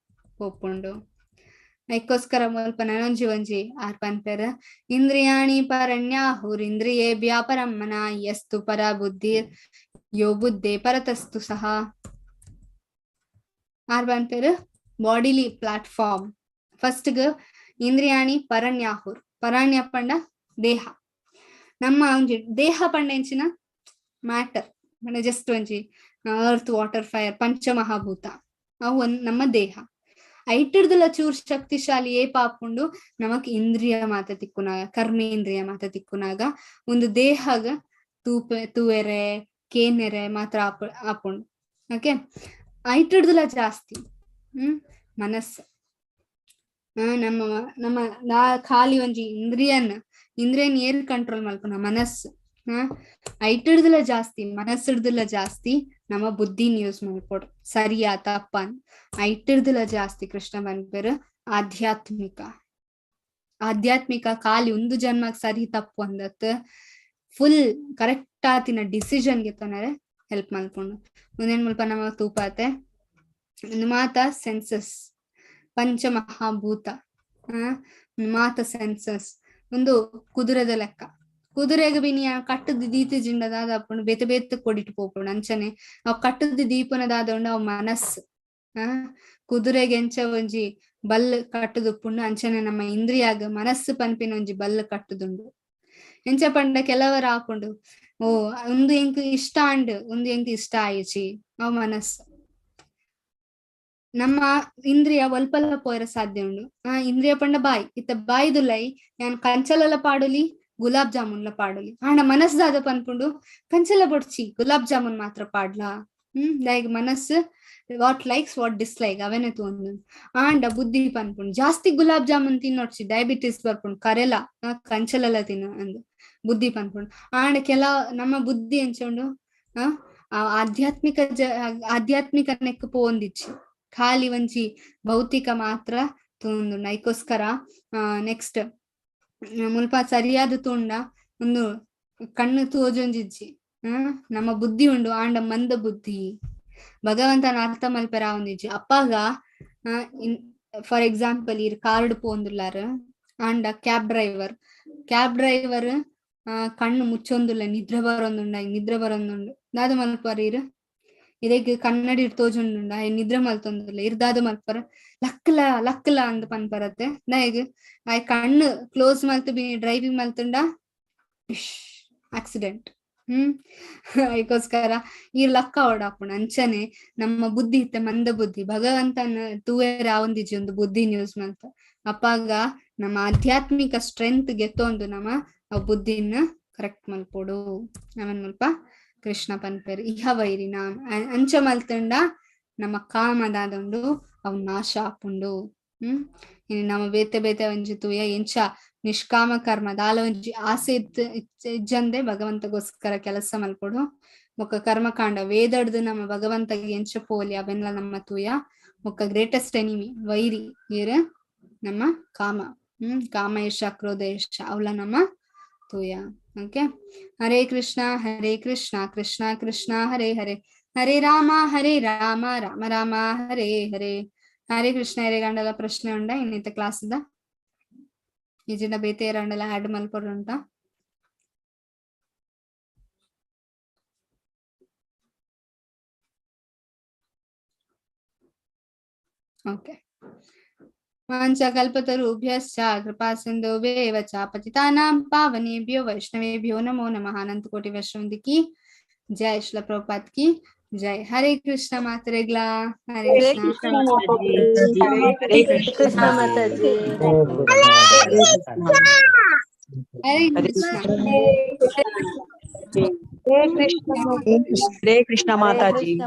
A: ಪೋಪುಂಡು. ಐಕೋಸ್ಕರ ಮುಲ್ಪ ನನೊಂಜಿ ಒಂಜಿ ಆರ್ ಪನ್ಪೆರ್ ಇಂದ್ರಿಯಾಣಿ ಪರಣ್ಯಾಹುರಿಂದ್ರಿಯೇ ವ್ಯಾಪರಮ್ಮನ ಯಸ್ತು ಪರ ಬುದ್ಧಿ ಯೋ ಬುದ್ಧೆ ಪರತಸ್ತು ಸಹ. ಆರ್ ಪನ್ಪೆರ್ ಬಾಡಿಲಿ ಪ್ಲಾಟ್ಫಾರ್ಮ್ ಫಸ್ಟ್ ಇಂದ್ರಿಯಾಣಿ ಪರಣ್ಯಾಹುರ್ ಪರಣ್ಯ ಪಂಡ ದೇಹ ನಮ್ಮ ಒಂಜಿ ದೇಹ ಪಂಡ ಎಂಚಿನ ಮ್ಯಾಟರ್ ಪಂಡ ಜಸ್ಟ್ ಒಂಜಿ ಅರ್ತ್ ವಾಟರ್ ಫೈರ್ ಪಂಚಮಹಾಭೂತ ಅವು ನಮ್ಮ ದೇಹ. ಐಟಿಡ್ದಲ ಚೂರ್ ಶಕ್ತಿಶಾಲಿ ಏ ಪಾಪುಂಡು ನಮಕ್ ಇಂದ್ರಿಯ ಮಾತ ತಿಕ್ಕುನಾಗ ಕರ್ಮೇಂದ್ರಿಯ ಮಾತ ತಿಕ್ಕುನಾಗ ಒಂದು ದೇಹಗ ತೂಪೆ ತೂವೆರೆ ಕೇನೆರೆ ಮಾತ್ರ ಆಪುಂಡು. ಓಕೆ ಐಟಿಡ್ದಲ ಜಾಸ್ತಿ ಮನಸ್ಸು ನಮ್ಮ ನಮ್ಮ ಖಾಲಿ ಒಂಜಿ ಇಂದ್ರಿಯನ್ ಇಂದ್ರಿಯನ್ ಏರ್ ಕಂಟ್ರೋಲ್ ಮಲ್ಪುನ ಮನಸ್ಸು. ಐಟಿಡ್ದಲ ಜಾಸ್ತಿ ಮನಸ್ಸಿಡ್ದಲ ಜಾಸ್ತಿ ನಮ್ಮ ಬುದ್ಧಿನ ಯೂಸ್ ಮಾಡ್ಕೊಡು ಸರಿಯಾ ತಪ್ಪ ಐಟಿಡ್ದಲ ಜಾಸ್ತಿ ಕೃಷ್ಣ ಪನ್ಪೆರ್ ಆಧ್ಯಾತ್ಮಿಕ ಆಧ್ಯಾತ್ಮಿಕ ಖಾಲಿ ಒಂದು ಜನ್ಮಕ್ ಸರಿ ತಪ್ಪು ಅಂದತ್ ಫುಲ್ ಕರೆಕ್ಟ್ ಆತಿನ ಡಿಸಿಷನ್ ಗೆ ತೊನರೆ ಹೆಲ್ಪ್ ಮಲ್ಪುಂಡು. ಮುಂದೇನ್ ಮುಲ್ಪ ನಮ ತೂಪಾತೆ ಮಾತ ಸೆನ್ಸಸ್ ಪಂಚಮಹಾಭೂತ ಮಾತ ಸೆನ್ಸಸ್ ಒಂದು ಕುದುರೆದ ಲೆಕ್ಕ ಕುದುರೆಗೆ ಬಿನಿಯ ಕಟ್ಟದ ದೀತ ಜಿಂಡದಾದ ಅಪ್ಪುಂಡು ಬೇತೆ ಬೇತೆ ಕೊಡಿಟ್ಟು ಪೋಪುಂಡು ಅಂಚನೆ ಅವು ಕಟ್ಟದ ದೀಪನದಾದ ಉಂಡು ಅವು ಮನಸ್ಸು. ಕುದುರೆಗೆ ಎಂಚ ಒಂಜಿ ಬಲ್ ಕಟ್ಟುದುಪ್ಪುಂಡು ಅಂಚನೆ ನಮ್ಮ ಇಂದ್ರಿಯಾಗ ಮನಸ್ಸು ಪನ್ಪಿನ ಒಂಜಿ ಬಲ್ ಕಟ್ಟುದುಂಡು. ಎಂಚ ಪಂಡ ಕೆಲವರ ಆಪುಂಡು ಓ ಒಂದು ಎಂಕ್ ಇಷ್ಟ ಅಂಡ್ ಒಂದು ಎಂಕ್ ಇಷ್ಟ ಆಯಿಚಿ ಅವು ಮನಸ್ಸು. ನಮ್ಮ ಇಂದ್ರಿಯ ಒಲ್ಪಲ ಪೋಯರ ಸಾಧ್ಯ ಉಂಡು. ಇಂದ್ರಿಯ ಪಂಡ ಬಾಯಿ ಇತ್ತ ಬಾಯಿದುಲೈ ಯಾನ್ ಕಂಚಲಲ ಪಾಡುಲಿ ಗುಲಾಬ್ ಜಾಮೂನ್ ಲ ಪಾಡಲಿ ಆಂಡ ಮನಸ್ದಾದ ಪನ್ಪುಂಡು ಕಂಚಲ ಬೊಡ್ಚಿ ಗುಲಾಬ್ ಜಾಮೂನ್ ಮಾತ್ರ ಪಾಡ್ಲಾ. ಲೈಕ್ ಮನಸ್ಸು what likes what dislike ಅವೇನೆ ತೂವೊಂದು ಆಂಡ ಬುದ್ಧಿ ಪನ್ಪುಂಡು ಜಾಸ್ತಿ ಗುಲಾಬ್ ಜಾಮೂನ್ ತಿನ್ನೊಡ್ಚಿ ಡಯಾಬಿಟಿಸ್ ಬರ್ಪುಂಡು ಕರೆಲ ಕಂಚಲಲ ತಿನ್ನು ಅಂದ್ ಬುದ್ಧಿ ಪನ್ಪುಂಡು. ಆಂಡ ಕೆಲ ನಮ್ಮ ಬುದ್ಧಿ ಎಂಚ ಉಂಡು ಆಧ್ಯಾತ್ಮಿಕ ಆಧ್ಯಾತ್ಮಿಕ ನೆಕ್ ಪೋವೊಂದಿಚ್ಚಿ. ಖಾಲಿ ಒಂಜಿ ಭೌತಿಕ ಮಾತ್ರ ತೂಂದು ಐಕೋಸ್ಕರ ನೆಕ್ಸ್ಟ್ ಮುಲ್ಪ ಸರಿಯಾದ ತೂಂಡ ಒಂದು ಕಣ್ಣು ತೋಜೊಂಜಿಜ್ಜಿ. ನಮ್ಮ ಬುದ್ಧಿ ಉಂಡು ಆಂಡ ಮಂದ ಬುದ್ಧಿ, ಭಗವಂತನ ಅರ್ಥ ಮಲ್ಪೆರ ಒಂದಿಜ್ಜಿ. ಅಪ್ಪಾಗ ಫಾರ್ ಎಕ್ಸಾಂಪಲ್ ಇರ್ ಕಾರ್ಡ್ ಪೋಂದುಲ್ಲಾರ ಆಂಡ ಕ್ಯಾಬ್ ಡ್ರೈವರ್, ಕ್ಯಾಬ್ ಡ್ರೈವರ್ ಕಣ್ಣು ಮುಚ್ಚೊಂದುಲ್ಲ, ನಿದ್ರೆ ಬರೊಂದುಂಡ, ನಿದ್ರೆ ಬರೊಂದುಂಡು. ದಾದ ಮಲ್ಪರ ಇರ್ ಇರೆಗ್ ಕನ್ನಡಿ ತೋಜೊಂದುಂಡ, ನಿದ್ರೆ ಮಲ್ತೊಂದುಲ್ಲ, ಇರ್ ದಾದ ಮಲ್ಪರ ಲಕ್ಲ ಲಕ್ಲ ಅಂದ್ ಪನ್ಪರತ್ತೆ. ದಾಯೆಗ್ ಆಯ್ ಕಣ್ಣು ಕ್ಲೋಸ್ ಮಲ್ತ್ ಬಿ ಡ್ರೈವಿಂಗ್ ಮಲ್ತುಂಡ ಆಕ್ಸಿಡೆಂಟ್. ಅದಕ್ಕೋಸ್ಕರ ಈ ಲಕ್ಕ ಓಡಾಪುಂಡು. ಅಂಚನೆ ನಮ್ಮ ಬುದ್ಧಿ ಇತ್ತೆ ಮಂದ ಬುದ್ಧಿ, ಭಗವಂತನ ತೂವೆರ ಒಂದಿಜ್ಜಿ ಒಂದು ಬುದ್ಧಿ ಯೂಸ್ ಮಲ್ತ. ಅಪ್ಪಾಗ ನಮ್ಮ ಆಧ್ಯಾತ್ಮಿಕ ಸ್ಟ್ರೆಂತ್ ಗೆತ್ತೊಂದು ನಮ್ಮ ಆ ಬುದ್ಧಿನ ಕರೆಕ್ಟ್ ಮಲ್ಪೊಡು. ನಮನ್ ಮುಲ್ಪ ಕೃಷ್ಣ ಪನ್ಪೆರ್ ಇಹ ವೈರಿ ನಾಮ್ ಅಂಚ ಮಲ್ತುಂಡ ನಮ್ಮ ಕಾಮದಾದುಂಡು ಅವು ನಾಶ ಆಪುಂಡು. ಇನ್ನು ನಮ್ಮ ಬೇತೆ ಬೇತೆ ಒಂಜಿ ತೂಯ ಎಂಚ ನಿಷ್ಕಾಮ ಕರ್ಮ ದಾಲ ಒಂಜಿ ಆಸೆ ಇಜ್ಜಂದೆ ಭಗವಂತಗೋಸ್ಕರ ಕೆಲಸ ಮಲ್ಪೊಡು. ಬೊಕ್ಕ ಕರ್ಮಕಾಂಡ ವೇದಡ್ದು ನಮ್ಮ ಭಗವಂತಗೆ ಎಂಚ ಪೋಲಿ ಅವೆನ್ಲ ನಮ್ಮ ತೂಯ. ಬೊಕ್ಕ ಗ್ರೇಟೆಸ್ಟ್ ಎನಿಮಿ ವೈರಿ ಏರ್ ನಮ್ಮ ಕಾಮ. ಕಾಮ ಯಶ ಕ್ರೋಧ ಯಶ ಅವಲ ನಮ್ಮ ತೂಯ. ಓಕೆ, ಹರೇ ಕೃಷ್ಣ ಹರೇ ಕೃಷ್ಣ ಕೃಷ್ಣ ಕೃಷ್ಣ ಹರೇ ಹರೇ, ಹರೇ ರಾಮ ಹರೇ ರಾಮ ರಾಮ ರಾಮ ಹರೇ ಹರೇ. ಹರೇ ಕೃಷ್ಣ. ಹರೇ ಗಂಡಲ ಪ್ರಶ್ನೆ ಉಂಡ ಇನ್ನಿತ ಕ್ಲಾಸ್ the ನಿಜಿನ ಬೇತೆ ರಂಡಲ ಆಡ್ ಮಲ್ಪೊಡುಂಟ? ಓಕೆ, ವಾಂಛಾ ಕಲ್ಪತರುಭ್ಯಶ್ಚ ಕೃಪಾ ಸಿಂಧುಭ್ಯೇವ ಚ ಪತಿತಾನಾಂ ಪಾವನೇಭ್ಯೋ ವೈಷ್ಣವೇಭ್ಯೋ ನಮೋ ನಮಃ. ಅನಂತ ಕೋಟಿ ವೈಷ್ಣವ ಕಿ ಜೈ, ಶ್ರೀಲ ಪ್ರಭುಪಾದ ಕಿ ಜೈ. ಹರೇ ಕೃಷ್ಣ ಮಾತರೆಗ್ಲಾ. ಹರೇ ಕೃಷ್ಣ.
F: ಹರೇ ಕೃಷ್ಣ ಮಾತಾಜಿ.
A: ಹರೇ ಕೃಷ್ಣ.
H: ಹರೇ ಕೃಷ್ಣ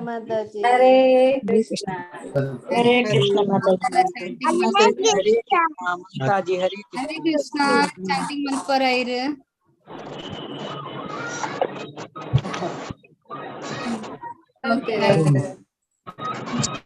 H: ಮಾತಾಜಿ.
F: ಹರೇ ಕೃಷ್ಣ.
C: ಹರೇ ಕೃಷ್ಣ ಮಾತಾಜಿ.
H: ಹರೇ
A: ಹರೇ ಕೃಷ್ಣ. ಚಾಂಟಿಂಗ್ ಮಲ್ಪರ ಇರು. ಓಕೆ.